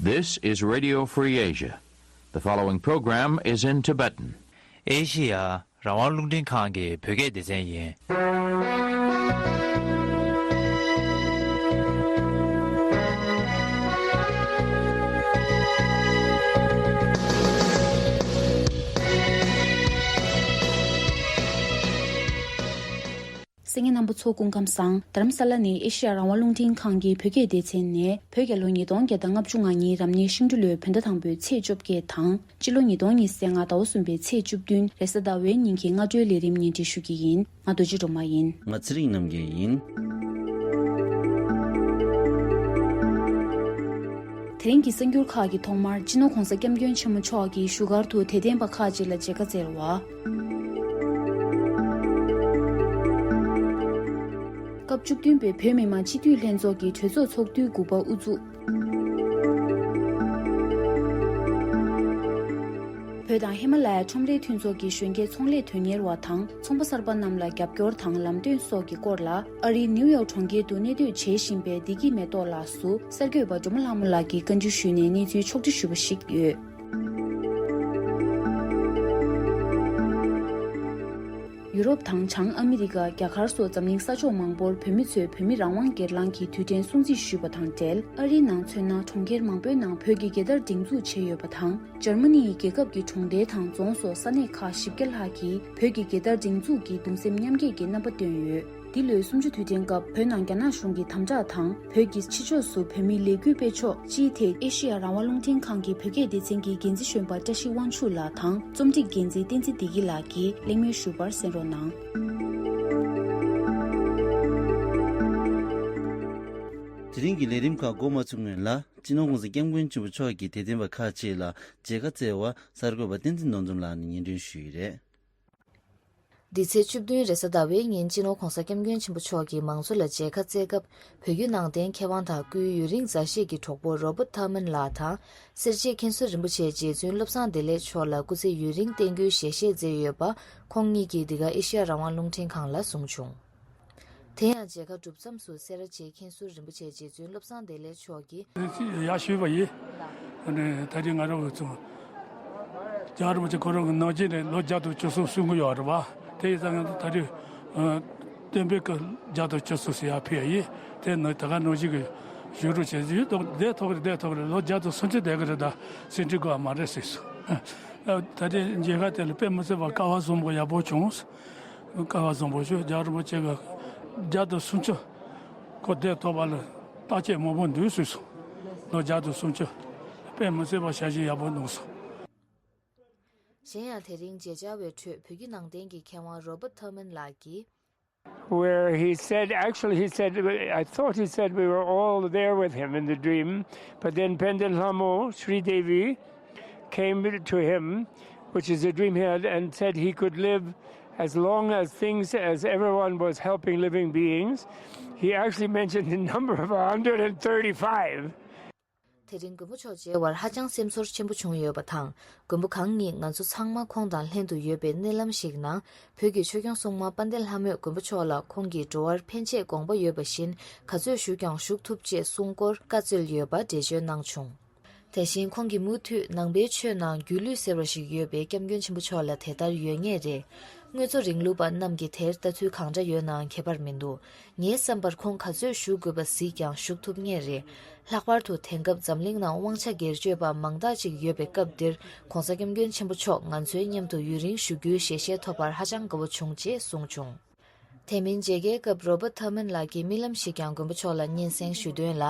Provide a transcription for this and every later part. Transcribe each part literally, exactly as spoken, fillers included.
This is Radio Free Asia. The following program is in Tibetan. ཨེ་ཤི་ཡ་རང་དབང་རླུང་འཕྲིན་ཁང་གི་བོད་སྐད་སྡེ་ཚན་ཡིན། གསན་མཁན་རྣམ་པ་ཚོ་སྐུ་ཁམས་བཟང་། རྡ་རམ་ས་ལ་ནས་ཨེ་ཤི་ཡ་རང་དབང་རླུང་འཕྲིན་ཁང་གི་བོད་སྐད་སྡེ་ཚན་ནས་བོད་རྒྱལ་ལོ་ཉིས་སྟོང་བརྒྱ་དང་ལྔ་བཅུ་ང་གཉིས་རབ་གནས་ཤིང་འབྲུག་ལོའི་བོད་ཟླ་དང་པོའི་ཚེས་བཅོ་བརྒྱད་དང་། སྤྱི་ལོ་ཉིས་སྟོང་ཉི་ཤུ་རྩ་ལྔ་ཟླ་བ་གསུམ་པའི་ཚེས་བཅུ་བདུན་རེས་གཟའ་ཟླ་བའི་ཉིན་གྱི་སྔ་དྲོའི་ལས་རིམ་སྙན་སྒྲོན་ཞུ་གི་ཡིན། ང་རྡོ་རྗེ་སྒྲོལ་མ་ཡིན། དེ་རིང་གི་གསར་འགྱུར་ཁག་གི་ཐོག་མར་སྤྱི་ནོར་༧གོང་ས་༧སྐྱབས་མགོན་ཆེན་པོ་མཆོག་གིས་བཞུགས་སྒར་དུ་དད་ལྡན་པ་ཁག་ཅིག་ལ་མཇལ་ཁ་བསྩལ་བ། སྐབས་བཅུ་བདུན་པའི་བོད་མི་མང་སྤྱི་འཐུས་ལྷན་ཚོགས་ཀྱི་གྲོས་ཚོགས་ཚོགས་དུས་དགུ་པ་དབུ་འཛུགས། བོད་དང་ཧི་མ་ལ་ཡ་ཁྲོམ་རའི་མཐུན་ཚོགས་ཀྱི་གཞོན་སྐྱེས་ཚོང་ལས་དོན་གཉེར་བ་དང་ཚོང་པ་གསར་པ་རྣམས་ལ་རྒྱབ་སྐྱོར་དང་ལམ་སྟོན་སོགས་ཀྱི་སྐོར་ལ་ཨ་རིའི་ནིའུ་ཡོག་གྲོང་ཁྱེར་དུ་གནས་སྡོད་བྱེད་བཞིན་པའི་བདེ་སྐྱིད་མེ་ཏོག་ལགས་སུ་གསར་འགོད་པ་སྒྲོལ་མ་ལྷ་མོ་ལགས་ཀྱིས་བཀའ་འདྲི་ཞུས་ནས་གནས་ཚུལ་ཕྱོགས་བསྒྲིགས་ཞུས་པ་ཞིག་ཡོད། ཡུ་རོབ་དང་བྱང་ཨ་མི་རི་ཀ། རྒྱ་གར་སོགས་འཛམ་གླིང་ས་ཕྱོགས་མང་པོར་བོད་མི་ཚོས་བོད་མི་རང་དབང་སྒེར་ལངས་ཀྱི་དུས་དྲན་སྲུང་བརྩི་ཞུས་པ་དང་འབྲེལ། ཨ་རིའི་ནང་མཚོན་ན་གྲོང་ཁྱེར་མང་པོའི་ནང་བོད་ཀྱི་རྒྱལ་དར་སྒྲེང་འཛུགས་བྱས་ཡོད་པ་དང་། འཇར་མ་ནི་ཡི་རྒྱལ་ཁབ་ཀྱི་གྲོང་སྡེ་དང་རྫོང་སོགས་ས་གནས་ཁག་བཞི་བརྒྱ་ལྷག་གིས་བོད་ཀྱི་རྒྱལ་དར་སྒྲེང་འཛུགས་ཀྱིས་གདུང་སེམས་མཉམ་སྐྱེད་ཀྱི་རྣམ་པ་བཏོན་ཡོད། འདི་ལོའི་གསུམ་བཅུ་དུས་དྲན་སྐབས་བོད་ནང་རྒྱ་ནག་གཞུང་གི་དམ་དྲག་དང་། བོད་ཀྱི་ཕྱི་ཕྱོགས་སུ་བོད་མིའི་ལས་འགུལ་སྤེལ་ཕྱོགས་སྤྱིའི་ཐད་ཨེ་ཤེ་ཡ་རང་དབང་རླུང་འཕྲིན་ཁང་གི་བོད་སྐད་སྡེ་ཚན་གྱི་འགན་འཛིན་གཞོན་པ་བཀྲ་ཤིས་དབང་ཕྱུག་ལགས་དང་རྩོམ་སྒྲིག་འགན་འཛིན་བསྟན་འཛིན་བདེ་སྐྱིད་ལགས་ཀྱིས་གླེང་མོལ་ཞུས་པར་གསན་རོགས་གནང་། དེ་རིང་གི་ལས་རིམ་ཁག་འགོ་མ་ཚུགས་སྔོན་ལ། སྤྱི་ནོར་༧གོང་ས་༧སྐྱབས་མགོན་ཆེན་པོ་མཆོག་གིས་དད་ལྡན་པ་ཁག་ཅིག་ལ་མཇལ་ཁ་བསྩལ་བ་གསར་འགོད་པ་བསྟན་འཛིན་ནོར་འཛོམས་ལགས་ནས་སྙན་སྒྲོན་ཞུས་ཡོད་རེད། འདི་ཚེས་བཅུ་བདུན་རེས་གཟའ་ཟླ་བའི་ཉིན་སྤྱི་ནོར་༧གོང་ས་༧སྐྱབས་མགོན་ཆེན་པོ་མཆོག་གིས་མང་ཚོགས་ལ་མཇལ་ཁ་བསྩལ་སྐབས། བོད་བརྒྱུད་ནང་བསྟན་མཁས་དབང་དང་སྐུའི་ཡུན་རིང་མཛའ་བཤེས་ཀྱི་གྲོགས་པོ་རོ་བརྟ་ཐར་མན་ལགས་དང་། སེར་བྱེས་མཁན་ཟུར་རིན་པོ་ཆེ་རྗེ་བཙུན་བློ་བཟང་བདེ་ལེགས་མཆོག་ལ་སྐུ་ཚེ་ཡུན་རིང་བརྟན་རྒྱུའི་ཞལ་བཞེས་མཛད་ཡོད་པ། ཁོང་གཉིས་ཀྱིས་འདི་ག་ཨེ་ཤེ་ཡ་རང་དབང་རླུང་འཕྲིན་ཁང་ལ་གསུངས་བྱུང་། དེ་ཡང་མཇལ་ཁ་གྲུབ་མཚམས་སུ་སེ་ར་བྱེས་མཁན་ཟུར་རིན་པོ་ཆེ་རྗེ་བཙུན་བློ་བཟང་བདེ་ལེགས་མཆོག་གིས། ཡར་ཞུས་པ་ཡིན། ཨ་ནི་ད་རེས་ང་རང་ཚོ་རྒྱལ་བ་རིན་པོ་ཆེ་ཁོ་རང་གི་ནང་ཆེན་ནས་ལོ་བརྒྱ་དང་བཅུ་གསུམ་སྲུང་གི་ཡོད་རེད་བ། དེ་ཡིན་ཙང་ང་ཚོ་ད་རེས་སྟོན་པའི་སྐུ་བརྒྱ་དང་བཅུ་གསུམ་ཟེར་ཡ་ཕེབས་ཡིན། དེ་ནི་ད་ག་ནང་བཞིན་གྱི་བཞུགས་རོགས་བྱས་ཡོད་དང་བསྡད་ཐུབ་ཀྱི་རེད། བསྡད་ཐུབ་ཀྱི་རེད། ལོ་བརྒྱ་དང་སུམ་ཅུ་བསྡད་ཀྱི་རེད། ད་ཟིན་བྲིས་དགོས་པ་མ་རེད་ཟེར་སོང་། ད་རེས་མཇལ་ཁ་དེ་ལ་དཔེ་མི་སྲིད་པ་སྐལ་བ་བཟང་པོ་ཡག་པོ་བྱུང་། སྐལ་བ་བཟང་པོ་ཞུ། རྒྱལ་བ་རིན་པོ་ཆེ་གི་བརྒྱ་དང་སུམ་ཅུ་ཁོ་བསྡད་ཐུབ་པ་ལ་བརྟག་དཔྱད་མང་པོ་འདུག་ཟེར་སོང་། ལོ་བརྒྱ་དང་སུམ་ཅུ་དཔེ་མི་སྲིད་པ་ཞལ་བཞེས་ཡག་པོ་གནང་སོང་། གཞན་ཡང་དེ་རིང་མཇལ་བཅར་བའི་ཁྲོད་བོད་བརྒྱུད་ནང་བསྟན་གྱི་མཁས་དབང་རོ་བརྟ་ཐར་མན་ལགས་ཀྱིས། Where he said, actually, he said, I thought he said we were all there with him in the dream, but then Pandit Lhamo Sri Devi came to him, which is a dream he had, and said he could live as long as things, as everyone was helping living beings. He actually mentioned a number of one hundred thirty-five. དེ་རིང་མགོན་པོ་མཆོག་མཇལ་བར་ཧ་ཅང་སེམས་ཚོར་ཆེན་པོ་བྱུང་ཡོད་པ་དང་། མགོན་པོ་གང་ཉིད་ང་ཚོ་ཚང་མ་ཁོང་དང་ལྷན་དུ་ཡོད་པའི་མནལ་ལམ་ཞིག་ནང་། བོད་ཀྱི་ཆོས་སྐྱོང་སྲུང་མ་དཔལ་ལྡན་ལྷ་མོས་མགོན་པོ་མཆོག་ལ་ཁོང་གིས་འགྲོ་བར་ཕན་ཆད་དགོངས་པ་ཡོད་པ་བཞིན་ག་ཚོད་བཞུགས་ཀྱང་བཞུགས་ཐུབ་ཅེས་གསུང་སྐོར་བཀའ་སྩལ་ཡོད་པ་འགྲེལ་བརྗོད་གནང་བྱུང་། དེ་བཞིན་ཁོང་གིས་མུ་མཐུད་ནང་པའི་ཆོས་ནང་སྒྱུ་ལུས་ཟེར་བ་ཞིག་ཡོད་པས་སྐྱབས་མགོན་ཆེན་པོ་མཆོག་ལ་དེ་ལྟར་ཡོད་ངེས་རེད། དངོས་གཙོ་རིང་ལུགས་པ་རྣམས་ཀྱིས་དེར་ལྟ་ཚུལ་གང་འདྲ་ཡོད་ནའང་ཁྱད་པར་མི་འདུག་ངའི་བསམ་པར་ཁོང་ག་ཚོད་བཞུགས་དགོས་པ་གཟིགས་ཀྱང་བཞུགས་ཐུབ་ངེས་རེད། ལྷག་པར་དུ་དེང་སྐབས་འཛམ་གླིང་ནང་དབང་ཆ་སྒེར་གཅོད་པ་མང་དག་ཅིག་ཡོད་པའི་སྐབས་འདིར་༧གོང་ས་༧སྐྱབས་མགོན་ཆེན་པོ་མཆོག་ང་ཚོའི་མཉམ་དུ་ཡུན་རིང་བཞུགས་རྒྱུའི་ཞལ་བཞེས་ཐོབ་པར་ཧ་ཅང་དགའ་བོ་བྱུང་ཅེས་གསུངས་བྱུང་། དེ་མིན་མཇལ་ཁའི་སྐབས་རོ་བརྟ་ཐར་མན་ལགས་ཀྱིས་རྨི་ལམ་ཞིག་ཀྱང་མགོན་པོ་མཆོག་ལ་སྙན་སེང་ཞུ་དོན་ལ།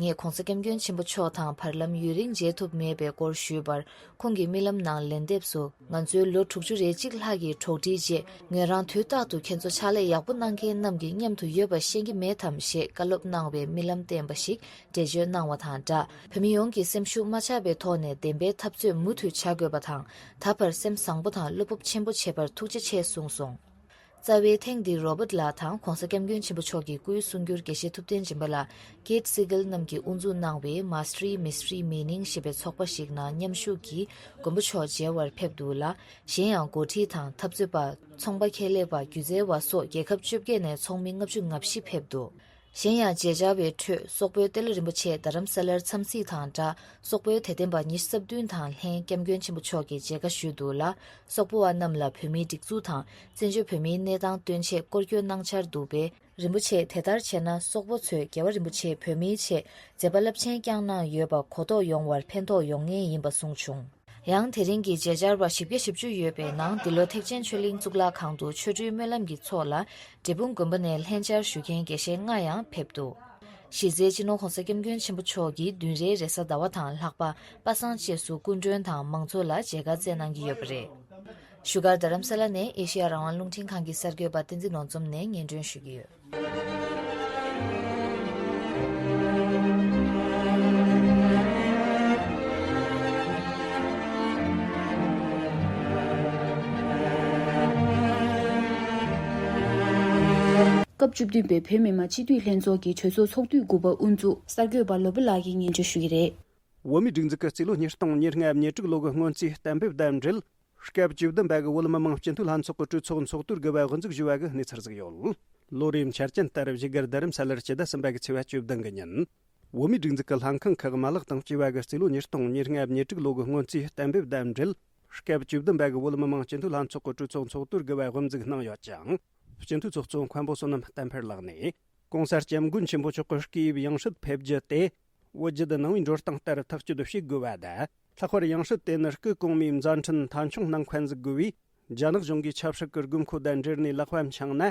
ངས་༧གོང་ས་༧སྐྱབས་མགོན་ཆེན་པོ་མཆོག་དང་བར་ལམ་ཡུན་རིང་མཇལ་ཐུབ་མེད་པའི་སྐོར་ཞུས་པར། ཁོང་གིས་རྨི་ལམ་ནང་ལན་འདེབས་སུ། ང་ཚོའི་ལོ་དྲུག་ཅུ་རེ་གཅིག་ལྷག་གི་གྲོགས་འདྲིས་རྗེས། ངོས་རང་དུས་རྟག་ཏུ་ཁྱེད་ཚོ་ཕྱག་ལས་ཡག་པོ་གནང་མཁན་རྣམས་ཀྱི་མཉམ་དུ་ཡོད་པ་ཤེས་ཀྱི་མེད་དམ་ཞེས་བཀའ་སློབ་གནང་བའི་རྨི་ལམ་བསྟན་པ་ཞིག་འགྲེལ་བརྗོད་གནང་བ་དང་སྦྲགས། བོད་མི་ཡོངས་ཀྱི་སེམས་ཤུགས་མ་ཆག་པའི་ཐོག་ནས་བདེན་པའི་འཐབ་རྩོད་མུ་མཐུད་བྱ་དགོས་པ་དང་། ད་བར་སེམས་བཟང་པོ་དང་བློ་སྤོབས་ཆེན་པོ་བྱས་པར་ཐུགས་རྗེ་ཆེ་གསུངས་སོང་། རྩ་བའི་ཐེངས་འདིར་རོ་བརྟ་ལགས་དང་༧གོང་ས་༧སྐྱབས་མགོན་ཆེན་པོ་མཆོག་གི་སྐུའི་གསུང་སྒྱུར་དགེ་བཤེས་ཐུབ་བསྟན་སྦྱིན་པ་ལགས། Kate Siegel རྣམས་ཀྱིས་དབུ་འཛུགས་གནང་བའི་Mastering Mystery Meaning ཞེས་པའི་ཚོགས་པ་ཞིག་ནང་མཉམ་ཞུགས་ཀྱིས་མགོན་པོ་མཆོག་མཇལ་བར་ཕེབས་འདུག་ལ། གཞན་ཡང་འགོ་ཁྲིད་དང་འཐབ་རྩོད་པ། ཚོང་པ་ཁེ་ལས་པ། སྒྱུ་རྩལ་བ་སོགས་རྒྱལ་ཁབ་བཅོ་བརྒྱད་ནས་ཚོགས་མི་ལྔ་བཅུ་ང་བཞི་ཕེབས་འདུག་གཞན་ཡང་མཇལ་བཅར་བའི་ཁྲོད་སོག་པོའི་ཏེ་ལོ་རིན་པོ་ཆེ་རྡ་རམ་ས་ལར་འཚམས་གཟིགས་དང་སྦྲགས། སོག་པོའི་དད་ལྡན་པ་ཉི་ཤུ་རྩ་བདུན་དང་ལྷན་སྐྱབས་མགོན་ཆེན་པོ་མཆོག་གིས་མཇལ་ཁ་ཞུས་འདུག་ལ། སོག་པོ་བ་རྣམས་ལ་བོད་མིའི་སྒྲིག་འཛུགས་དང་བཙན་བྱོལ་བོད་མིའི་གནས་སྟངས་སྟོན་ཆེད་སྐོར་སྐྱོད་གནང་འཆར་འདུག་པས། རིན་པོ་ཆེས་དེ་ལྟར་བྱས་ན་སོག་པོ་ཚོས་རྒྱལ་བ་རིན་པོ་ཆེས་བོད་མིའི་ཆེད་མཛད་པ་རླབས་ཆེན་བསྐྱངས་གནང་ཡོད་པ་གོ་རྟོགས་ཡོང་བར་ཕན་ཐོགས་ཡོང་ངེས་ཡིན་པ་གསུངས་བྱུང་། ཡང་དེ་རིང་གི་མཇལ་བཅར་བ་བཞི་བརྒྱ་བཞི་བཅུ་ཡོད་པའི་ནང་འདི་ལོ་ཐེག་ཆེན་ཆོས་གླིང་གཙུག་ལག་ཁང་དུ་ཆོ་འཕྲུལ་སྨོན་ལམ་གྱི་ཚོགས་ལ་འབྲས་སྤུངས་དགོན་པ་ནས་ལྷན་བཅར་ཞུ་མཁན་དགེ་བཤེས་ལྔ་ཡང་ཕེབས་འདུག་གཞི་རྩའི་སྤྱི་ནོར་༸གོང་ས་༸སྐྱབས་མགོན་ཆེན་པོ་མཆོག་གིས་བདུན་རེའི་རེས་གཟའ་ཟླ་བ་དང་ལྷག་པ་པ་སངས་བཅས་སུ་སྐུ་མགྲོན་དང་མང་ཚོགས་ལ་མཇལ་ཁ་བསྩལ་གནང་གི་ཡོད་པ་རེད། བཞུགས་སྒར་རྡ་རམ་ས་ལ་ནས་ཨེ་ཤེ་ཡ་རང་དབང་རླུང་འཕྲིན་ཁང་གི་གསར་འགོད་པ་བསྟན་འཛིན་ནོར་འཛོམས་ནས་སྙན་སྒྲོན་ཞུ་གི་ཡོད། སྐབས་བཅུ་བདུན་པའི་བོད་མི་མང་སྤྱི་འཐུས་ལྷན་ཚོགས་ཀྱི་གྲོས་ཚོགས་ཚོགས་དུས་དགུ་པ་དབུ་འཛུགས། གསར་འགོད་པ་བློ་བྷེ་ལགས་ཀྱིས་སྙན་སྒྲོན་ཞུ་གི་རེད། བོད་མིའི་སྒྲིག་འཛུགས་ཀྱི་རྩིས་ལོ་ཉིས་སྟོང་ཉེར་ལྔ་ཉེར་དྲུག་ལོ་གི་སྔོན་རྩིས་གཏན་འབེབས་དང་འབྲེལ། སྐབས་བཅུ་བདུན་པ་གི་བོད་མི་མང་སྤྱི་འཐུས་ལྷན་ཚོགས་ཀྱི་གྲོས་ཚོགས་ཚོགས་དུས་དགུ་པ་དབུ་འཛུགས་ཞུས་པ་གི་གནས་ཚུལ་ཟིག་ཡོད། ལོ་རེའི་འཆར་ཅན་ལྟར་བཞུགས་སྒར་རྡ་རམ་ས་ལར་སྤྱི་ཟླ་གསུམ་པ་གི་ཚེས་པ་བཅུ་བདུན་གི་ཉིན། བོད་མིའི་སྒྲིག་འཛུགས་ཀྱི་ལྷན་ཁང་ཁག་གི་མ་ལག་དང་བཅས་པ་གི་རྩིས་ལོ་ཉིས་སྟོང་ཉེར་ལྔ་ཉེར་དྲུག་ལོ་གི་སྔོན་རྩིས་གཏན་འབེབས་དང་འབྲེལ། སྐབས་བཅུ་བདུན་པ་གི་བོད་མི་མང་སྤྱི་འཐུས་ལྷན་ཚོགས་ཀྱི་གྲོས་ཚོགས་ཚོགས་དུས་དགུ་པ་དབུ་འཛུགས་གནང་ཡོད་ཅིང་། སྤྱི་འཐུས་ཚོགས་གཙོ་མཁན་པོ་བསོད་ནམས་བསྟན་འཕེལ་ལགས་ནས། ྋགོང་ས་ྋསྐྱབས་མགོན་ཆེན་པོ་མཆོག་གི་སྐུའི་ཡང་སྲིད་ཕེབས་རྒྱུ་དེ། བོད་བརྒྱུད་ནང་པའི་འགྲོ་སྟངས་ལྟར་ཐག་གཅོད་བྱེད་དགོས་པ་དང་། ལྷག་པར་ཡང་སྲིད་དེ་ནི་སྐུ་གོང་མའི་མཛད་འཕྲིན་མཐའ་འཁྱོངས་གནང་མཁན་ཟིག་དགོས་པས། རྒྱ་ནག་གཞུང་གིས་ཆབ་སྲིད་ཀྱི་དགོས་མཁོ་དང་འབྲེལ་ནས་ལག་པ་འཆང་ན།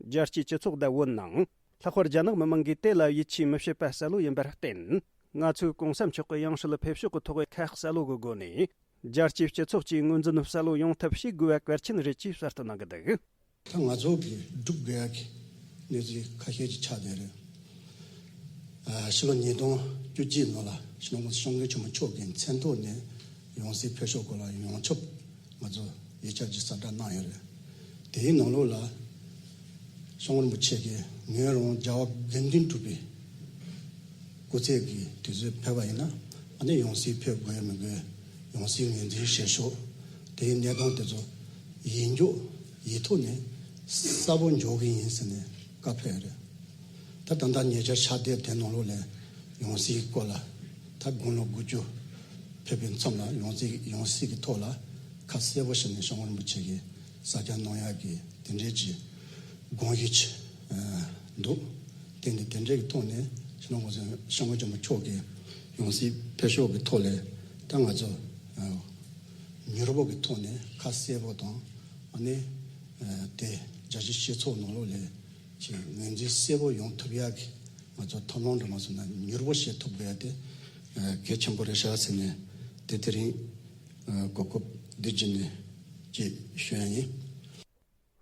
རྒྱལ་སྤྱིའི་སྤྱི་ཚོགས་དང་བོད་ནང་། ལྷག་པར་རྒྱ་ནག་མི་མང་གིས་དེ་ལ་ཡིད་ཆེས་མི་བྱེད་པ་གསལ་པོ་ཡིན་པར་བརྟེན། ང་ཚོས་གོང་ས་མཆོག་གི་ཡང་སྲིད་ཕེབས་ཕྱོགས་ཀྱི་ཐོག་ཁ་གསལ་པོ་གི་སྒོ་ནས། རྒྱལ་སྤྱིའི་སྤྱི་ཚོགས་ཀྱིས་ངོས་འཛིན་གསལ་པོ་ཡོང་ཐབས་བྱེད་དགོས་པ་གལ་ཆེན་རེད་ཅེས་གསལ་སྟོན་གནང་གི་འདུག་ད་ང་ཚོ་གིས་སྒྲུབ་དགོས་ཡ་གི་གནས་ཚུལ་ཁ་ཤས་ཅིག་ཆགས་བསྡད་རེད། ཨ། ཕྱི་ལོ་ཉིས་སྟོང་བཅུ་གཅིག་ནང་ལ་སྤྱི་ནོར་༸གོང་ས་༸སྐྱབས་མགོན་ཆེན་པོ་མཆོག་གི་མཚན་ཐོག་ནས་ཡང་སྲིད་ཕེབས་ཕྱོགས་སྐོར་ལ་ཡོངས་ཁྱབ་ང་ཚོ་ཡིག་ཆ་ཅིག་གསལ་བསྒྲགས་གནང་ཡོད་རེད། དེའི་ནང་ལོགས་ལ་༸གོང་ས་༸སྐྱབས་མགོན་ཆེན་པོ་མཆོག་གིས་ངོས་རང་རྒྱལ་བ་དགེ་འདུན་གྲུབ་པའི་སྐུ་ཚེ་གི་དུས་ཚོད་ཕེབས་པ་ཡིན་ན། ཨ་ནི་ཡང་སྲིད་ཕེབས་དགོས་མི་དགོས། ཡང་སྲིད་ངོས་འཛིན་བྱེད་ཕྱོགས་དེའི་གནས་སྟངས་དེ་ཚོ་ཡིག་འཇོག་ཡིག་ཐོག་ནས་གསལ་པོ་འཇོག་གི་ཡིན་ཟེར་ནས་བཀའ་ཕེབས་རེད། ད་ད་ལྟ་ཉེ་ཆར་ཕྱག་དེབ་དེ་ནང་ལོགས་ལ་ཡང་སྲིད་སྐོར་ལ་ད་དགུང་ལོ་དགུ་བཅུ་ཕེབས་པའི་མཚམས་ལ་ཡང་སྲིད་ཡང་སྲིད་ཀྱི་ཐོག་ལ་ཁ་གསལ་པོ་བྱས་ནས་༸གོང་ས་༸སྐྱབས་མགོན་ཆེན་པོ་མཆོག་གིས་གསལ་བསྒྲགས་གནང་ཡག་གི་དེ་འདྲའི་ཅིག་དགོངས་གཞི་ཅིག་འདུག་དེ་ནི་དེ་འདྲའི་གི་ཐོག་ནས་༸གོང་ས་༸སྐྱབས་མགོན་ཆེན་པོ་མཆོག་གི་ཡང་སྲིད་ཕེབས་ཕྱོགས་ཀྱི་ཐོག་ལས་ད་ང་ཚོ་མྱུར་པོ་གི་ཐོག་ནས་ཁ་གསལ་པོ་དང་། ཨ་ནི་དེ་རྒྱལ་སྤྱིའི་སྤྱི་ཚོགས་ནང་ལོགས་ལ་ཅིག་ངོས་འཛིན་གསལ་པོ་ཡོང་ཐུབ་ཡག་གི་ང་ཚོ་ཐབས་ལམ་འདྲ་མ་སོང་ན་མྱུར་པོ་བྱེད་ཐུབ་དགོས་ཡ་དེ་གལ་ཆེན་པོ་རེད་ཤག་ཟེར་ནས་དེ་དེ་རིང་གོ་སྐབས་འདི་བརྒྱུད་ནས་ཅིག་ཞུ་ཡ་ཡིན།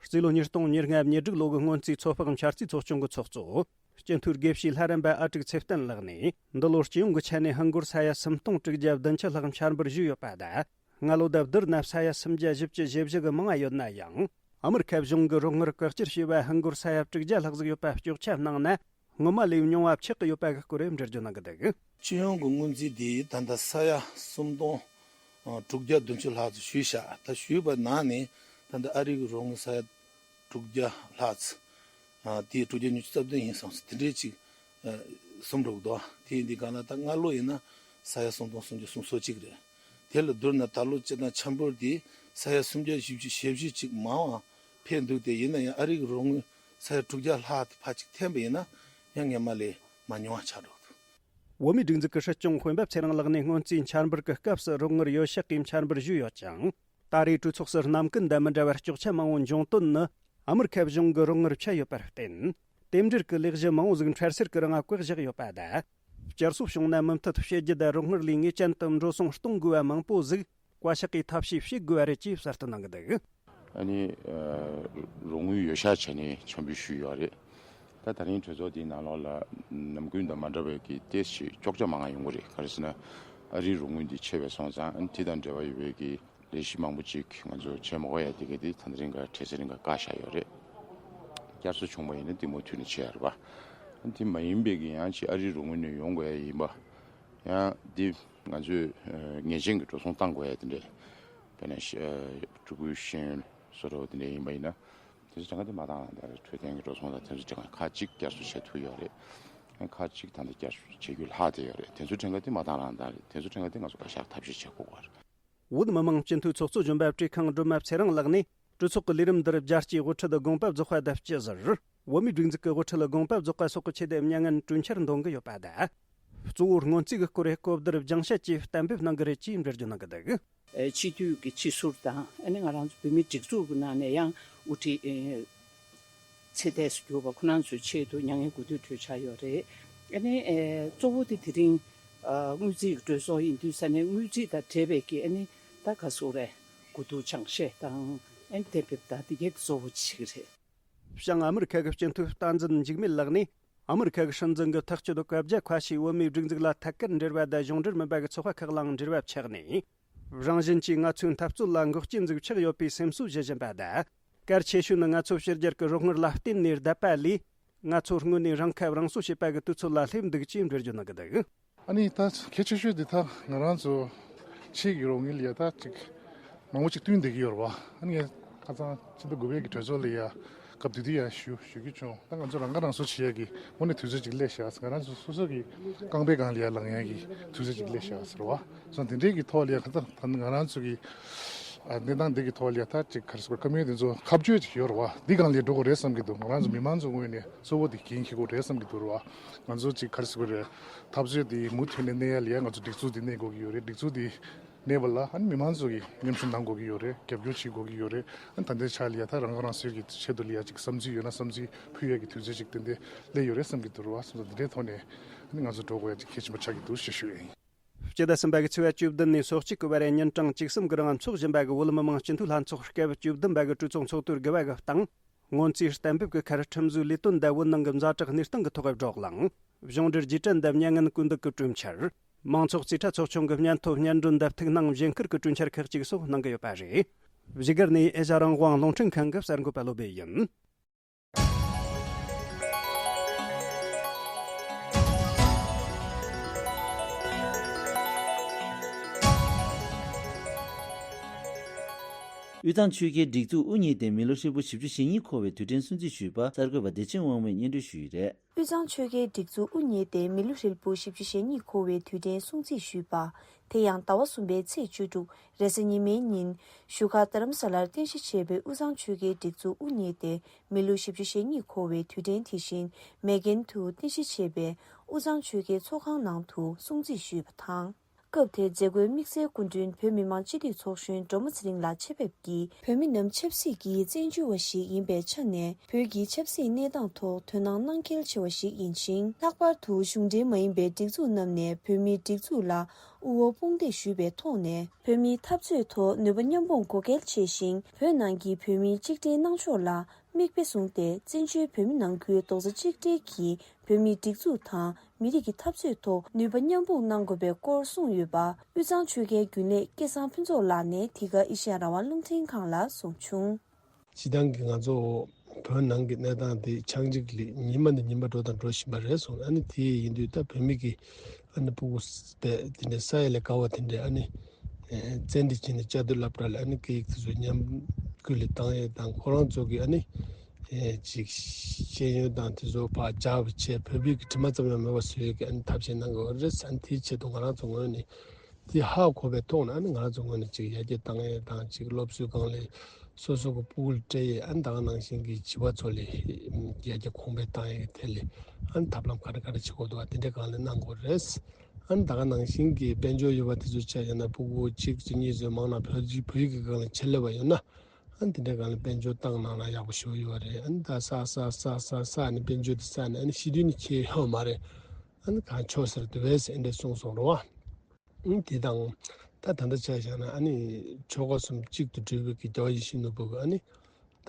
རྩིས་ལོ་ཉིས་སྟོང་ཉེར་ལྔ་ཉེར་དྲུག་ལོ་གི་སྔོན་རྩིས་ཚོད་དཔག་འཆར་རྩིས་ཚོགས་ཆུང་གི་ཚོགས་གཙོ། སྤྱི་འཐུས་དགེ་བཤེས་ལྷ་རམས་པ་ཨ་ཀྲུག་ཚེ་བརྟན་ལགས་ནས། འདི་ལོར་སྤྱི་ཡོངས་ཀྱི་ཆ་ནས་ཧིན་སྒོར་ས་ཡ་སུམ་སྟོང་དྲུག་བརྒྱ་བདུན་ཅུ་ལྷག་འཆར་འབུལ་ཞུས་ཡོད་པ་དང་། སྔ་ལོ་དང་བསྡུར་ན་ས་ཡ་སུམ་བརྒྱ་བཞི་བཅུ་ཞེ་བཞི་གི་མང་བ་ཡོད་ན་ཡང་། ཨ་མི་རི་ཁ་གཞུང་གི་རོགས་དངུལ་བཀག་སྐྱིལ་བྱས་པ་ཧིན་སྒོར་ས་ཡ་དྲུག་བརྒྱ་ལྷག་ཟིག་ཡོད་པ་གཅོག་ཆ་གནང་ན། སྔོན་མ་ལས་ཉུང་བ་ཆགས་ཀྱི་ཡོད་པ་གི་སྐོར་འགྲེལ་བརྗོད་གནང་གི་འདུག་སྤྱི་ཡོངས་ཀྱི་སྔོན་རྩིས་དེ་ད་ལྟ་ས་ཡ་སུམ་སྟོང་དྲུག་བརྒྱ་བདུན་ཅུ་ལྷག་ཙམ་ཞུས་ཤག་ད་ཞུས་པ་ནང་ནས་ད་ལྟ་ཨ་རི་གི་རོགས་དངུལ་ས་ཡ་དྲུག་བརྒྱ་ལྷག་ཙམ། དེ་དྲུག་བརྒྱ་ཉི་ཤུ་རྩ་བདུན་ཡིན་བསམ་སོང་། དེ་འདྲས་ཅིག་ཟིན་འགྲོ་གི་འདུག་དེ་ཡིན་དུས་གང་ལ་ད་སྔ་ལོ་ཡིན་ན་ས་ཡ་སུམ་སྟོང་སུམ་བརྒྱ་སུམ་ཅུ་སོ་གཅིག་རེད། དེ་ལ་བསྡུར་ན་ད་ལོ་སྤྱིར་བཏང་འཆར་འབུལ་དེ་ས་ཡ་སུམ་བརྒྱ་བཞི་བཅུ་ཞེ་བཞི་ཅིག་མང་བ་ཕེབས་འདུག་དེ་ཡིན་ན་ཡང་ཨ་རི་གི་རོགས་དངུལ་ས་ཡ་དྲུག་བརྒྱ་ལྷག་དེ་ཕར་ཅིག་འཐེན་པ་ཡིན་ན་ཡང་སྔོན་མ་ལས་མ་ཉུང་བ་ཆགས་འགྲོ་གི་འདུག་བོད་མིའི་སྒྲིག་འཛུགས་ཀྱི་སྲིད་སྐྱོང་སྤེན་པ་ཚེ་རིང་ལགས་ནས་སྔོན་རྩིས་འཆར་འབུལ་གྱི་སྐབས་སུ་རོགས་དངུལ་ཡོད་ཤག་གི་འཆར་འབུལ་ཞུས་ཡོད་ཅིང་། ད་རེས་གྲོས་ཚོགས་སུ་རྣམ་ཀུན་དང་མི་འདྲ་བར་གཅོག་ཆ་མང་བོ་འབྱུང་དོན་ནི། ཨ་མི་རི་ཁ་གཞུང་གི་རོགས་དངུལ་ཆད་ཡོད་པར་བརྟེན། རྟེན་འབྲེལ་གྱི་ལས་གཞི་མང་བོ་ཟིག་འཕྲལ་སེལ་གྱི་རིང་བཀག་བཞག་ཡོད་པ་དང་། བསྐྱར་གསོ་བྱུང་ན་མུ་མཐུད་བྱེད་རྒྱུ་དང་རོགས་དངུལ་ལས་ངེས་ཅན་དུ་འགྲོ་སོང་གཏོང་དགོས་པ་མང་པོ་ཟིག་བཀའ་ཤག་གིས་ཐབས་ཤེས་བྱེད་དགོས་པ་རེད་ཅེས་གསལ་སྟོན་གནང་གི་འདུག་ཨ་ནི། ཨ། རོགས་དངུལ་ཡོད་ཤག་བྱས་ནས་འཆར་འབུལ་ཞུས་ཡོད་རེད། ད་ད་རིང་གྲོས་ཚོགས་འདིའི་ནང་ལོགས་ལ་ནམ་རྒྱུན་དང་མ་འདྲ་བའི་གི་ཏོག་ཙམ་ཅིག་གཅོག་ཆ་མང་བ་ཡོང་གི་རེད། ག་རེ་ཟེར་ན། ཨ་རིའི་རོགས་དངུལ་འདི་ཆད་པ་སོང་ཙང་། ཨ་ནི་དེ་དང་འབྲེལ་བ་ཡོད་པའི་གི་ལས་གཞི་མང་པོ་ཅིག་ང་ཚོ་བྱེད་མ་དགོས་ཡ་དེ་ག་དེ་ད་ལྟ་རིང་ག་གྲས་ཚོད་རིང་ག་བཀག་བཞག་ཡོད་རེད། བསྐྱར་གསོ་བྱུང་བ་ཡིན་ན་དེ་མུ་མཐུད་ནས་བྱེད་ཡ་རེད་པ། ཨ་ནི་དེ་མ་ཡིན་པའི་གི་ཡང་ཅིག་ཨ་རིའི་རོགས་དངུལ་ནས་ཡོང་དགོས་ཡ་ཡིན་པ། ཡང་འདི་ང་ཚོས་ཨ་ངེས་ཅན་གྱི་འགྲོ་སོང་བཏང་དགོས་ཡ་དེ་འདྲས། དཔེར་ན་ཤ་ཨ་ཕྲུ་གུའི་ཤེས་ཡོན་བཟོ་འདྲ་བོ་དེ་འདྲས་ཡིན་པ་ཡིན་ན། དེ་ཚོ་གྲངས་ཀ་དེ་མ་བཏང་རང་བཏང་རེད། འཕྲོད་བསྟེན་གྱི་འགྲོ་སོང་དང་དེ་ཚོ་གྲངས་ཁག་གཅིག་བསྐྱར་གསོ་བྱེད་ཐུབ་ཡོད་རེད། ཁག་གཅིག་ད་ལྟ་བསྐྱར་གསོ་བྱེད་རྒྱུ་ལྷག་བསྡད་ཡོད་རེད། དེ་ཚོ་གྲངས་ཀ་དེ་མ་བཏང་རང་བཏང་རེད། དེ་ཚོ་གྲངས་ཀ་དེ་ང་ཚོ་བཀའ་ཤག་ཐབས་ཤེས་བྱེད་དགོས་པ་རེད། བོད་མི་མང་སྤྱི་འཐུས་ཚོགས་གཙོ་གཞོན་པ་བཀྲས་ཁང་སྒྲོལ་མ་ཚེ་རིང་ལགས་ནས་གྲོས་ཚོགས་ཀྱི་ལས་རིམ་འདིར་རྒྱལ་སྤྱིའི་དབུ་ཁྲིད་དགོངས་པ་རྫོགས་པ་དང་སྤྱི་ཟུར། བོད་མིའི་སྒྲིག་འཛུགས་ཀྱི་དབུ་ཁྲིད་དགོངས་པ་རྫོགས་པ་སོགས་ཀྱི་ཆེད་དུ་མྱ་ངན་གྲོས་འཆར་འདོན་གྱི་ཡོད་པ་དང་། གཙོ་བོ་སྔོན་རྩིས་ཀྱི་སྐོར་གོ་བསྡུར་སྦྱང་བཤད་ཀྱིས་གཏན་འབེབས་གནང་གི་རེད་ཅེས་འགྲེལ་བརྗོད་གནང་གི་འདུག། སྤྱི་འཐུས་ཀྱི་སྤྱི་ཟུར་དང་ཨ་ནི་ང་རང་ཚོ་བོད་མིའི་སྒྲིག་འཛུགས་ཀྱི་ནང་ནས་ཡང་དབུ་ཁྲིད་ཚེ་འདས་སུ་གྱུར་པ་ཁོ་རང་ཚོའི་ཆེད་དུ་མྱ་ངན་གུས་འདུད་གྲོས་འཆར་ཡོད་རེད། ཨ་ནི་གཙོ་བོ་དེ་དེ་རིང་དངུལ་རྩིས་ཀྱི་གྲོས་ཚོགས་ཡིན་དུས་ས་ནས་དངུལ་རྩིས་དང་འབྲེལ་བའི་གི་ཨ་ནི་ད་ག་སོག་རེད། གོ་བསྡུར་སྦྱང་བཤད་དང་ཨ་ནི་གཏན་འབེབས་དང་དེ་གས་གཙོ་བོ་བྱེད་ཀྱི་རེད། བྱང་ཨ་མི་རི་ཁ་གི་སྤྱི་འཐུས་བསྟན་འཛིན་འཇིགས་མེད་ལགས་ནས་ཨ་མི་རི་ཁ་གི་སྲིད་འཛིན་གྱི་ཐག་གཅོད་བཀའ་རྒྱ་ཁ་ཤས་བོད་མིའི་སྒྲིག་འཛུགས་ལ་ཐད་ཀར་འབྲེལ་བ་དང་གཞུང་འབྲེལ་མིན་པ་གི་ཚོགས་པ་ཁག་ལའང་འབྲེལ་བ་ཆགས་ནས། རང་བཞིན་གྱིས་ང་ཚོའི་འཐབ་རྩོད་ལ་འགོག་རྐྱེན་ཟིག་ཆགས་ཡོད་པའི་སེམས་གསོ་བྱེད་བཞིན་པ་དང་། གལ་ཆེ་ཤོས་ནི་ང་ཚོ་ཕྱི་རྒྱལ་གྱི་རོགས་དངུལ་ལ་བརྟེན་ནས་བསྡད་པ་ལས། ང་ཚོ་དངོས་ནས་རང་ཁ་རང་གསོ་བྱེད་པ་གི་དུས་ཚོད་ལ་སླེབས་འདུག་ཅེས་འགྲེལ་བརྗོད་གནང་གི་འདུག། ཨ་ནི་ད་གལ་ཆེ་ཤོས་འདི་ད་ང་རང་ཚོ་ཕྱིའི་གི་རོགས་དངུལ་ཡ་ད་ཅིག་མང་པོ་ཅིག་བསྟུན་བསྡད་ཀྱི་ཡོད་རེད་བ། ཨ་ནི་ངས་ཁ་སང་ཕྱི་ཟླ་དགུ་པའི་གི་གྲོས་ཚོགས་ལ་ཡ་སྐབས་དེ་དུས་ཡ་ཞུ་ཞུ་གི་བྱུང་། ད་ང་ཚོ་རང་ཁ་རང་གསོ་བྱེད་ཡ་གི་དངོས་གནས་དུས་ཚོད་ཅིག་སླེབས་ཤག། ང་རང་ཚོ་སོ་སོ་གི་རྐང་པའི་སྒང་ལ་ཡ་ལངས་ཡ་གི་དུས་ཚོད་ཅིག་སླེབས་ཤག་ཟེར་བ། སོང་དེ་འདྲའི་གི་ཐོག་ལ་ཡ་ཁ་ད་ད་ང་རང་ཚོ་གི་ཨ་གནས་སྟངས་འདི་གི་ཐོག་ལ་ཡ་ད་ཅིག་ག་རེ་ཟེར་བཀའ་མོལ་དེ་ཚོ་ཁ་གཅོད་ཅིག་ཡོད་རེད་བ། འདི་སྒང་ལ་འགྲོ་དགོས་རེད་བསམ་གི་འདུག། ང་རང་ཚོ་མི་མང་ཚོ་ངོས་ནས་གཙོ་བོ་དེ་འགན་འཁྱེར་དགོས་རེད་བསམ་གི་འདུག་རེད་བ། ང་ཚོ་ཅིག་ག་རེ་ཟེར་དགོས་རེད། འཐབ་རྩོད་དེ་མུ་མཐུད་ནས་གནས་ཡ་ལ་ཡ་ང་ཚོ་སྒྲིག་འཛུགས་དེ་གནས་དགོས་ཀྱི་ཡོད་རེད། སྒྲིག་འཛུགས་དེ་གནས་པ་ལ་ཨ་ནི་མི་མང་ཚོ་གིས་མཉམ་ཞུགས་གནང་དགོས་ཀྱི་ཡོད་རེད། རྒྱབ་སྐྱོར་བྱེད་དགོས་ཀྱི་ཡོད་རེད། ཨ་ནི་ད་ལྟའི་ཆ་ལ་ཡ་ད་རང་ཁ་རང་གསོའི་གི་ཆེད་དུ་ལ་ཡ་ཅིག་བསམ་ཚུལ་ཡོད་ན་བསམ་ཚུལ་ཕུལ་ཡ་གི་དུས་ཚོད་ཅིག་ཏན་ཏན་སླེབས་ཡོད་རེད་བསམ་གི་འདུག་རེད་བ། སོང་ཙང་འདི་འདྲའི་ཐོག་ནས་ཨ་ནི་ང་ཚོ་འགྲོ་དགོས་ཡ་ཅིག་གལ་ཆེན་པོ་ཆགས་ཀྱི་འདུག་ཞེས་ཞུ་ཡ་ཡིན། སྤྱི་ཟླ་གསུམ་པ་གི་ཚེས་པ་བཅུ་བདུན་ནས་སོ་གཅིག་གི་བར་ཉིན་གྲངས་བཅུ་གསུམ་གི་རིང་འཚོགས་བཞིན་པ་གི་བོད་མི་མང་སྤྱི་འཐུས་ལྷན་ཚོགས་སྐབས་བཅུ་བདུན་པ་གི་གྲོས་ཚོགས་ཚོགས་དུས་དགུ་པ་གི་སྟེང་། སྔོན་རྩིས་གཏན་འབེབས་ཀྱི་ཁར་ཁྲིམས་བཟོའི་ལས་དོན་དང་བོད་ནང་གི་ཛ་དྲག་གནས་སྟངས་ཀྱི་ཐོག་བགྲོ་གླེང་། གཞུང་འབྲེལ་རྗེས་དྲན་དང་མྱ་ངན་གུས་འདུད་ཀྱི་གྲོས་འཆར། མང་ཚོགས་རྩིས་ཁྲ་ཚོགས་ཆུང་གི་སྙན་ཐོ་སྙན་སྒྲོན་དང་ཐུགས་སྣང་བཞེས་མཁན་གྱི་གྲོས་འཆར་ཁག་ཅིག་སོགས་གནང་གི་ཡོད་པ་རེད། བཞུགས་སྒར་ནས་ཨེ་ཤ་རང་དབང་རླུང་འཕྲིན་ཁང་གི་གསར་འགོད་པ་བློ་བྷེ་ཡིན། དབུས་གཙང་ཆོལ་ཁའི་སྒྲིག་འཛུགས་དབུ་བརྙེས་ཏེ་མི་ལོ་ཧྲིལ་པོ་བཞི་བཅུ་ཞེ་གཉིས་འཁོར་བའི་དུས་དྲན་སྲུང་བརྩི་ཞུས་པ་གསར་འགོད་པ་བདེ་ཆེན་དབང་མོས་སྙན་སྒྲོན་ཞུས་ཡོད་རེད། དབུས་གཙང་ཆོལ་ཁའི་སྒྲིག་འཛུགས་དབུ་བརྙེས་ཏེ་མི་ལོ་ཧྲིལ་པོ་བཞི་བཅུ་ཞེ་གཉིས་འཁོར་བའི་དུས་དྲན་སྲུང་བརྩི་ཞུས་པ། དེ་ཡང་ཟླ་བ་གསུམ་པའི་ཚེས་བཅུ་དྲུག་རེས་གཟའ་ཉི་མའི་ཉིན། བཞུགས་སྒར་རྡ་རམ་ས་ལར་རྟེན་གཞི་བྱས་པའི་དབུས་གཙང་ཆོལ་ཁའི་སྒྲིག་འཛུགས་དབུ་བརྙེས་ཏེ་མི་ལོ་བཞི་བཅུ་ཞེ་གཉིས་འཁོར་བའི་དུས་དྲན་དེ་བཞིན་མེག་གྷན་དུ་རྟེན་གཞི་བྱས་པའི་དབུས་གཙང་ཆོལ་ཁའི་ཚོགས་ཁང་ནང་དུ་སྲུང་བརྩི་ཞུས་པ་དང་། སྐབས་དེར་མཛད་སྒོའི་དམིགས་བསལ་སྐུ་མགྲོན་བོད་མི་མང་སྤྱི་འཐུས་ཚོགས་གཞོན་སྒྲོལ་མ་ཚེ་རིང་ལགས་ཆེད་ཕེབས་ཀྱིས། བོད་མི་རྣམས་ཆབ་སྲིད་ཀྱི་བཙན་བྱོལ་བ་ཞིག་ཡིན་པའི་ཆ་ནས། བོད་ཀྱི་ཆབ་སྲིད་གནས་སྟངས་ཐོག་དོ་སྣང་གནང་གལ་ཆེ་བ་ཞིག་ཡིན་ཞིང་། ལྷག་པར་དུ་གཞུང་འབྲེལ་མ་ཡིན་པའི་སྒྲིག་འཛུགས་རྣམས་ནས་བོད་མིའི་སྒྲིག་འཛུགས་ལ་དབུ་འོག་དཔུང་འདེགས་ཞུས་པའི་ཐོག་ནས། བོད་མིའི་འཐབ་རྩོད་ཐོག་ནུས་པ་མཉམ་སྤུངས་དགོས་གལ་ཆེ་ཞིང་། བོད་ནང་གི་བོད་མིའི་གཅིག་སྒྲིལ་གནང་ཕྱོགས་ལ་མིག་དཔེ་བཟུང་སྟེ། བཙན་བྱོལ་བོད་མི་ནང་ཁུལ་རྡོག་རྩ་གཅིག་སྒྲིལ་གྱིས་བོད་མིའི་སྒྲིག་འཛུགས་དང་། མི་རིགས་ཀྱི་འཐབ་རྩོད་ཐོག་ནུས་པ་མཉམ་སྤུངས་གནང་དགོས་པའི་སྐོར་གསུངས་ཡོད་པ། དབུས་གཙང་ཆོལ་ཁའི་རྒྱུན་ལས་སྐལ་བཟང་ཕུན་ཚོགས་ལགས་ནས་འདི་ག་ཨེ་ཤ་ཡ་རང་དབང་རླུང་འཕྲིན་ཁང་ལ་གསུངས་བྱུང་། སྤྱིར་བཏང་གི་ང་ཚོ་བོད་ནང་གི་གནས་སྟངས་དེ་ཆག་འཇིག་ལས་ཉི་མ་ནས་ཉི་མ་འགྲོ་དང་འགྲོ་བཞིན་པ་རེད་སོང་། ཨ་ནི་དེ་ཡིན་དུས་ད་བོད་མི་གི་ཨ་ནི་སྤུ་གུ་དེ་དེ་འདྲའི་ས་ཡ་ལས་བརྒལ་བ་དེ་འདྲའི་ཨ་ནི་བཙན་ཁྲིད་བྱས་ནས་བཅའ་སྡོད་སློབ་གྲྭ་ལ་ཨ་ནི་སྐད་ཡིག་དེ་ཚོ་ཉམས་རྒུད་ལ་བཏང་ཡས་དང་ཁོ་རང་ཚོ་གི་ཨ་ནི། ཨེ་ཅིག་ཤེས་ཡོན་དང་དེ་ཚོ་ཕར་འཇགས་པ་བྱས། བོད་པའི་གི་དྲི་མ་ཙམ་ཡང་མེད་པ་བཟོ་ཡས་ཀྱི་ཨ་ནི་ཐབས་ཤེས་གནང་དགོས་པ་རེད། ཨ་ནི་དེའི་ཆེད་དུ་ང་རང་ཚོ་ངོས་ནས་དེ་ཧ་གོ་བའི་ཐོག་ནས་ཨ་ནི་ང་རང་ཚོ་ངོས་ནས་ཅིག་ཡར་རྒྱས་བཏང་ཡས་དང་། ཅིག་སློབ་གསོའི་སྒང་ལ་སོ་སོ་གི་སྤུ་གུ་ལ་སྤྲད་ཡས། ཨ་ནི་ད་ག་ནང་བཞིན་གྱི་བྱིས་པ་ཚོ་ལ་ཡར་རྒྱས་གོང་འཕེལ་བཏང་ཡས་ཀྱི་ཐད་ལ་ཨ་ནི་ཐབས་ལམ་ག་རེ་ག་རེ་བྱེད་དགོས་འདུག་པ་དེ་འདྲའི་སྒང་ལ་གནང་དགོས་རེད། ཨ་ནི་ད་ག་ནང་བཞིན་གྱི་དཔལ་འབྱོར་ཡོད་པ་དེ་ཚོ་ཆ་བཞག་ན་སྤུ་གུ་གཅིག་གཅིག་གཉིས་ཚོ་མང་ན་བོད་ཀྱི་བོད་ཡིག་གི་སྒང་ལ་ཆེད་ལས་པ་ཡོད་ན། ཨ་ནི་དེ་འདྲའི་སྒང་ལ་དཔལ་འབྱོར་བཏང་གནང་ན་ཡག་པོ་ཞེ་པོ་ཡོད་རེད། ཨ་ནི་ད་བསགས་བསགས་བསགས་བསགས་བསགས་ནས་དཔལ་འབྱོར་དེ་བསགས་ནས་ཨ་ནི་ཤེས་ཡོན་ནི་ཁྱེར་ཡོད་མ་རེད། ཨ་ནི་གང་ཆོག་ཟེར་དུ་བས་ཨེ་འདྲས་གསུངས་སོང་རེད་བ། ཨ་ནི་དེ་དང་ད་ད་ལྟ་ཆ་བཞག་ན་ཨ་ནི་ཆོལ་ཁ་གསུམ་གཅིག་ཏུ་སྒྲིལ་བའི་གི་རྒྱལ་བ་ཡིད་བཞིན་ནོར་བུ་གི་ཨ་ནི་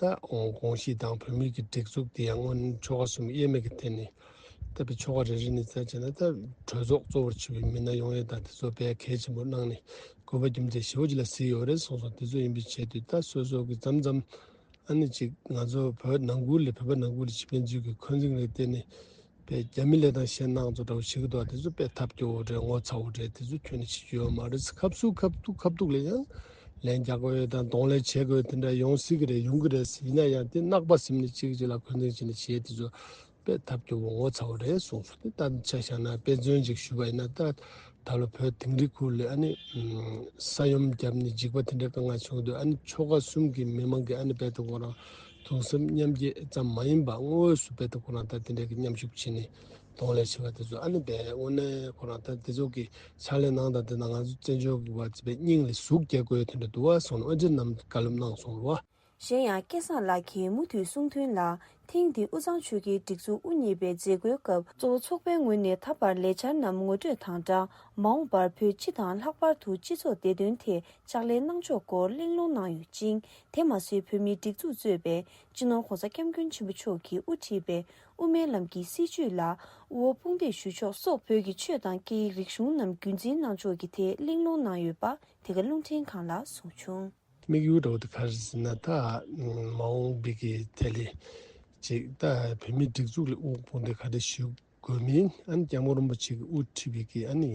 ད་དགོངས་གཞི་དང་བོད་མིའི་གི་སྒྲིག་འཛུགས་དེ་ཡང་སྔོན་ཆོལ་ཁ་གསུམ་དབྱེར་མེད་ཀྱི་ཐད་ནས་ད་བའི་ཆོལ་ཁ་རེ་རེ་ནས་བཙལ་བྱས་ན་ད་གྲོས་ཚོགས་གཙོ་བོར་བྱས་པའི་མི་སྣ་ཡོང་ཡས་དང་དེ་ཚོ་དཔེ་གལ་ཆེན་པོ་གནང་ནས། དགོས་པ་རྒྱུ་མཚན་ཞེ་པོ་ཅིག་ལ་གཟིགས་ཡོད་རེད་གསུངས་སོང་། དེ་ཚོ་ཡིན་པའི་ཆེད་དུ་ད་སོ་སོ་གི་མཚམས་མཚམས་ཨ་ནི་ཅིག་ང་ཚོ་བོད་ནང་ཁུལ་ལ་བོད་པ་ནང་ཁུལ་ལ་ཅིག་དཔེ་མཛོད་ཀྱི་འཁོན་འཛིན་རེ་བསྟན་ནས་དཔེ་རྒྱ་མི་ལས་དང་གཞན་གནང་ཚོ་འདྲ་བོ་བྱེད་ཀྱི་འདུག། དེ་ཚོ་དཔེ་ཐབས་སྐྱོ་བོ་རེད། ངོ་ཚ་བོ་རེད། དེ་ཚོ་ཁྱོན་ནས་བྱེད་རྒྱུ་ཡོད་མ་རེད། སྐབས་སུ་སྐབས་ཐུག་སྐབས་ཐུག་ལ་ཡང་ ལན་རྒྱག་དགོས་ཡོད་དང་གདོང་ལེན་བྱེད་དགོས་ཡོད་དེ་འདྲ་ཡོང་སྲིད་ཀྱི་རེད། ཡོང་གི་རེད། ཡིན་ན་ཡང་དེ་སྣང་བ་ཟིན་ནས་གཅིག་གཅིག་ལ་འཁོན་འཛིན་བྱས་ནས་བྱེད་དེ་ཚོ་དཔེ་ཐབས་སྐྱོ་བོ་ངོ་ཚ་བོ་རེད་གསུངས་སོང་། དེ་ལྟར་ཆ་བཞག་ན་དཔེ་མཚོན་ཅིག་ཞུས་པ་ཡིན་ན། ད་ད་ལོ་བོད་དིང་རི་ཁུལ་ལ་ཨ་ནི་ས་ཡོམ་བརྒྱབ་ནས་འཇིགས་པ་དེ་འདྲའི་དཀའ་ངལ་བྱུང་དུས། ཨ་ནི་ཆོལ་ཁ་གསུམ་གྱི་མི་མང་གིས་ཨ་ནི་དཔེ་དེ་ཁོ་རང་གདུང་སེམས་མཉམ་སྐྱེད་ཙམ་མ་ཡིན་པར་དངོས་སུ་དཔེ་དེ་ཁོ་རང་ད་དེ་འདྲའི་གི་མཉམ་ཞུགས་བྱས་ནས་གདོང་ལེན་བྱས་པ་དེ་ཚོ། ཨ་ནི་དཔེ་དངོས་གནས་ཁོ་རང་ད་དེ་ཚོ་གི་ཕྱག་ལས་གནང་སྟངས་དེ་ནང་ང་ཚོ་བཙན་བྱོལ་གྱི་བ་ཚོ་དཔེ་སྙིང་ལ་ཟུག་རྒྱག་དགོས་ཡོད་དེ་འདྲ་འདུག་བ་གསུངས་ནས་དབུ་མཛད་རྣམས་བཀའ་སློབ་གནང་སོང་རེད་བ། གཞན་ཡང་སྐལ་བཟང་ལགས་ཀྱིས་མུ་མཐུད་གསུངས་དོན་ལ། ཐེངས་འདིའི་དབུས་གཙང་ཆོལ་ཁའི་སྒྲིག་འཛུགས་དབུ་བརྙེས་པའི་མཛད་སྒོའི་སྐབས་གཙོ་བོ་ཚོགས་པའི་ངོས་ནས་ད་བར་ལས་འཆར་རྣམས་ངོ་སྤྲོད་དང་སྦྲགས། མ་འོངས་པར་བོད་སྤྱི་དང་ལྷག་པར་དུ་སྤྱི་ཚོགས་བདེ་དོན་ཐད་ཕྱག་ལས་གནང་ཕྱོགས་སྐོར་གླེང་སློང་གནང་ཡོད་ཅིང་། དེ་མ་ཟད་བོད་མིའི་སྒྲིག་འཛུགས་གཙོས་པའི་སྤྱི་ནོར་༧གོང་ས་༧སྐྱབས་མགོན་ཆེན་པོ་མཆོག་གིས་དབུ་ཁྲིད་པའི་དབུ་མའི་ལམ་གྱི་སྲིད་བྱུས་ལ་དབུ་བ་དཔུང་འདེགས་ཞུ་ཕྱོགས་སོགས་བོད་ཀྱི་ཆོས་དང་སྐད་ཡིག་རིག་གཞུང་རྣམས་རྒྱུན་འཛིན་གནང་ཕྱོགས་ཀྱི་ཐད་གླེང་སློང་གནང་ཡོད་པ་དེ་ག་རླུང་འཕྲིན་ཁང་ལ་གསུངས་བྱུང་། དམིགས་ཡུལ་འདྲ་བོ་དེ་ག་རེ་ཟེར་ན། ད་མ་འོངས་པའི་གི་ཐད་ལ་ཅིག་ད་བོད་མིའི་སྒྲིག་འཛུགས་ལ་དབུ་དཔུང་སྡེ་ག་རེ་ཞུ་དགོས་མིན། ཨ་ནི་སྐྱབས་མགོན་རིན་པོ་ཆེ་གིས་དབུ་ཁྲིད་པའི་གི་ཨ་ནི་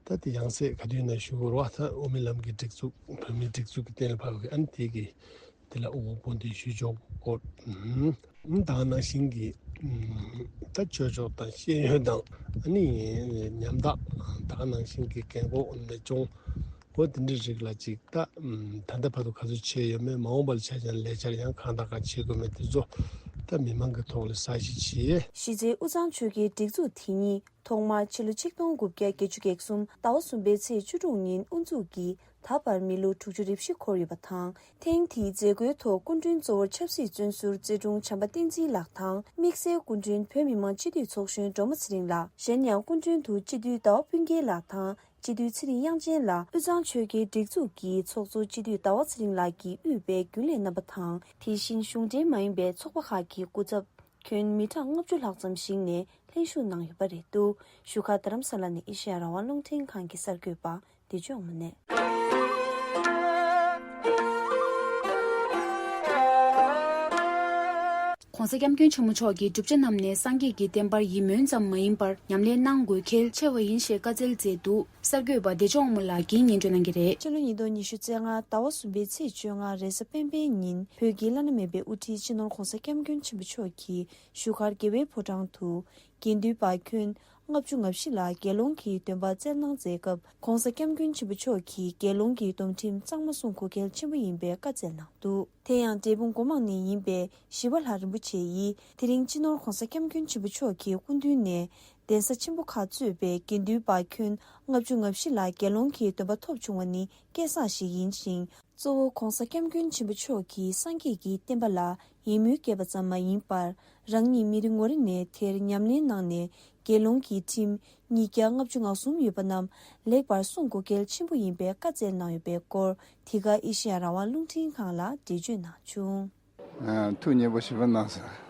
ད་དེ་ཡང་སེ་ག་དུས་ན་ཞུ་དགོས་རེད་བ། ད་དབུ་མའི་ལམ་གྱི་སྒྲིག་འཛུགས་བོད་མིའི་སྒྲིག་འཛུགས་ཀྱི་གཏན་ལ་ཕབ་པའི་གི་ཨ་ནི་དེ་གི་དེ་ལ་དབུ་དཔུང་སྡེ་ཞུ་ཕྱོགས་སྐོར། ཨུམ། ད་ག་ནང་བཞིན་གྱི་ཨུམ། ད་ཆོས་ཕྱོགས་དང་ཤེས་ཡོན་དང་ཨ་ནི་ཉམ་ཐག་ད་ག་ནང་བཞིན་གྱི་རྒན་གོག་ནས་སྐྱོང་། འོ་དེ་འདྲའི་རིགས་ལ་ཅིག་ད་ཨུམ། ད་ལྟ་བར་དུ་ག་ཚོད་བྱས་ཡོད་མེད། མ་འོངས་པ་ལ་ཆ་བཞག་ན་ལས་འཆར་ཡང་གང་དང་གང་བྱེད་དགོས་མེད་དེ་ཚོ་ད་མི་མང་གི་ཐོག་ལ་གསལ་བཤད་བྱས། གཞི་རྩའི་དབུས་གཙང་ཆོལ་ཁའི་སྒྲིག་འཛུགས་དེ་ཉིད་ཐོག་མར་ཕྱི་ལོ་ཆིག་སྟོང་དགུ་བརྒྱ་བརྒྱད་ཅུ་གྱ་གསུམ་ཟླ་བ་གསུམ་པའི་ཚེས་བཅུ་དྲུག་ཉིན་དབུ་འཛུགས་ཀྱིས་ད་བར་མི་ལོ་དྲུག་ཅུ་རེ་བཞི་འཁོར་ཡོད་པ་དང་། ཐེངས་འདིའི་མཛད་སྒོའི་ཐོག་སྐུ་མགྲོན་གཙོ་བོར་ཆབ་སྲིད་བཙོན་ཟུར་རྩེ་དྲུང་བྱམས་པ་བསྟན་འཛིན་ལགས་དང་། དམིགས་བསལ་སྐུ་མགྲོན་བོད་མི་མང་སྤྱི་འཐུས་ཚོགས་གཞོན་སྒྲོལ་མ་ཚེ་རིང་ལགས། གཞན་ཡང་སྐུ་མགྲོན་དུ་སྤྱི་འཐུས་ཟླ་བ་སྤུན་རྒྱལ་ལགས་དང་། སྤྱི་འཐུས་ཚེ་རིང་དབྱངས་ཅན་ལགས། དབུས་གཙང་ཆོལ་ཁའི་སྒྲིག་འཛུགས་ཀྱི་ཚོགས་གཙོ་སྤྱི་འཐུས་ཟླ་བ་ཚེ་རིང་ལགས་ཀྱིས་དབུས་པའི་རྒྱུན་ལས་རྣམ་པ་དང་། དེ་བཞིན་གཞུང་འབྲེལ་མ་ཡིན་པའི་ཚོགས་པ་ཁག་གི་སྐུ་ཚབ་ཁྱོན་མི་གྲངས་ལྔ་བཅུ་ལྷག་ཙམ་ཞིག་ནས་ལྷན་ཞུགས་གནང་ཡོད་པ་རེད་འདུག་བཞུགས་སྒར་རྡ་རམ་ས་ལ་ནས་ཨེ་ཤེ་ཡ་རང་དབང་རླུང་འཕྲིན་ཁང་གི་གསར་འགོད་པ་བདེ་ལྕོག་དངོས་གནས། ༸གོང་ས་༸སྐྱབས་མགོན་ཆེན་པོ་མཆོག་གིས་བསྒྲུབ་བྱ་རྣམས་ནས་སངས་རྒྱས་ཀྱི་བསྟན་པར་ཡིད་སྨོན་ཙམ་མ་ཡིན་པར་ཉམས་ལེན་གནང་དགོས་གལ་ཆེ་བ་ཡིན་ཞེས་བཀའ་སྩལ་མཛད་འདུག་གསར་འགོད་པ་བདེ་ལྕོག་དངོས་ལགས་ཀྱིས་སྙན་སྒྲོན་གནང་གི་རེད། སྤྱི་ལོ་ཉིས་སྟོང་ཉི་ཤུ་རྩ་ལྔ་ཟླ་བ་གསུམ་པའི་ཚེས་བཅོ་ལྔ་རེས་གཟའ་སྤེན་པའི་ཉིན་བོད་ཀྱི་བླ་ན་མེད་པའི་དབུ་ཁྲིད་སྤྱི་ནོར་༸གོང་ས་༸སྐྱབས་མགོན་ཆེན་པོ་མཆོག་གིས་བཞུགས་སྒར་རྒྱལ་བའི་ཕོ་བྲང་དུ་དགེ་འདུན་པ་ཁྱོན་ལྔ་བཅུ་ང་བཞི་ལ་དགེ་སློང་གི་སྡོམ་པ་སྩལ་གནང་མཛད་སྐབས་༸གོང་ས་༸སྐྱབས་མགོན་ཆེན་པོ་མཆོག་གིས་དགེ་སློང་གི་སྡོམ་ཁྲིམས་གཙང་མ་སྲུང་དགོས་གལ་ཆེན་པོ་ཡིན་པའི་བཀའ་སྩལ་གནང་འདུག་དེ་ཡང་འབྲས་སྤུངས་སྒོ་མང་ནས་ཡིན་པའི་ཞི་བ་ལྷ་རིན་པོ་ཆེ་ཡིས་དེ་རིང་སྤྱི་ནོར་༸གོང་ས་༸སྐྱབས་མགོན་ཆེན་པོ་མཆོག་གི་སྐུ་མདུན་ནས་གདན་ས་ཆེན་པོ་ཁག་གཙོས་པའི་དགེ་འདུན་པ་ཁྱོན་ལྔ་བཅུ་ང་བཞི་ལ་དགེ་སློང་གི་སྡོམ་པ་ཐོབ་བྱུང་བ་ནི་སྐལ་བཟང་ཞིག་ཡིན་ཞིང་། གཙོ་བོ་༸གོང་ས་༸སྐྱབས་མགོན་ཆེན་པོ་མཆོག་གིས་སངས་རྒྱས་ཀྱི་བསྟན་པ་ལ་ཡིད་སྨོན་སྐྱེས་པ་ཙམ་མ་ཡིན་པར། རང་ཉིད་མི་རེ་ངོ་རེ་ནས་དེར་ཉམས་ལེན་གནང་ནས་དགེ་སློང་གི་ཁྲིམས་ཉིས་བརྒྱ་ལྔ་བཅུ་ང་གསུམ་ཡོད་པ་རྣམས་ལེགས་པར་སྲུང་དགོས་གལ་ཆེན་པོ་ཡིན་པའི་བཀའ་སྩལ་གནང་ཡོད་པའི་སྐོར་འདི་ག་ཨེ་ཤེ་ཡ་རང་དབང་རླུང་འཕྲིན་ཁང་ལ་འགྲེལ་བརྗོད་གནང་བྱུང་། ཐུགས་མཉེས་པོ་ཞེ་པོ་གནང་སོང་།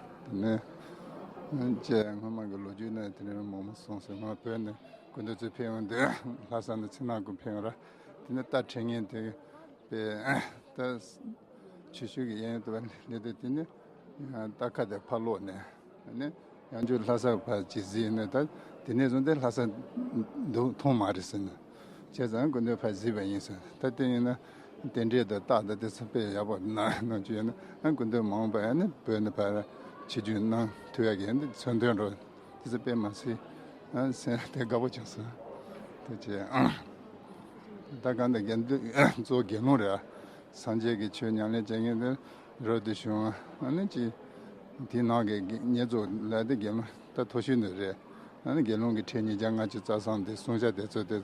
དེ་ནས་ཅེས་སྔོན་མ་གི་ལོ་རྒྱུས་ནས་དེ་ནས་མང་པོ་གསུངས་སོང་། ང་བོད་ནས་སྐུ་མདུན་ཚོ་ཕེབས་ཡོང་དུས་ལྷ་ས་ནས་ཚེ་ནང་ཀུན་ཕེབས་ཡོང་ར། དེ་ནས་རྟ་ཁྲིད་མཁན་དེ་པས་ད་ཆུ་ཤུལ་གྱི་གཡས་གཡོན་དུ་བ་སླེབས་དུས་དེ་ནས་རྟ་ཁ་དེ་ཕར་སློག་ནས་ནས་ཡང་བསྐྱར་ལྷ་ས་ཕར་ཅིག་གཟིགས་ནས། ད་དེ་ནས་བཟུང་སྟེ་ལྷ་ས་འདུག་མཐོང་མ་རེད་ཟེར་ནས། བྱས་ཙང་སྐུ་མདུན་ཕར་གཟིགས་པ་ཡིན་ཟེར། ད་དེ་ཡིན་ན་རྟེན་འབྲེལ་དང་རྟགས་དང་དེ་ཚོ་དཔེ་ཡག་པོ་གནང་གནང་རྒྱུ་ཡོད་ན། ཨ་སྐུ་མདུན་མ་འོངས་པ་ཡང་ནི་བོད་ནས་ཕར་ཆིབས་བསྒྱུར་གནང་ཐུབ་ཡག་གི་ཡང་འདི་མཚོན་དོན་རོ། དེ་ཚོ་དཔེ་མ་སྲིད་ཨ་སེམས་དེ་དགའ་པོ་བྱུང་སོང་། དེ་བྱས་ཨ་ད་གང་ལྟར་དགེ་འདུན་གཙོ་བོ་དགེ་སློང་རེད། སངས་རྒྱས་ཀྱི་ཆོས་ཉམས་ལེན་བྱེད་མཁན་དེ་རབ་ཏུ་བྱུང་། ཨ་ནི་ཅི་དེའི་ནང་གི་དགེ་བསྙེན་རྫོགས་ལས་དེ་དགེ་སློང་ད་མཐོ་ཤོས་འདི་རེད། ཨ་ནི་དགེ་སློང་གི་ཁྲིད་ཉིས་བརྒྱ་ལྔ་བཅུ་རྩ་གསུམ་དེ་བསྲུང་བྱ་དེ་ཚོ་དེ་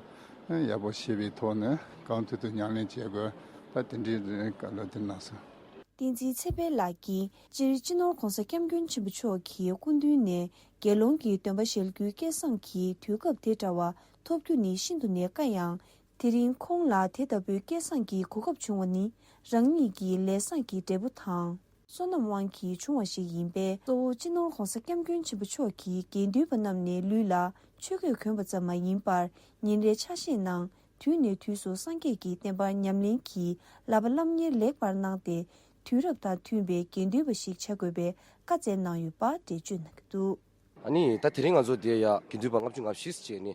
ཡག་པོ་ཤེས་པའི་ཐོག་ནས་གང་ཐུབ་ཐུབ་ཉམས་ལེན་བྱེད་དགོས། ད་དེ་འདྲའི་བཀའ་སློབ་དེ་གནང་སོང་། བསྟན་འཛིན་ཚེ་འཕེལ་ལགས་ཀྱིས་སྤྱིར་སྤྱི་ནོར་༸གོང་ས་༸སྐྱབས་མགོན་ཆེན་པོ་མཆོག་གི་སྐུ་མདུན་ནས་དགེ་སློང་གི་སྡོམ་པ་བཞེས་རྒྱུའི་སྐལ་བཟང་གི་དུས་སྐབས་དེ་འདྲ་བ་ཐོབ་རྒྱུ་ནི་ཤིན་ཏུ་ནས་དཀའ་ཡང་། དེ་རིང་ཁོང་ལ་དེ་ལྟ་བུའི་སྐལ་བཟང་གི་གོ་སྐབས་བྱུང་བ་ནི་རང་ཉིད་ཀྱི་ལས་བཟང་གི་འབྲས་བུ་དང་། བསོད་ནམས་དབང་གིས་བྱུང་བ་ཞིག་ཡིན་པས། གཙོ་བོ་སྤྱི་ནོར་༸གོང་ས་༸སྐྱབས་མགོན་ཆེན་པོ་མཆོག་གིས་དགེ་འདུན་པ་རྣམས་ནས་ལུས་ལ་ཆོས་གོས་གོན་པ་ཙམ་མ་ཡིན་པར། ཉིན་རེའི་ཆ་ཤས་ནང་དུས་ནས་དུས་སུ་སངས་རྒྱས་ཀྱི་བསྟན་པར་ཉམས་ལེན་གྱིས་བསླབ་པ་སློབ་གཉེར་ལེགས་པར་གནང་སྟེ། དུས་རབས་དང་མཐུན་པའི་དགེ་འདུན་པ་ཞིག་བྱ་དགོས་པའི་བཀའ་སྩལ་གནང་ཡོད་པ་འགྲེལ་བརྗོད་གནང་གི་འདུག་ཨ་ནི་ད་དེ་རིང་ང་ཚོ་འདིར་ཡ་དགེ་འདུན་པ་ལྔ་བཅུ་ང་བཞི་བྱས་ནས་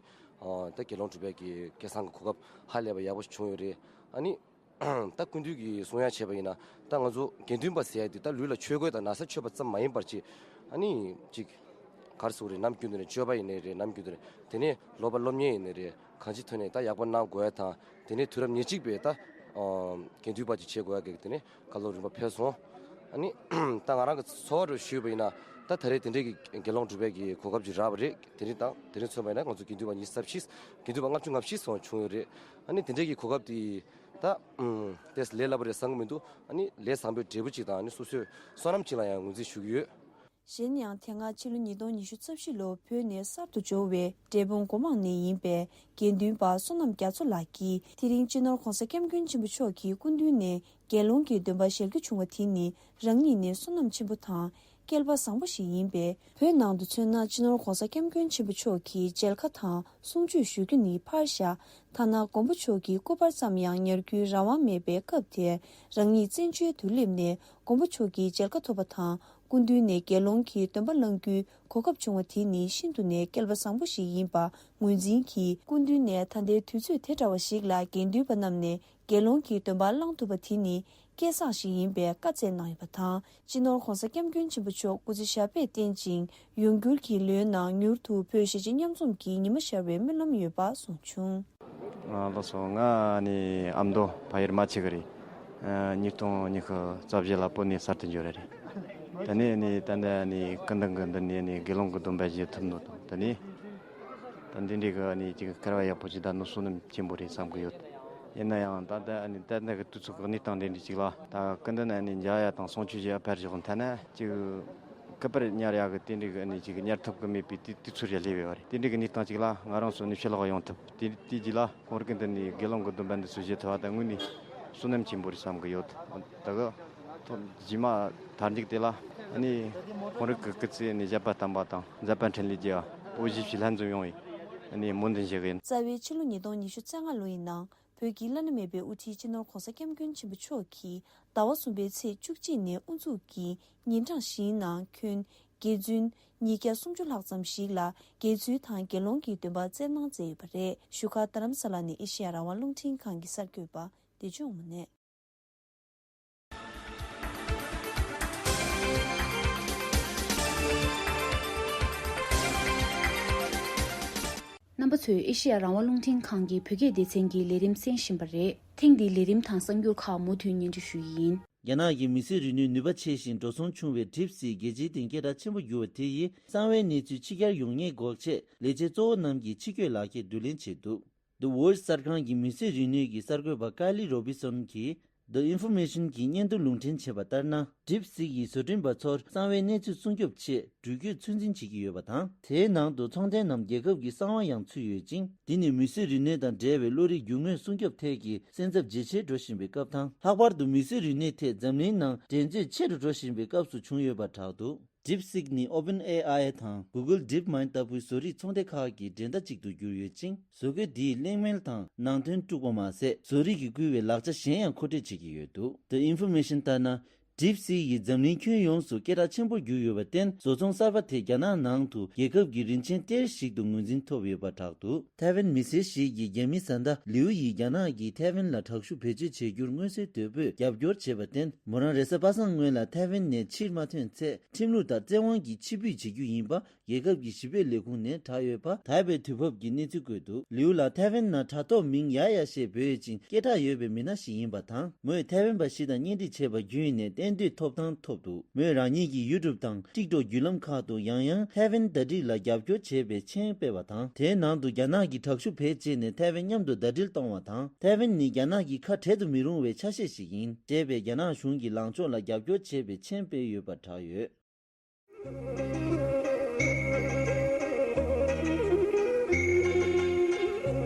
ད་དགེ་སློང་གྲུབ་པའི་གི་སྐལ་བཟང་གི་གོ་སྐབས་ཧ་ལས་པ་ཡག་པོ་ཞིག་བྱུང་ཡོད་རེད། ཨ་ནི་ ད་སྐུ་མདུན་གྱིས་གསུང་ཡ་བྱས་པ་ཡིན་ན། ད་ང་ཚོ་དགེ་འདུན་པ་ཟེར་ཡ་དེ་ད་ལུས་ལ་ཆོས་གོས་དང་ན་བཟའ་མཆོད་པ་ཙམ་མ་ཡིན་པར་ཅིག་ཨ་ནི་ཅིག་ག་རེ་ཟེར་དགོས་རེད། ནམ་རྒྱུན་དུ་ནས་སྤྱོད་པ་ཡིན་ནའི་རེད། ནམ་རྒྱུན་དུ་ནས་དེ་ནས་སློབ་པ་སློབ་གཉེར་ཡིན་ནའི་རེད། གང་ཅིའི་ཐོག་ནས་ད་ཡག་པོ་གནང་དགོས་ཡ་དང་། དེ་ནས་དུས་རབས་ཉེར་གཅིག་པའི་ད་ཨ་དགེ་འདུན་པ་ཅིག་བྱེད་དགོས་ཡ་གི་དེ་ནས་བཀའ་སློབ་རིམ་པ་ཕེབས་སོང་། ཨ་ནི་ད་ང་རང་གི་ཚོར་བ་རུ་ཞུས་པ་ཡིན་ན། ད་ད་རེས་དེ་འདྲའི་གི་དགེ་སློང་སྒྲུབ་པའི་གི་གོ་སྐབས་ཅིག་རག་པ་རེད། དེ་རིང་དང་དེ་རིང་མཚོན་པ་ཡིན་ན་ང་ཚོ་དགེ་འདུན་པ་ཉི་ཤུ་རྩ་བཞི། དགེ་འདུན་པ་ལྔ་བཅུ་ང་བཞི་སོང་བྱུང་ཡོད་རེད། ཨ་ནི་དེ་འདྲའི་གི་གོ་སྐབས་དེ་ད་ཨུམ་ཏོག་ཙམ་ལས་སླ་པོ་རེད་བསམ་གྱི་མི་འདུག་ཨ་ནི་ལས་བཟང་པོའི་འབྲས་བུ་ཅིག་དང་། ཨ་ནི་སོ་སོའི་བསོད་ནམས་ཅིག་ལ་ཡང་ངོས་འཛིན་ཞུ་གི་ཡོད། གཞན་ཡང་དེ་སྔ་ཕྱི་ལོ་ཉིས་སྟོང་ཉི་ཤུ་རྩ་བཞི་ལོར་བོད་ནས་གསར་དུ་འབྱོར་བའི་འབྲས་སྤུངས་སྒོ་མང་ནས་ཡིན་པའི་དགེ་འདུན་པ་བསོད་ནམས་རྒྱ་མཚོ་ལགས་ཀྱིས། དེ་རིང་སྤྱི་ནོར་༧གོང་ས་༧སྐྱབས་མགོན་ཆེན་པོ་མཆོག་གི་སྐུ་མདུན་ནས་དགེ་སློང་གི་སྡོམ་པ་ཞལ་རྒྱུ་བྱུང་བ་དེ་ནི་རང་ཉིད་ནས་བསོད་ནམས་ཆེན་པོ་དང་སྐལ་པ་བཟང་པོ་ཞིག་ཡིན་པས། བོད་ནང་དུ་མཚོན་ན། སྤྱི་ནོར་༧གོང་ས་༧སྐྱབས་མགོན་ཆེན་པོ་མཆོག་གི་མཇལ་ཁ་དང་གསུང་ཆོས་ཞུ་རྒྱུ་ནི་ཕར་བཞག་ཐ་ན་མགོན་པོ་མཆོག་གི་སྐུ་པར་ཙམ་ཡང་ཉར་རྒྱུའི་རང་དབང་མེད་པའི་སྐབས་དེར། རང་ཉིད་བཙན་བྱོལ་དུ་སླེབས་ནས་མགོན་པོ་མཆོག་གི་མཇལ་ཁ་ཐོབ་པ་དང་། སྐུ་མདུན་ནས་དགེ་སློང་གི་སྡོམ་པ་བླང་རྒྱུའི་གོ་སྐབས་བྱུང་བ་དེ་ནི་ཤིན་ཏུ་ནས་སྐལ་པ་བཟང་པོ་ཞིག་ཡིན་པ་ངོས་འཛིན་གྱིས། སྐུ་མདུན་ནས་ད་ལྟའི་དུས་ཚོད་དེ་འདྲ་བ་ཞིག་ལ་དགེ་འདུན་པ་རྣམས་ནས་དགེ་སློང་གི་སྡོམ་པ་བླང་ཐུབ་པ་དེ་ནི་སྐལ་བཟང་ཞིག་ཡིན་པའི་བཀའ་སྩལ་གནང་ཡོད་པ་དང་། སྤྱི་ནོར་༧གོང་ས་༧སྐྱབས་མགོན་ཆེན་པོ་མཆོག་སྐུ་ཚེ་ཞབས་པད་བརྟན་ཅིང་། ཡོང་འགྱུར་གྱི་ལོའི་ནང་མྱུར་དུ་བོད་གཞིས་བྱེས་མཉམ་འཛོམས་ཀྱི་ཉི་མ་ཤར་བའི་སྨོན་ལམ་ཡོད་པ་གསུངས་བྱུང་། ཨ། ལགས་སོ། ང་ནི་ཨ་མདོ་ཕ་ཡུལ་རྨ་ཆེ་གི་རེད། ཨ། ཉིས་སྟོང་ཉི་ཤུ་རྩ་བཞི་ལ་བོད་ནས་གསར་དུ་འབྱོར་རེད། ད་ནི་ནི་ད་ནི་ནི་སྐུ་མདུན་གྱི་མདུན་ནས་ནི་དགེ་སློང་གི་སྡོམ་པ་བཞེས་ཐུབ་ནོ་དང་། ད་ནི་ད་འདི་འདྲའི་གི་ནི་ཅིག་སྐལ་བ་ཡག་པོ་ཅིག་ད་ནི་བསོད་ནམས་ཆེན་པོ་རེད་བསམ་གི་ཡོད། ཡིན་ན་ཡང་ད་ལྟ་ནི་ད་ལྟ་གི་དུས་ཚོད་ཀྱི་གནས་སྟངས་འདི་འདྲ་ཅིག་ལ། ད་སྐུ་མདུན་ནས་ནི་མཇལ་ཡ་དང་གསུང་ཆོས་བཞེས་ཡ་ཕར་ཞོག་ཐ་ན་ཅིག་སྐུ་པར་ཉར་ཡག་གི་དེ་འདྲའི་གི་ནི་ཅིག་ཉར་ཐུབ་གི་མེད་པའི་དུས་དུས་ཚོད་རེ་སླེབས་ཡོད་རེད། དེ་འདྲའི་གི་གནས་སྟངས་ཅིག་ལ་ང་རང་ཚོ་ནི་ཕྱི་ལོགས་ཡོང་ཐུབ། དེ་དེ་རྗེས་ལ་ཁོང་རང་གི་འདི་ནས་དགེ་སློང་གི་སྡོམ་པ་འདི་ཚོ་བཞེས་ཐུབ་པ་དང་། དངོས་ནས་བསོད་ནམས་ཆེན་པོ་རེད་བསམ་གི་ཡོད། ད་གི་ཐོག་རྗེས་མ་མཐར་མཇུག་དེ་ལ་ཨ་ནི་ཁོང་རང་གི་སྐུ་ཚེ་ནི་བཞད་པ་དམ་པ་དང་མཛད་པ་འཕྲིན་ལས་རྒྱས་པ། འོ་བཞེས་ཕྱི་ལྷན་འཛོམས་ཡོང་བའི་ཨ་ནི་སྨོན་འདུན་ཞུ་གི་ཡིན། རྩ་བའི་ཕྱི་ལོ་ཉིས་སྟོང་ཉི་ཤུ་རྩ་ལྔ་ལོ་ཡི་ནང་བོད་ཀྱི་བླ་ན་མེད་པའི་དབུ་ཁྲིད་སྤྱི་ནོར་༧གོང་ས་༧སྐྱབས་མགོན་ཆེན་པོ་མཆོག་གིས་ཟླ་བ་གསུམ་པའི་ཚེས་བཅུ་གཅིག་ནས་དབུ་འཛུགས་ཀྱིས་ཉིན་གྲངས་བཞིའི་ནང་ཁྱོན་དགེ་ཚུལ་ཉིས་བརྒྱ་སུམ་ཅུ་ལྷག་ཙམ་ཞིག་ལ་དགེ་ཚུལ་དང་དགེ་སློང་གི་སྡོམ་པ་སྩལ་གནང་མཛད་ཡོད་པ་རེད། བཞུགས་སྒར་རྡ་རམ་ས་ལ་ནས་ཨེ་ཤེ་ཡ་རང་དབང་རླུང་འཕྲིན་ཁང་གི་གསར་འགོད་པ་བདེ་སྐྱོང་དངོས་གནས། རྣམ་པ་ཚོས་ཨེ་ཤེ་ཡ་རང་དབང་རླུང་འཕྲིན་ཁང་གི་བོད་སྐད་སྡེ་ཚན་གྱི་ལས་རིམ་གསན་བཞིན་པ་རེད། ཐེངས་འདིའི་ལས་རིམ་དང་གསར་འགྱུར་ཁག་མུ་མཐུད་སྙན་སྒྲོན་ཞུ་ཡི་ཡིན། རྒྱ་ནག་གི་མི་སེར་རིག་ནུས་ནུས་པ་ཆེ་ཞིང་འགྲོ་སོང་ཆུང་བའི་DeepSeek་རྒྱལ་སྤྱིའི་སྟེང་སྐད་གྲགས་ཆེན་པོ་གྱུར་བ་དེ་ཡིས་གསང་བའི་གནས་ཚུལ་ཕྱི་གྱར་ཡོང་ཉེན་འགོག་ཆེད། ལས་བྱེད་གཙོ་བོ་རྣམས་ཀྱིས་ཕྱི་སྐྱོད་ལག་ཁྱེར་བསྡུ་ལེན་བྱས་འདུག The Verge་གསར་ཁང་གི་མི་སེར་རིག་ནུས་ཀྱི་གསར་འགོད་པ་Kylie Robinson་གྱིས་The Information་གྱི་སྙན་ཐོ་ལུང་འདྲེན་བྱས་པ་ལྟར་ན། DeepSeek་ཡིས་བཟོ་སྐྲུན་པ་ཚོར་གསང་བའི་གནས་ཚུལ་སྲུང་སྐྱོབ་ཆེད་འགྲུལ་སྐྱོད་ཚོད་འཛིན་བྱེད་ཀྱི་ཡོད་པ་དང་། དེའི་ནང་དུ་ཚོང་རྟེན་ནམ་རྒྱལ་ཁབ་ཀྱི་གསང་བ་ཡང་ཚུད་ཡོད་ཅིང་། འདི་ནི་མི་སེར་རིག་གནས་དང་འབྲེལ་བའི་བློ་རིག་རྒྱུ་དངོས་སྲུང་སྐྱོབ་ཐད་ཀྱི་སེམས་འཚབ་ཇེ་ཆེར་འགྲོ་བཞིན་པའི་སྐབས་དང་། ལྷག་པར་དུ་མི་སེར་རིག་གནས་ཐད་འཛམ་གླིང་ནང་འགྲན་རྩོད་ཆེ་རུ་འགྲོ་བཞིན་པའི་སྐབས་སུ་བྱུང་ཡོད་པ་གྲགས་འདུག DeepSeek་ནི་OpenAI་དང་Google DeepMind་ལྟ་བུའི་བཟོ་རིག་ཚོང་སྡེ་ཁག་གི་འགྲན་ཟླ་གཅིག་ཏུ་གྱུར་ཡོད་ཅིང་། བཟོ་བཀོད་འདིས་གླེང་མོལ་དང་ནང་དོན་དཀྲུགས་པ་མ་ཟད། བཟོ་རིག་གིས་བསྐུལ་བའི་ལག་ཆ་གཞན་ཡང་མཁོ་སྤྲོད་བྱེད་ཀྱི་ཡོད་འདུག The Information་ལྟར་ན། DeepSeek་ཡིས་འཛམ་གླིང་ཁྱོན་ཡོངས་སུ་སྐད་གྲགས་ཆེན་པོར་གྱུར་ཡོད་པར་བརྟེན། བཟོ་ཚོང་གསར་པ་དེ་རྒྱ་ནག་ནང་དུ་རྒྱལ་ཁབ་ཀྱི་རིན་ཆེན་གཏེར་ཞིག་ཏུ་ངོས་འཛིན་ཐོབ་ཡོད་པ་གྲགས་འདུག་ཐའེ་ཝན་མི་སེར་ཞིག་གིས་རྒྱ་མི་བཟའ་ཟླ་ལིའུ་ཡིས་རྒྱ་ནག་གིས་ཐའེ་ཝན་ལ་དྲག་ཤུགས་བེད་སྤྱོད་བྱེད་རྒྱུར་མངོན་གསལ་དོད་པོས་རྒྱབ་སྐྱོར་བྱས་པར་བརྟེན། མོ་རང་རེས་གཟའ་པ་སངས་སྔོན་ལ་ཐའེ་ཝན་ནས་ཕྱིར་མ་ཐོན་ཚེ། ཁྲིམས་ལུགས་ལྟར་བཙན་དབང་གིས་ཕྱིར་འབུད་བྱེད་རྒྱུ་ཡིན་པ། རྒྱལ་ཁབ་ཀྱི་ཞི་བདེ་ལས་ཁུངས་ནས་བསྒྲགས་ཡོད་པ། དར་པའི་དུས་བབ་ཀྱིས་གནས་ཚུལ་བཀོད་འདུག་ལིའུ་ལགས་ཐའེ་ཝན་ནང་དྲ་ཐོག་མིང་ཡ་ཡ་ཞེས་འབོད་ཅིང་སྐད་གྲགས་ཡོད་པའི་མི་སྣ་ཞིག་ཡིན་པ་དང་། མོས་ཐའེ་ཝན་པ་ཞིག་དང་གཉེན་སྒྲིག་བྱས་པ་བརྒྱུད་ནས་གཏན་སྡོད་ཐོབ་ཐང་ཐོབ་འདུག་མོས་རང་ཉིད་ཀྱི་ཡུ་ཊུབ་དང་ཊིག་ཊོག་བརྒྱུད་ལམ་ཁག་ཏུ་ཡང་ཡང་ཐའེ་ཝན་ཟླ་སྒྲིལ་ལ་རྒྱབ་སྐྱོར་བྱས་པའི་མཆན་སྤེལ་བ་དང་། དེའི་ནང་དུ་རྒྱ་ནག་གི་དྲག་ཤུགས་བེད་སྤྱད་ནས་ཐའེ་ཝན་མཉམ་དུ་ཟླ་སྒྲིལ་གཏོང་བ་དང་། ཐའེ་ཝན་ནི་རྒྱ་ནག་གི་ཁ་བྲལ་དུ་མི་རུང་བའི་ཆ་ཤས་ཤིག་ཡིན། ཅེས་པའི་རྒྱ་ནག་གཞུང་གི་ལངས་ཕྱོགས་ལ་རྒྱབ་སྐྱོར་བྱས་པའི་མཆན་སྤེལ་ཡོད་པ་བསྒྲགས་ཡོད།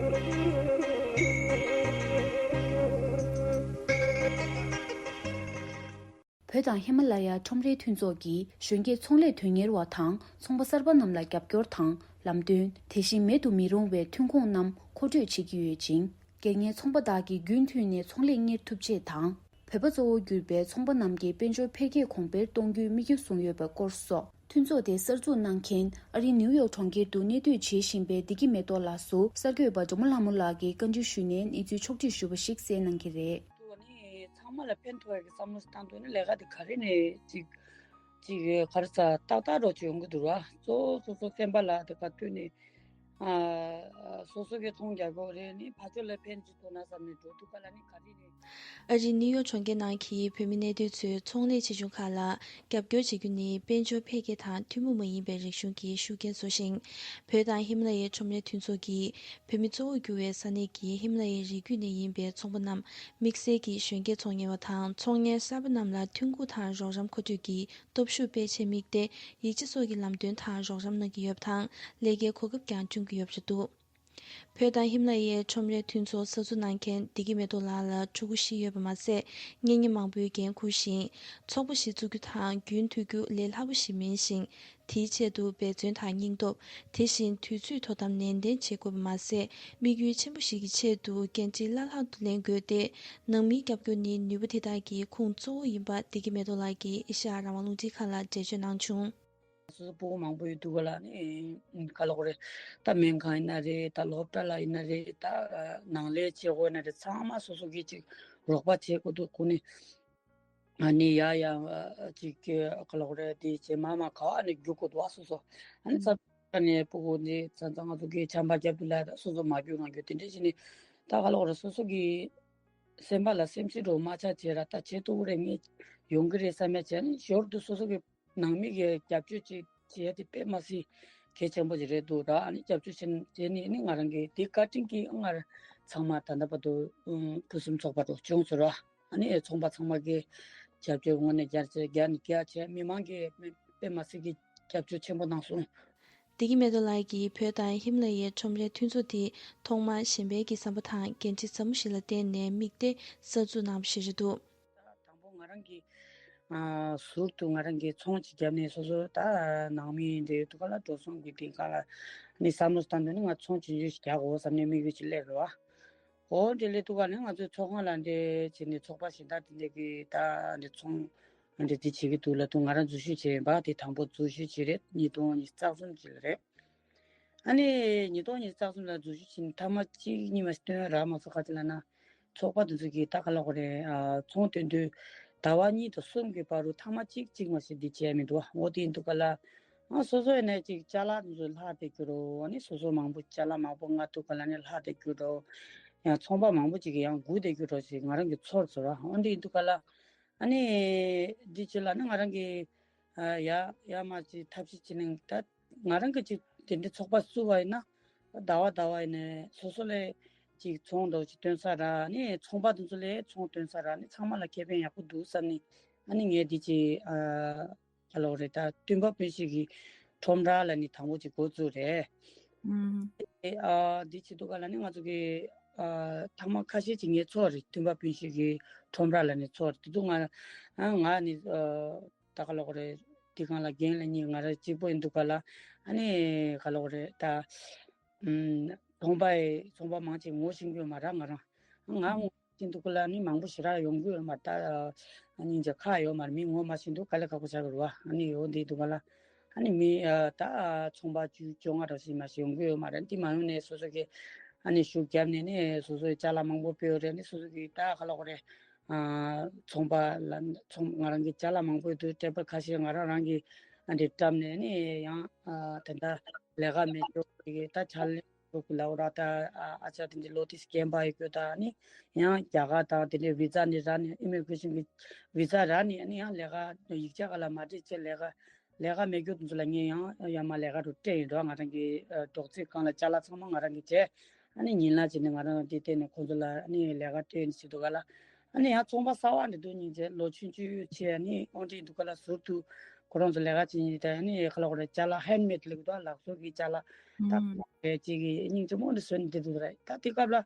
བོད་དང་ཧི་མ་ལ་ཡ་ཁྲོམ་རའི་མཐུན་ཚོགས་ཀྱིས་གཞོན་སྐྱེས་ཚོང་ལས་དོན་གཉེར་བ་དང་ཚོང་པ་གསར་པ་རྣམས་ལ་རྒྱབ་སྐྱོར་དང་ལམ་སྟོན། དེ་བཞིན་མེད་དུ་མི་རུང་བའི་ཐོན་ཁུངས་རྣམས་མཁོ་སྤྲོད་བྱེད་ཀྱི་ཡོད་ཅིང་། སྒེར་གཉེར་ཚོང་པ་དག་གིས་རྒྱུན་མཐུད་ནས་ཚོང་ལས་གཉེར་ཐུབ་ཆེད་དང་། བོད་པ་གཙོ་བོ་གྱུར་པའི་ཚོང་པ་རྣམས་ཀྱི་དཔལ་འབྱོར་འཕེལ་རྒྱས་གོང་འཕེལ་གཏོང་རྒྱུའི་དམིགས་ཡུལ་བཟུང་ཡོད་པའི་སྐོར་སོགས། མཐུན་ཚོགས་དེ་གསར་འཛུགས་གནང་མཁན་ཨ་རིའི་ནིའུ་ཡོག་གྲོང་ཁྱེར་དུ་གནས་སྡོད་བྱེད་བཞིན་པའི་བདེ་སྐྱིད་མེ་ཏོག་ལགས་སུ་གསར་འགོད་པ་སྒྲོལ་མ་ལྷ་མོ་ལགས་ཀྱིས་བཀའ་འདྲི་ཞུས་ནས་གནས་ཚུལ་ཕྱོགས་སྒྲིག་ཞུས་པ་ཞིག་གསན་གནང་གི་རེད། ཚང་མ་ལ་ཕན་ཐོགས་ཡག་གི་བསམ་བློ་ཞིག་བཏང་དུས་ནི་ལས་ཀ་དེ་ག་རེ་ནས་ཅིག་ཅིག་ག་རེ་ཟ་ཏག་ཏག་རོགས་ཅིག་ཡོང་གི་འདུག་ར། གཙོ་བོ་སོ་སོ་སེམས་པ་ལ་དེ་ག་དུས་ནས་ཨ་སོ་སོ་གི་ཚོང་རྒྱག་དགོས་རེད། ནི་ཕར་ཕྱོགས་ལ་ཕན་ཅིག་ཐོགས་ན་བསམ་ནས་འགྲོ་དུས་ག་ལ་ནི་ག་རེ་ནས། ཨ་རིའི་ནིའུ་ཡོག་གྲོང་ཁྱེར་ནང་གི་བོད་མི་གནས་སྡོད་ཚོས་ཚོང་ལས་ཆེ་ཆུང་ཁག་ལ་རྒྱབ་སྐྱོར་བྱེད་རྒྱུ་ནི་དཔལ་འབྱོར་འཕེལ་རྒྱས་དང་ཐུན་མོང་མ་ཡིན་པའི་རིག་གཞུང་གི་ཤུགས་རྐྱེན་བཟོ་ཞིང་། བོད་དང་ཧི་མ་ལ་ཡའི་ཁྲོམ་རའི་མཐུན་ཚོགས་ཀྱིས་བོད་མི་གཙོ་བོར་གྱུར་བའི་ས་གནས་ཀྱི་ཧི་མ་ལ་ཡའི་རི་རྒྱུད་ནས་ཡིན་པའི་ཚོང་པ་རྣམས་དམིགས་བསལ་གྱི་གཞོན་སྐྱེས་ཚོང་གཉེར་བ་དང་ཚོང་གཉེར་གསར་པ་རྣམས་ལ་ཐོན་ཁུངས་དང་རོགས་རམ་མཁོ་སྤྲོད་ཀྱི་སྟོབས་ཤུགས་སྤེལ་ཆེད་དམིགས་ཏེ་ཡིག་ཆ་སོགས་ཀྱི་ལམ་སྟོན་དང་རོགས་རམ་གནང་གི་ཡོད་པ་དང་། ལས་ཀའི་གོ་སྐབས་ཀྱང་བསྐྲུན་གྱི་ཡོད་པ་རེད་འདུག་བོད་དང་ཧི་མ་ལ་ཡའི་ཁྲོམ་རའི་མཐུན་ཚོགས་གསར་འཛུགས་གནང་མཁན་བདེ་སྐྱིད་མེ་ཏོག་ལགས་ལ་ཕྲུ་གུ་བཞི་ཡོད་པ་མ་ཟད། གཉེན་ཉེ་མང་པོས་འགན་འཁུར་ཞིང་། ཚོགས་པ་ཞིག་བཙུགས་རྒྱུ་དང་རྒྱུན་མཐུད་རྒྱུ་ལས་སླ་པོ་ཞིག་མིན་ཞིང་། དེའི་ཆེད་དུ་འབད་བརྩོན་དང་སྙིང་སྟོབས། དེ་བཞིན་དུས་ཚོད་དོ་དམ་ནན་ཏན་བྱེད་དགོས་པ་མ་ཟད། དམིགས་ཡུལ་ཆེན་པོ་ཞིག་གི་ཆེད་དུ་འགན་འཁྲི་བླ་ལྷག་ཏུ་ལེན་དགོས་ཏེ། ནང་མིའི་རྒྱབ་སྐྱོར་ནི་ནུས་པ་དེ་དག་གི་ཁུངས་གཙོ་བོ་ཡིན་པ་བདེ་སྐྱིད་མེ་ཏོག་ལགས་ཀྱིས་ཨེ་ཤ་ཡ་རང་དབང་རླུང་འཕྲིན་ཁང་ལ་འགྲེལ་བརྗོད་གནང་བྱུང་། སོ་སོ་ཕྲུ་གུ་མང་པོ་ཡོད་འདུག་ག་ལ་ནི་ག་ལ་གོ་རེད། ད་སྨན་ཁང་ཡིན་ན་རེད། ད་སློབ་གྲྭ་ལ་ཡིན་ན་རེད། ད་ནང་ལས་བྱེད་སྒོ་ཡིན་ན་རེད། ཚང་མ་སོ་སོ་གིས་ཅིག་རོགས་པ་བྱེད་དགོས་འདུག་ཁོ་ནི་ཨ་ནི་ཡ་ཡ་ཅིག་ག་ལ་གོ་རེད། དེ་བྱེད་མ་མ་ག་བ་ནི་རྒྱུག་དགོས་འདུག་ཨ་སོ་སོ་ཨ་ནི་ཚ་ནས་ཕྲུ་གུ་ནི་ཚ་ཚ་ང་ཚོ་གི་ཆམ་པ་རྒྱབ་དུས་ལ་ད་སོ་སོ་མ་རྒྱུག་ང་རྒྱུག་དེ་འདྲ་བྱས་ནས་ད་ག་ལ་གོ་རེད། སོ་སོ་གི་སེམས་པ་ལ་སེམས་ཤུགས་འགྲོ་མ་ཆག་བྱས་ར་ད་བྱེད་ཐུབ་ཀྱི་རེད། ངས་ཡོང་གི་རེད་བསམ་ཡ་བྱས་ནས་ཞོར་དུ་སོ་སོ་གི་ནང་མི་གིས་རྒྱབ་སྐྱོར་ཅིག་བྱེད་ཡ་དེ་དཔེ་མ་སྲིད་གལ་ཆེན་པོ་ཅིག་རེད་འདུག་ར། ཨ་ནི་རྒྱབ་སྐྱོར་བྱེད་བྱེད་ནས་ནི་ང་རང་གི་དེ་བཀའ་དྲིན་གྱིས་ང་རང་ཚང་མ་ད་ལྟ་བར་དུ་ཨུམ་ཕུན་སུམ་ཚོགས་པ་རུ་བྱུང་སོང་ར། ཨ་ནི་ཚོང་པ་ཚང་མ་གིས་རྒྱབ་སྐྱོར་དངོས་གནས་རྒྱ་ཆེ་རྒྱ་ནས་རྒྱ་ཆེ། མི་མང་གིས་དཔེ་མ་སྲིད་ཀྱི་རྒྱབ་སྐྱོར་ཆེན་པོ་གནང་སོང་། བདེ་སྐྱིད་མེ་ཏོག་ལགས་ཀྱིས་བོད་དང་ཧི་མ་ལ་ཡའི་ཁྲོམ་རའི་མཐུན་ཚོགས་དེ་ཐོག་མར་གཞན་ཕན་གྱི་བསམ་པ་དང་འགན་འཁྲི་ཟབ་མོ་ཞིག་ལ་བརྟེན་ནས་དམིགས་ཏེ་གསར་འཛུགས་གནང་བ་ཞིག་རེད་འདུག་དང་པོ་ང་རང་གི་ཨ་ཟུར་དུ་ང་རང་གི་ཚོང་ཅིག་བརྒྱབ་ནས་སོ་སོ་ད་ནང་མི་འདྲ་ཡོད་དུས་ག་ལ་འགྲོ་སོང་གི་དེ་ག་ལ་ནི་བསམ་བློ་བཏང་དུས་ནི་ང་ཚོང་ཆུང་ཆུང་ཞིག་རྒྱག་དགོས་བསམ་ནས་དམིགས་ཡུལ་ཅིག་སླེབས་རེད་བ། འོ་འདྲ་སླེབས་དུས་ག་ནས་ང་ཚོའི་ཚོགས་ཁང་ལ་འདྲ་བྱས་ནས་ཚོགས་པ་གཞན་དག་དེ་འདྲ་གི་ད་འདྲ་ཚོང་འདྲ་དེ་བྱེད་ཀྱི་འདུག་ལབ་དུས་ང་རང་འཛུལ་ཞུགས་བྱས་ཡིན་པ། དེ་དང་པོ་འཛུལ་ཞུགས་བྱས་རེད། ཉིས་སྟོང་ཉི་ཤུ་རྩ་གསུམ་ཅིག་ལ་རེད། ཨ་ནི་ཉིས་སྟོང་ཉི་ཤུ་རྩ་གསུམ་ལ་འཛུལ་ཞུགས་བྱས་ནས་ཐ་མ་གཅིག་གཉིས་མ་ཞིག་བཏོན་རག་མ་སོང་། ག་ཅི་ལབ་ན་ཚོགས་པ་དེ་ཚོ་གིས་ད་ག་ལབ་དགོས་རེད། ཨ་ཚོང་སྟོན་དུས་ཟླ་བ་གཉིས་དང་གསུམ་གྱི་བར་དུ་ཐ་མ་གཅིག་གཅིག་མ་ཞིག་འདི་བྱས་མི་འདུག་འོ་དེ་ཡིན་དུས་ག་ལ་ཨ་སོ་སོ་ཡིན་ན་ཅིག་ཅ་ལག་དེ་ཚོ་ལྷག་བསྡད་རྒྱུ་རེད། ཨ་ནི་སོ་སོ་མང་པོ་ཅ་ལག་མང་པོ་མངགས་དུས་ག་ལ་ནི་ལྷག་བསྡད་རྒྱུ་རེད། ཡང་ཚོང་པ་མང་པོ་ཅིག་གིས་ཡང་སྒུག་བསྡད་རྒྱུ་རེད་ཅིག་ང་རང་གིས་ཚོར་སོང་ར། འོ་དེ་ཡིན་དུས་ག་ལ་ཨ་ནི་འདི་ཅི་ལབ་ན་ང་རང་གིས་ཨ་ཡ་ཡ་མ་ཅིག་ཐབས་ཤེས་ཅིག་ནང་ད་ང་རང་གིས་ཅིག་དེ་འདྲའི་ཚོགས་པ་བཙུགས་པ་ཡིན་ན་ཟླ་བ་ཟླ་བ་ཡིན་ནས་སོ་སོ་ལས་ཅིག་ཚོང་འདྲ་ཅིག་སྟོན་ས་རག་ནི་ཚོང་པ་དེ་ཚོ་ལས་ཚོང་སྟོན་ས་རག་ནི་ཚང་མ་ལ་ཁེ་ཕན་ཡག་པོ་འདུག་བསམ་ནི་ཨ་ནི་ངས་འདི་ཅིག་ཨ་ག་ལབ་དགོས་རེད། ད་སྟོན་པ་སྤུན་བཞི་གི་ཁྲོམ་ར་ལབ་ནི་དང་པོ་ཅིག་འགོ་བཙུགས་རེད། ཨ་འདི་བྱེད་དུས་ག་ལ་ནི་ང་ཚོ་གི་ཨ་ཐ་མ་ཁ་ཤས་ཅིག་ངས་ཚོགས་རེད། སྟོན་པ་སྤུན་བཞི་གི་ཁྲོམ་ར་ལབ་ནི་ཚོགས་རེད། དེ་དུས་ང་ཨ་ང་ནི་ཨ་ད་ག་ལབ་དགོས་རེད། དེ་སྒང་ལ་རྒན་ལགས་གཉིས་ང་རང་གཅིག་པོ་ཡིན་དུས་ག་ལ་ཨ་ནི་ག་ལབ་དགོས་རེད། ད་ཨུམ་ཚོང་པ་ཡི་ཚོང་པ་མང་ཆེ་ངོ་ཤེས་ཀྱི་ཡོད་མ་རེད། ང་རང་ང་ངོ་ཤེས་དུས་ག་ལ་ནི་མང་པོ་ཞེ་དྲག་ཡོང་གི་ཡོད་མ་རེད། ད་ཨ་སྙིང་རྗེ་ཁག་ཡོད་མ་རེད། མི་ངོ་མ་ཤེས་དུས་དཀའ་ལས་ཁག་པོ་ཆགས་ཀྱི་རེད་བ། ཨ་ནི་འོ་དེ་དུས་ག་ལ་ཨ་ནི་མི་ཨ་ད་ཚོང་པ་བཅུ་བཅོ་ལྔ་རེ་ཞིག་མ་ཞིག་ཡོང་གི་ཡོད་མ་རེད། དེ་མ་ཡོང་ནས་སོ་སོ་གི་ཨ་ནི་ཤུགས་བརྒྱབ་ནས་ནི་སོ་སོའི་ཅ་ལག་མང་པོ་སྤྲད་ཡོད་རེད། ནི་སོ་སོ་གི་ད་ག་ལབ་དགོས་རེད། ཨ་ཚོང་པ་ལ་ཚོང་ང་རང་གི་ཅ་ལག་མང་པོ་ཡོད་དུས་སྤྲད་པ་ཁ་ཤས་ང་རང་རང་གི་ཨ་འདི་བཀྲམ་ནས་ནི་ཡང་ཨ་དེ་འདྲ་ལས་ཀ་མེད་ཅོག་གི་ད་ཕྱག་ལས་འགྲོ་གི་ལབ་ར། ད་ཨ་ཅག་དེ་འདྲ་ལོ་དེ་རྒན་པ་ཡོད་དུས་ད་ནི་ཡང་རྒྱ་གར་དང་དེ་འདྲའི་བི་ཛ་ནི་རག་ནི་ཨི་མི་གྷི་རེ་ཤན་གི་བི་ཛ་རག་ནི་ཨ་ནི་ཡང་ལས་ཀ་ཡིག་ཆ་ག་ལ་མ་སྤྲད་ཅེས་ལས་ཀ་ལས་ཀ་མེད་རྒྱུ་དེ་ཚོ་ལ་ངས་ཡང་ཡར་མར་ལས་ཀ་རུ་སྤྲད་ཡིན་འགྲོ། ང་རང་གི་ཨ་རྡོག་རྩིས་སྒང་ལ་ཅ་ལག་ཚང་མ་ང་རང་གིས་བྱས། ཨ་ནི་ཉིན་གླ་བྱས་ནས་ང་རང་དེ་བལྟས་ནས་ཁོང་ཚོ་ལ་ཨ་ནི་ལས་ཀ་སྤྲད་ནས་བྱེད་དུས་ག་ལ་ཨ་ནི་ཡང་ཚོང་པ་གསར་པ་འདྲ་འདུག་སྙིང་རྗེ། ལོ་ཆུང་ཆུང་བྱས་ཨ་ནི་དབང་འབྲིང་འདུག་ག་ལ་ཟུར་དུ་ཁོ་རང་ཚོ་ལས་ཀ་བྱེད་ཉིན་དེ་ཨ་ནི་ག་ལབ་དགོས་རེད། ཅ་ལག་ཧན་མེད་ལབ་ཀྱི་འདུག་ལག་བཟོ་གི་ཅ་ལག་ད་ཨུམ་རེད་ཅིག་གི་སྙིང་རྗེ་མོ་འདྲ་བཟོས་ནས་བསྡད་འདུག་རེད། ད་དེ་སྐབས་ལ་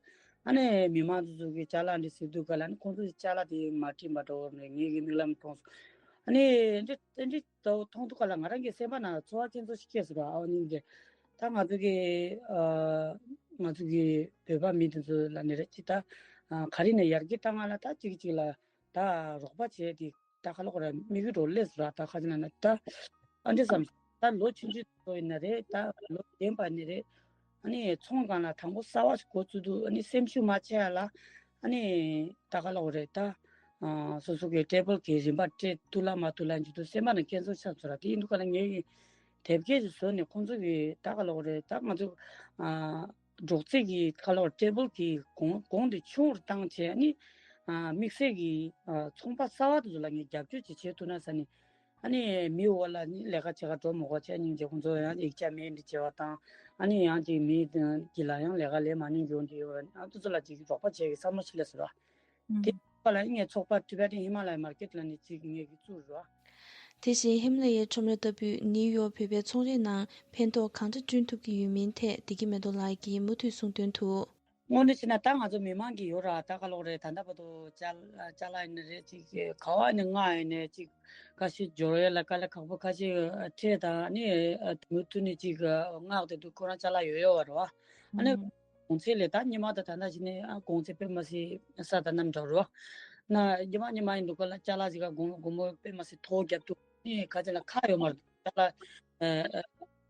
ཨ་ནི་མི་མང་ཚོ་ཚོ་གི་ཅ་ལག་འདྲ་ཟེར་དུས་ག་ལ་ཨ་ནི་ཁོང་ཚོ་ཅ་ལག་དེ་མ་འགྲིག་མ་འགྲོ་བ་ངེད་ཀྱི་མིག་ལམ་མཐོང་སོང་། ཨ་ནི་འདི་འདི་ལྟ་བུ་མཐོང་དུས་ག་ལ་ང་རང་གི་སེམས་པ་ནང་ཚོར་བ་ཅན་ཚོ་ཞིག་སྐྱེས་སོང་ར། ཨོ་སྙིང་རྗེ། ད་ང་ཚོ་གི་ཨ་ང་ཚོ་གི་བོད་པ་མི་དེ་ཚོ་ལ་ནི་རེད་ཅི་ད་ཨ་ག་རེ་ནས་ཡར་རྒྱས་བཏང་ང་ལ་ད་གཅིག་གཅིག་ལ་ད་རོགས་པ་བྱས་ཏེ་ད་ག་ལབ་དགོས་རེད། དམིགས་ཡུལ་རོ་ལས་སུ་ར་ད་ཁ་ཅིག་ན་ན་ད་ཨ་འདྲས་བསམ། ད་ལོ་ཆུང་ཆུང་ཚོ་ཡིན་ན་རེད། ད་ལོ་རྒན་པ་ནི་རེད། ཨ་ནི་ཚོང་སྒང་ལ་དང་པོ་གསར་པ་ཞིག་འགོ་བཙུགས་དུས་ཨ་ནི་སེམས་ཤུགས་མ་ཆག་ཡ་ལ་ཨ་ནི་ད་ག་ལབ་དགོས་རེད། ད་ ཨ་སོ་སོ་གི་ཊེ་བལ་གྱི་རིན་པ་སྤྲད་ཐུབ་ལ་མ་ཐུབ་ལ་འཇུ་དུ་སེམས་པ་ནང་ཁྱད་མཚར་ཆགས་ཚོར་ར་དེ་ཡིན་དུས་ག་ལ་ངས་དེབ་སྐྱེལ་ཅིག་བཟོས་ནས་ཁོང་ཚོ་གི་ད་ག་ལོག་རེད། ད་ང་ཚོ་ཨ་འབྲོག་རྩེ་གི་ག་ལོག་ཊེ་བལ་གྱི་གོང་གོང་དེ་ཆུང་རུ་བཏང་བྱས་ནི་ཨ་དམིགས་བསལ་གྱི་ཨ་ཚོང་པ་གསར་པ་དེ་ཚོ་ལ་ངས་རྒྱབ་སྐྱོར་ཅིག་བྱེད་ཐུབ་ན་ཟེར་ནས། ཨ་ནི་མི་འོག་ལ་ནི་ལས་ཀ་བྱེད་ག་འགྲོ་མི་དགོས་བྱས་སྙིང་རྗེ་ཁོང་ཚོ་ཡང་ཡིག་ཆ་མེད་འདི་བྱེད་པ་དང་ཨ་ནི་ཡང་ཅིག་མི་གྱི་ལ་ཡང་ལས་ཀ་ལས་མ་ནུས་འགྱོ་འདི་ཡོད་ཨ་དེ་ཚོ་ལ་ཅིག་རོགས་པ་བྱེད་ཀྱི་བསམ་བློ་ཞིག་སླེབས་སོང་ར། དེ་ཁ་ལ་ངས་ཚོགས་པ་Tibetan Himalaya Market ལ་ནི་ཅིག་ངས་ཀྱི་བཙུགས་རོགས། དེ་བཞིན་ཧི་མ་ལ་ཡའི་ཁྲོམ་ར་ལྟ་བུས་ནིའུ་ཡོག་བོད་པའི་ཚོང་རའི་ནང་ཕན་ཐོགས་གང་འདྲ་བསྐྲུན་ཐུབ་ཀྱི་ཡོད་མིན་ཐད་བདེ་སྐྱིད་མེ་ཏོག་ལགས་ཀྱིས་མུ་མཐུད་གསུངས་དོན་དུ། དངོས་གནས་བྱས་ན་ད་ང་ཚོ་མི་མང་གི་ཡོད་ར་ད་ག་ལོག་རེད། ད་ལྟ་བར་དུ་ཅ་ཅ་ལག་ཡིན་ན་རེད་ཅིག་ག་བ་ཡིན་ན་ང་ཡིན་ན་ཅིག་ཁ་ཤས་འབྱོར་ཡས་ལ་དཀའ་ལས་ཁག་པོ་ཁ་ཤས་འཕྲད་དང་ནི་མུ་མཐུད་ནས་ཅིག་མངགས་དེ་འདུག་ཁོ་རང་ཅ་ལག་ཡོད་ཡོད་བ་ར་བ་ཨ་ནི། གོང་ཚད་ལས་ད་ཉི་མ་ད་ད་ལྟ་བྱས་ནས་ཨ་གོང་ཚད་དཔེ་མ་སྲིད་ས་དང་གནམ་འདྲ་རོ། ན་ཉི་མ་ཉི་མ་ཡིན་འདུག་ག་ལ་ཅ་ལག་ཅིག་ག་སྒོར་སྒོར་མོ་དཔེ་མ་སྲིད་མཐོ་རྒྱབ་འདུག་ནི་ཁ་ཅིག་ལ་ཁ་ཡོད་མ་རེད་ཅ་ལག་ཨ་ཨ་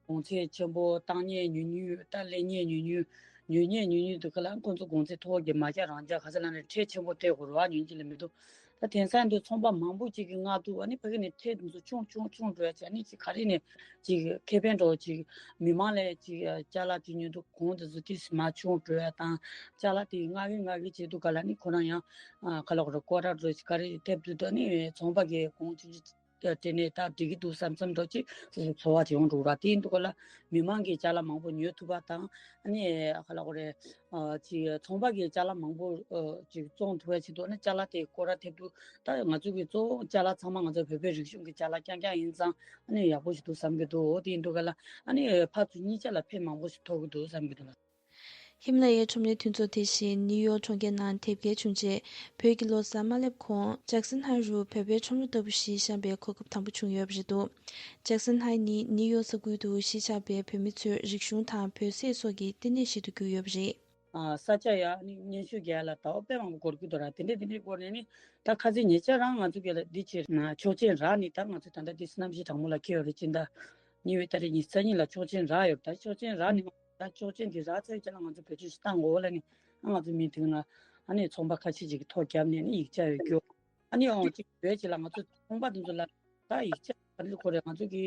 གོང་ཚད་ཆེན་པོ་བཏང་ཉེས་ཉོ་ཉོས་ད་ལེན་ཉེས་ཉོ་ཉོས་ཉོ་ཉེས་ཉོ་ཉོས་འདུག་ག་ལ་ཁོང་ཚོ་གོང་ཚད་མཐོ་རྒྱབ་མ་རྒྱག་རང་རྒྱག་ཁ་ཅིག་ལ་ནི་ཁྲལ་ཆེན་པོ་སྤྲད་དགོས་རེད་བ་ཉོ་ཉེས་ལ་མི་འདུག་ད་དེང་སང་འདི་ཚོང་པ་མང་པོ་ཅིག་གིས་མངགས་འདུག་ཨ་ནི་ཕ་གི་ནས་ཁྲལ་འདི་ཚོ་ཆུང་ཆུང་ཆུང་འགྲོ་ཡ་ཅིག་ཨ་ནི་ཅིག་ག་རེ་ནས་ཅིག་ཁེ་ཕན་འགྲོ་ཅིག་མི་མང་ལས་ཅིག་ཅ་ལག་ཅིག་ཉོ་འདུག་གོང་དུ་ཟུར་ཏིས་མ་ཆུང་འགྲོ་ཡ་དང་ཅ་ལག་དེ་མངགས་གི་མངགས་གི་བྱེད་འདུག་ག་ལ་ནི་ཁོ་རང་ཡང་ཁ་ལོག་རུ་ཀོ་ར་འགྲོ་ཅིག་ག་རེ་ཐེབས་འདུག་ད་ནི་ཚོང་པ་གི་གོང་ཆུང་ཆུང་སྤྲད་ནས་ད་འགྲིག་གི་འདུག་བསམ་བསམ་འགྲོ་ཅིག་སོ་སོ་འཚོ་བ་བྱེད་ཡོང་འགྲོ་ར་དེ་ཡིན་འདུག་ག་ལ་མི་མང་གི་ཅ་ལག་མང་པོ་ཉོ་ཐུབ་པ་དང་ཨ་ནི་ཁ་ལོག་རེ། ཅིག་ཚོང་པ་གི་ཅ་ལག་མང་པོ་ཅིག་བཙོང་ཐུབ་པ་བྱེད་དུས་ནི་ཅ་ལག་དེ་སྐོར་ར་ཐེབས་དུས་ད་ང་ཚོ་གི་གཙོ་བོ་ཅ་ལག་ཚང་མ་ང་ཚོ་བོད་པའི་རིག་གཞུང་གི་ཅ་ལག་རྐྱང་རྐྱང་ཡིན་ཙང་ཨ་ནི་ཡག་པོ་ཞིག་འདུག་བསམ་གྱི་འདུག་འོ་དེ་ཡིན་དུས་ག་ལ་ཨ་ནི་ཕར་ཚུར་གཉིས་ཆ་ལ་ཕན་མང་པོ་ཞིག་ཐོགས་ཀྱི་འདུག་བསམ་གྱི་འདུག་ལ། ཧི་མ་ལ་ཡའི་ཁྲོམ་རའི་མཐུན་ཚོགས་དེ་བཞིན་ནིའུ་ཡོག་གྲོང་ཁྱེར་ནང་དེབ་སྐྱེལ་བྱུང་རྗེས་བོད་ཀྱི་ལོ་གསར་མ་སླེབས་གོང་ཇེག་སན་ཧའེ་རུ་བོད་པའི་ཁྲོམ་ར་ལྟ་བུ་ཞིག་བཤམས་པའི་གོ་སྐབས་དམ་པོ་བྱུང་ཡོད་པ་རེད་འདུག་ཇེག་སན་ཧའེ་ནི་ནིའུ་ཡོག་ས་ཁུལ་དུ་གཞིས་ཆགས་པའི་བོད་མི་ཚོའི་རིག་གཞུང་དང་བོད་ཟས་སོགས་ཀྱི་ལྟེ་གནས་ཤིག་ཏུ་གྱུར་ཡོད་པ་རེད། ཨ་ས་ཆ་ཡ་ནི་སྙན་ཞུ་རྒྱག་ཡ་ལ་ཟླ་བ་དཔེ་མང་པོ་འགོར་གྱི་འདུག་ར། དེ་འདྲས་དེ་འདྲས་འགོར་ནས་ནི་ད་ཁ་སང་ཉེ་ཆར་རང་ང་ཚོ་གི་ལ་འདི་ཕྱིར་ན་ཆོག་མཆན་རག་ནི་ད་ང་ཚོ་ད་ལྟ་འདི་གནམ་གཤིས་གྲང་མོ་ལ་འཁེལ་ཡོད་རེད། སྤྱི་ཟླ་གཉིས་པའི་ཏ་རིག་ཉི་ཤུ་རྩ་གཉིས་ལ་ཆོག་མཆན་རག་ཡོད། ད་ཆོག་མཆན་རག་ནི་ད་ཆོག་མཆན་དེ་རག་ཚར་རྗེས་ལ་ང་ཚོ་བེད་སྤྱོད་ཞིག་བཏང་དགོས་ལ་ནི་ང་ཚོ་མི་དེ་ན་ཨ་ནི་ཚོང་པ་ཁ་ཤས་ཅིག་གི་ཐོ་བརྒྱབ་ནས་ནི་ཡིག་ཆ་ཡོད་རྒྱུ་ཨ་ནི་འོང་ཅིག་ཡོད་ཅིག་ལ་ང་ཚོ་ཚོང་པ་དེ་ཚོ་ལ་ད་ཡིག་ཆ་ག་རེ་ཁོ་རེ་ང་ཚོ་གི་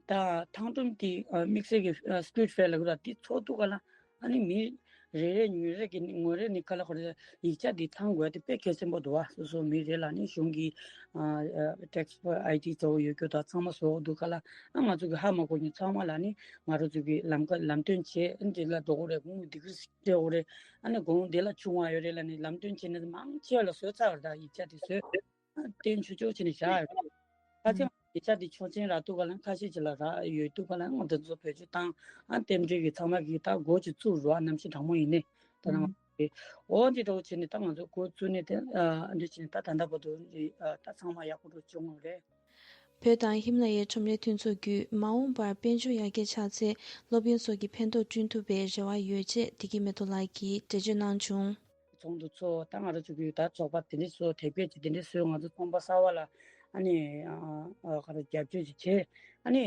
ད་ཐང་སྒྲོམ་དེ་དམིགས་བསལ་གྱི་street fair ལ་གུ་ར་དེ་ཚོགས་འདུག་ག་ལ་ཨ་ནི་མི་རེ་རེ་ངོས་རེ་གི་ངོས་རེ་ནི་ག་ལ་ཁོ་རེ་ཡིག་ཆ་དེ་ཐང་དགོས་དེ་དཔེ་གལ་ཆེན་པོ་འདུག་བ། སོ་སོ་མི་རེ་ལ་ནི་གཞུང་གི་tax ID གཙོ་བོ་ཡོད་རྒྱུ་དང་ཚང་མ་བཟོ་འདུག་ག་ལ་ཨ་ང་ཚོ་གི་ཧ་མ་གོ་མཁན་ཚང་མ་ལ་ནི་ང་རང་ཚོ་གི་ལམ་ཀ་ལམ་སྟོན་བྱེད་ཨ་འདི་ལ་འགྲོ་དགོས་རེད། དངུལ་འདི་གི་སྤྲད་དགོས་རེད། ཨ་ནི་དགོང་འདི་ལ་ཆུང་བ་ཡོད་རེད་ལ་ནི་ལམ་སྟོན་བྱེད་ནི་མང་ཆེ་བ་ལ་བཟོས་ཚར་བ་རེད། ད་ཡིག་ཆ་དེ་བཟོས། བསྟན་ཆོས་ཕྱོགས་ཕྱི་ནས་བཞག་ཡོད། ཁ་ཆེ་ཡིག་ཆ་འདི་ཆོག་མཆན་རག་འདུག་ག་ལ་ཁ་ཤས་ཅིག་ལ་རག་ཡོད་འདུག་ག་ལ་ང་འདི་ཚོ་བེད་སྤྱོད་བཏང་ཨ་རྟེན་འབྲེལ་གྱི་ཚང་མ་གི་ད་སྒོ་ཅིག་བཙུགས་རོགས་ཨ་གནམ་གཤིས་གྲང་མོ་ཡིན་ནས་ད་ནང་འོ་འདི་འདྲ་བོ་བྱས་ནས་ད་ང་ཚོ་སྒོ་བཙུགས་ནས་དེ་ཨ་འདི་བྱས་ནས་ད་ད་ལྟ་བར་དུ་འདི་ཨ་ད་ཚང་མ་ཡག་པོ་འགྲོ་བྱུང་བ་རེད། བོད་དང་ཧི་མ་ལ་ཡའི་ཁྲོམ་རའི་མཐུན་ཚོགས་བརྒྱུད་མ་འོངས་པར་དཔལ་འབྱོར་ཡར་རྒྱས་ཆགས་ཚེ་སློབ་ཡོན་སོགས་ཀྱི་ཕན་ཐོགས་བསྐྲུན་ཐུབ་པའི་རེ་བ་ཡོད་ཅེས་བདེ་སྐྱིད་མེ་ཏོག་ལགས་ཀྱིས་འགྲེལ་བརྗོད་གནང་བྱུང་། ཚོགས་འདུ་ཚོགས་ད་ང་རང་ཚོ་གི་ད་ཚོགས་པ་དེ་འདྲས་སུ་དེབ་སྐྱེལ་གྱི་དེ་འདྲས་སུ་ང་ཚོ་ཚོང་པ་གསར་པ་ལ་ཨ་ནི་ཨ་ཨ་ག་རེ་རྒྱབ་སྐྱོར་ཅིག་བྱས་ཨ་ནི་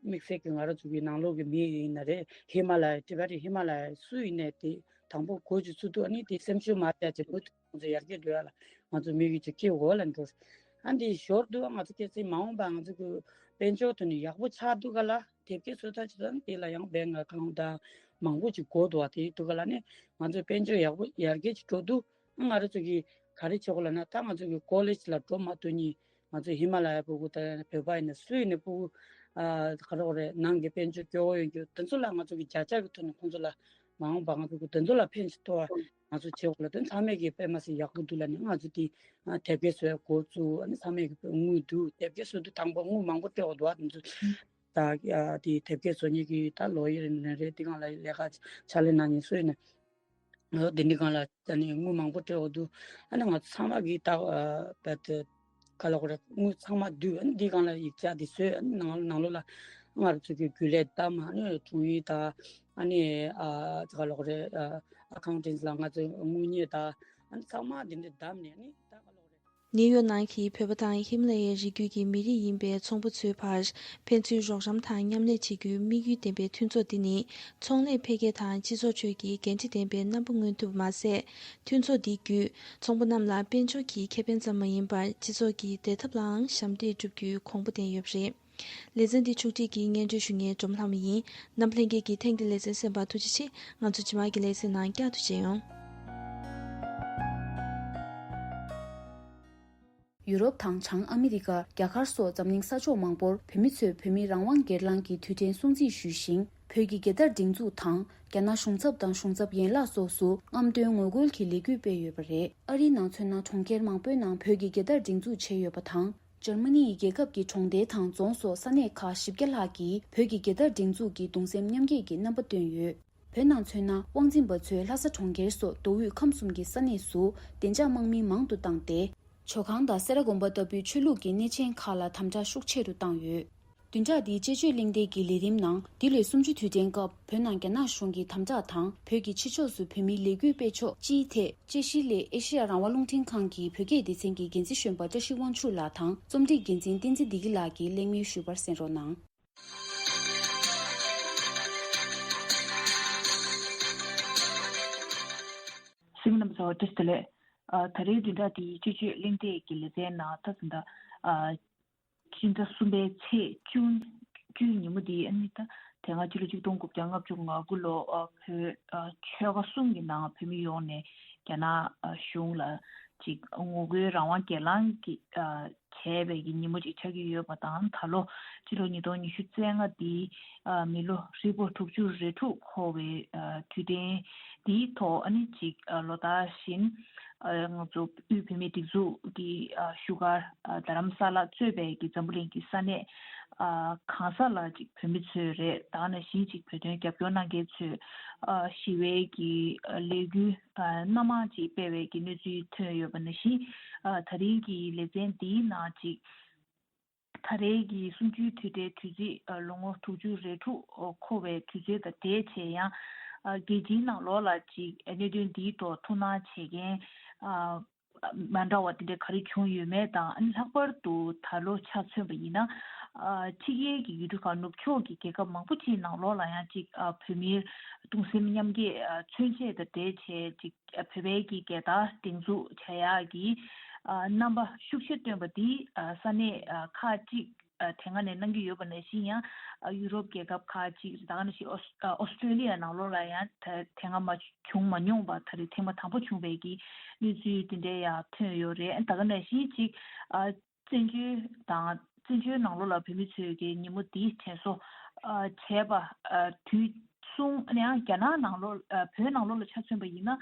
དམིགས་བསལ་གྱི་ང་རང་ཚོ་གི་ནང་ལོགས་ཀྱི་མི་ཡིན་ན་རེད། ཧི་མ་ལ་ཡ་ཊི་བེ་ཊན་ཧི་མ་ལ་ཡ་སུ་ཡིན་ནའི་དེ་དང་པོ་གོ་རྒྱུ་ཚུལ་དུ་ཨ་ནི་དེ་སེམས་ཤུགས་མ་བརྒྱབ་ཅིག་མུ་མཐུད་ང་ཚོ་ཡར་རྒྱས་འགྲོ་ཡ་ལ་ང་ཚོ་མི་གི་ཅིག་སྐྱེ་འོ་ལ་འགྲོ། ཨ་འདི་ཞོར་དུ་ང་ཚོ་སྐྱེ་ཚེ་མ་འོངས་པ་ང་ཚོ་གི་དཔལ་འབྱོར་དུ་ནི་ཡག་པོ་ཆགས་འདུག་ག་ལ། དེབ་སྐྱེལ་བཟོ་ཐབས་ཅིག་དང་དེ་ལ་ཡང་bank account དང་མང་པོ་ཅིག་དགོས་འདུག་བ། དེ་འདུག་ག་ལ་ནི་ང་ཚོའི་དཔལ་འབྱོར་ཡག་པོ་ཡར་རྒྱས་ཅིག་འགྲོ་འདུག་ང་རང་ཚོ་གི་ག་རེ་བྱེད་དགོས་ལབ་ན་ད་ང་ཚོ་གི་ཀོ་ལེཇ་ལ་འགྲོ་མ་ཐུབ་ནི་ང་ཚོ་ཧི་མ་ལ་ཡ་ཕྲུ་གུ་དང་བོད་པ་ཡིན་ན་སུ་ཡིན་ན་ཕྲུ་གུ་ཨ་ག་རེ་རེད་ནང་གི་དཔལ་འབྱོར་སྐྱོ་བོ་ཡོད་རྒྱུ་དེ་ཚོ་ལ་ང་ཚོ་གི་བརྒྱ་ཆ་གི་ཐོག་ནས་ཁོང་ཚོ་ལ་མ་འོངས་པ་ང་ཚོ་གི་དེ་ཚོ་ལ་ཕན་ཞིག་ཐོགས་ང་ཚོ་བྱེད་དགོས་ལ་དེ་ཚང་མས་གི་དཔེ་མ་སྲིད་ཡག་པོ་འདུག་ལ་ནི་ང་ཚོ་དེ་དེབ་སྐྱེལ་བཟོ་ཡ་འགོ་བཙུགས་ཨ་ནི་ཚང་མས་གི་དངུལ་འདུག་དེབ་སྐྱེལ་བཟོ་དུས་དང་པོ་དངུལ་མང་པོ་སྤྲད་དགོས་འདུག་བ། དེ་ཚོ་ད་ཨ་དེ་དེབ་སྐྱེལ་བཟོ་མཁན་གྱི་ད་ལོ་ཡར་ཡིན་ནའི་རེད། དེ་སྒང་ལ་ལས་ཀ་ཕྱག་ལས་གནང་མཁན་སུ་ཡིན་ནའི་ལོ་དེ་འདི་སྒང་ལ་ད་ནི་དངུལ་མང་པོ་སྤྲད་དགོས་འདུག་ཨ་ནི་ང་ཚོ་ཚང་མ་གིས་ད་ཨ་བད་དེ་ག་ལ་གོ་རེ་དངུལ་ཚང་མ་བསྡུས་ཨ་ནི་འདི་སྒང་ལ་ཡིག་ཆ་འདི་བཟོས་ཨ་ནི་ནང་ནང་ལོགས་ལ་ང་རང་ཚོ་གི་རྒྱུན་ལས་བདམས་ཨ་ནི་དྲུང་ཡིག་དང་ཨ་ནི་ཨ་ག་ལ་གོ་རེ་ཨ་ཨ་ཁའུན་ཊེན་སི་ལ་ང་ཚོ་དངུལ་གཉེར་དང་ཨ་ནི་ཚང་མ་འདི་འདྲ་བདམས་ནས་ཨ་ནི་ད་ག་ལ་གོ་རེ། ནིའུ་ཡོག་ནང་གི་བོད་པ་དང་ཧི་མ་ལ་ཡའི་རི་རྒྱུད་ཀྱི་མི་རིགས་ཡིན་པའི་ཚོང་པ་ཚོའི་བར་ཕན་ཚུན་རོགས་རམ་དང་མཉམ་ལས་བྱེད་རྒྱུའི་དམིགས་ཡུལ་ལྡན་པའི་མཐུན་ཚོགས་འདི་ནི། ཚོང་ལས་འཕེལ་རྒྱས་དང་སྤྱི་ཚོགས་ཁྲོད་ཀྱི་འགན་འཁྲི་ལྡན་པའི་རྣམ་པ་མངོན་ཐུབ་མ་ཟད། མཐུན་ཚོགས་འདི་བརྒྱུད་ཚོང་པ་རྣམས་ལ་དཔལ་འབྱོར་གྱི་ཁེ་ཕན་ཙམ་མ་ཡིན་པར། སྤྱི་ཚོགས་ཀྱི་བདེ་ཐབས་ལའང་ཞབས་འདེགས་སྒྲུབ་རྒྱུའི་གོང་བུ་བསྟན་ཡོད་པ་རེད། ལེ་ཚན་འདི་ཕྱོགས་སྒྲིག་གིས་སྙན་སྒྲོན་ཞུ་མཁན་སྒྲོལ་མ་ལྷ་མོ་ཡིན། རྣམ་པ་ལྷན་རྒྱས་ཀྱིས་ཐེངས་འདིའི་ལེ་ཚན་གསན་པར་ཐུགས་རྗེ་ཆེ། ང་ཚོ་རྗེས་མའི་ལེ་ཚན་ནང་བསྐྱར་དུ་མཇལ་ཡོང་། ཡུ་རོབ་དང་བྱང་ཨ་མི་རི་ཀ། རྒྱ་གར་སོགས་འཛམ་གླིང་ས་ཕྱོགས་མང་པོར་བོད་མི་ཚོས་བོད་མིའི་རང་དབང་སྒེར་ལངས་ཀྱི་དུས་དྲན་སྲུང་བརྩི་ཞུས་ཤིང་། བོད་ཀྱི་རྒྱལ་དར་སྒྲེང་འཛུགས་དང་། རྒྱ་ནག་གཞུང་ཚབ་དང་གཞུང་ཚབ་ཡན་ལག་སོགས་སུ་རྔམ་སྟོན་ངོ་རྒོལ་གྱི་ལས་འགུལ་སྤེལ་ཡོད་པ་རེད། ཨ་རིའི་ནང་མཚོན་ན། གྲོང་ཁྱེར་མང་པོའི་ནང་བོད་ཀྱི་རྒྱལ་དར་སྒྲེང་འཛུགས་བྱས་ཡོད་པ་དང་། འཇར་མ་ནི་ཡི་རྒྱལ་ཁབ་ཀྱི་གྲོང་སྡེ་དང་རྫོང་སོགས་ས་གནས་ཁག་བཞི་བརྒྱ་ལྷག་གིས་བོད་ཀྱི་རྒྱལ་དར་སྒྲེང་འཛུགས་ཀྱིས་གདུང་སེམས་མཉམ་སྐྱེད་ཀྱི་རྣམ་པ་བཏོན་ཡོད། བོད་ནང་མཚོན་ན། དབང་འཛིན་པ་ཚོས་ལྷ་ས་གྲོང་ཁྱེར་སོགས་མདོ་དབུས་ཁམས་གསུམ་གྱི་ས་གནས་སུ་བདེ་འཇགས་དམག་མི་མང་དུ་བཏང་སྟེ། ཇོ་ཁང་དང་སེ་ར་དགོན་པ་ལྟ་བུའི་ཆོས་ལུགས་ཀྱི་གནས་ཆེན་ཁག་ལ་དམ་དྲག་ཤུགས་ཆེ་རུ་བཏང་ཡོད། བདུན་ཕྲག་འདིའི་དཔྱད་བརྗོད་གླེང་སྟེགས་ཀྱི་ལས་རིམ་ནང་། འདི་ལོའི་གསུམ་བཅུའི་དུས་དྲན་སྐབས་བོད་ནང་རྒྱ་ནག་གཞུང་གི་དམ་དྲག་དང་། བོད་ཀྱི་ཕྱི་ཕྱོགས་སུ་བོད་མིའི་ལས་འགུལ་སྤེལ་ཕྱོགས་སྤྱིའི་ཐད། དཔྱད་གཞིའི་སླད་ཨེ་ཤེ་ཡ་རང་དབང་རླུང་འཕྲིན་ཁང་གི་བོད་སྐད་སྡེ་ཚན་གྱི་འགན་འཛིན་གཞོན་པ་བཀྲ་ཤིས་དབང་ཕྱུག་ལགས་དང་རྩོམ་སྒྲིག་འགན་འཛིན་བསྟན་འཛིན་བདེ་སྐྱིད་ལགས་ཀྱིས་གླེང་མོལ་ཞུས་པར་གསན་རོགས་གནང་། གསན་མི་རྣམ་པ་ཚོ་བཀྲ་ཤིས་བདེ་ལེགས། ཨ། ད་རེས་བདུན་ཕྲག་འདིའི་དཔྱད་བརྗོད་གླེང་སྟེགས་ཀྱི་ལེ་ཚན་ནང་ད་ད་ལྟ། ཨ། སྤྱི་ཟླ་གསུམ་པའི་ཚེས་བཅུ། བཅུའི་ཉིན་མོ་འདི་ཨ་ནི་ད་དེ་སྔ་ཕྱི་ལོ་ཆིག་སྟོང་དགུ་བརྒྱ་ལྔ་བཅུ་ང་དགུ་ལོ། ཨ། བོད། ཨ། ཆོལ་ཁ་གསུམ་གྱི་ནང་བོད་མི་ཡོངས་ནས་རྒྱ་ནག། ཨ། གཞུང་ལ་ཅིག་ངོ་རྒོལ་རང་དབང་སྒེར་ལངས་ཀྱི། ཨ། བྱས་པའི་གི་ཉིན་མོ་ཅིག་ཆགས་ཀྱི་ཡོད་པ་དང་། ད་ལོ་ཕྱི་ལོ་ཉིས་སྟོང་ཉི་ཤུ་རྩ་ལྔ་འདིའི། ཨ། མི་ལོ་ཧྲིལ་པོ་དྲུག་ཅུ་རེ་དྲུག་འཁོར་བའི། ཨ། དུས་དྲན་འདིའི་ཐོག་ཨ་ནི་ཅིག། ཨ། ལོ་ལྟར་བཞིན། ཨ། ང་ཚོ་དབུས་བོད་མིའི་སྒྲིག་འཛུགས་ཀྱི། ཨ། བཞུགས་སྒར། ཨ། རྡ་རམ་ས་ལ་གཙོས་པའི་གི་འཛམ་བུ་གླིང་གི་ས་གནས། ཨ། གང་ས་ལ་ཅིག་བོད་མི་ཚོས་རེད། ད་ག་ནང་བཞིན་ཅིག་བོད་དོན་རྒྱབ་སྐྱོར་གནང་མཁན་ཚོས། ཨ། ཞི་བའི་གི། ཨ། ལས་འགུལ། ཨ། སྣ་མང་ཅིག་སྤེལ་བའི་གི་གནས་ཚུལ་ཐོན་ཡོད་པ་ནང་བཞིན། ཨ། ད་རིང་གི་ལེ་ཚན་འདིའི་ནང་ཅིག་ད་རེས་ཀྱི་གསུམ་བཅུའི་དུས་དྲན་དུས་ཚིགས། ཨ། ལོ་ངོ་དྲུག་ཅུ་རེ་དྲུག་འཁོར་བའི་དུས་ཚོད་དང་འབྲེལ་བྱས་ཡང་། ཨ། རྒྱལ་སྤྱིའི་ནང་ལོགས་ལ་ཅིག་གནད་དོན་འདིའི་ཐོག་ཐུགས་སྣང་བྱེད་མཁན། ཨ། མ་འདྲ་བ་དེ་འདྲ་ག་རེ་བྱུང་ཡོད་མེད་དང་། ཨ་ནི་ལྷག་པར་དུ་ད་ལོ་ཆ་མཚོན་པ་ཡིན་ན། ཨ། ཕྱི་རྒྱལ་གྱི་ཡུལ་གྲུ་ཁག་ནུབ་ཕྱོགས་ཀྱི་རྒྱལ་ཁབ་མང་པོ་ཅིག་ནང་ལོགས་ལ་ཡང་ཅིག། ཨ། བོད་མིར་གདུང་སེམས་མཉམ་སྐྱེད། ཨ། མཚོན་ཆེད་དང་འབྲེལ་བྱས་ཅིག། ཨ། བོད་པའི་གི་རྒྱལ་དར་སྒྲེང་འཛུགས་བྱ་ཡག་གི། ཨ། རྣམ་པ་ཤུགས་ཆེ་བཏོན་པ་འདི། ཨ། ས་གནས། ཨ། ཁག་ཅིག། ཨ། དེ་སྔ་ནས་གནང་གི་ཡོད་པ་ནང་བཞིན་ཡང་། ཨ། ཡུ་རོབ་རྒྱལ་ཁབ་ཁག་ཅིག། ད་ག་ནང་བཞིན་ཨོ་སི། ཨ། ཨོ་སི་ཀྲོ་ལི་ཡ་ནང་ལོགས་ལ་ཡང་ད་དེ་སྔ་མ་བྱུང་མ་མྱོང་བ། ད་རེས་ཐེངས་མ་དང་པོ་བྱུང་བའི་གི་གནས་ཚུལ་དེ་འདྲ་ཡང་ཐོན་ཡོད་རེད། ད་ག་ནང་བཞིན་ཅིག། ཨ། བཙན་བྱོལ་དང་། བཙན་བྱོལ་ནང་ལོགས་ལ་བོད་མི་ཚོས་ཀྱི་ཉིན་མོ་འདི་དྲན་གསོ། ཨ། བྱས་པ། ཨ། དུས་གསུམ། ཨ་ནི་ཡང་རྒྱ་ནག་ནང་ལོགས། ཨ། བོད་ནང་ལོགས་ལ་ཆ་མཚོན་པ་ཡིན་ན།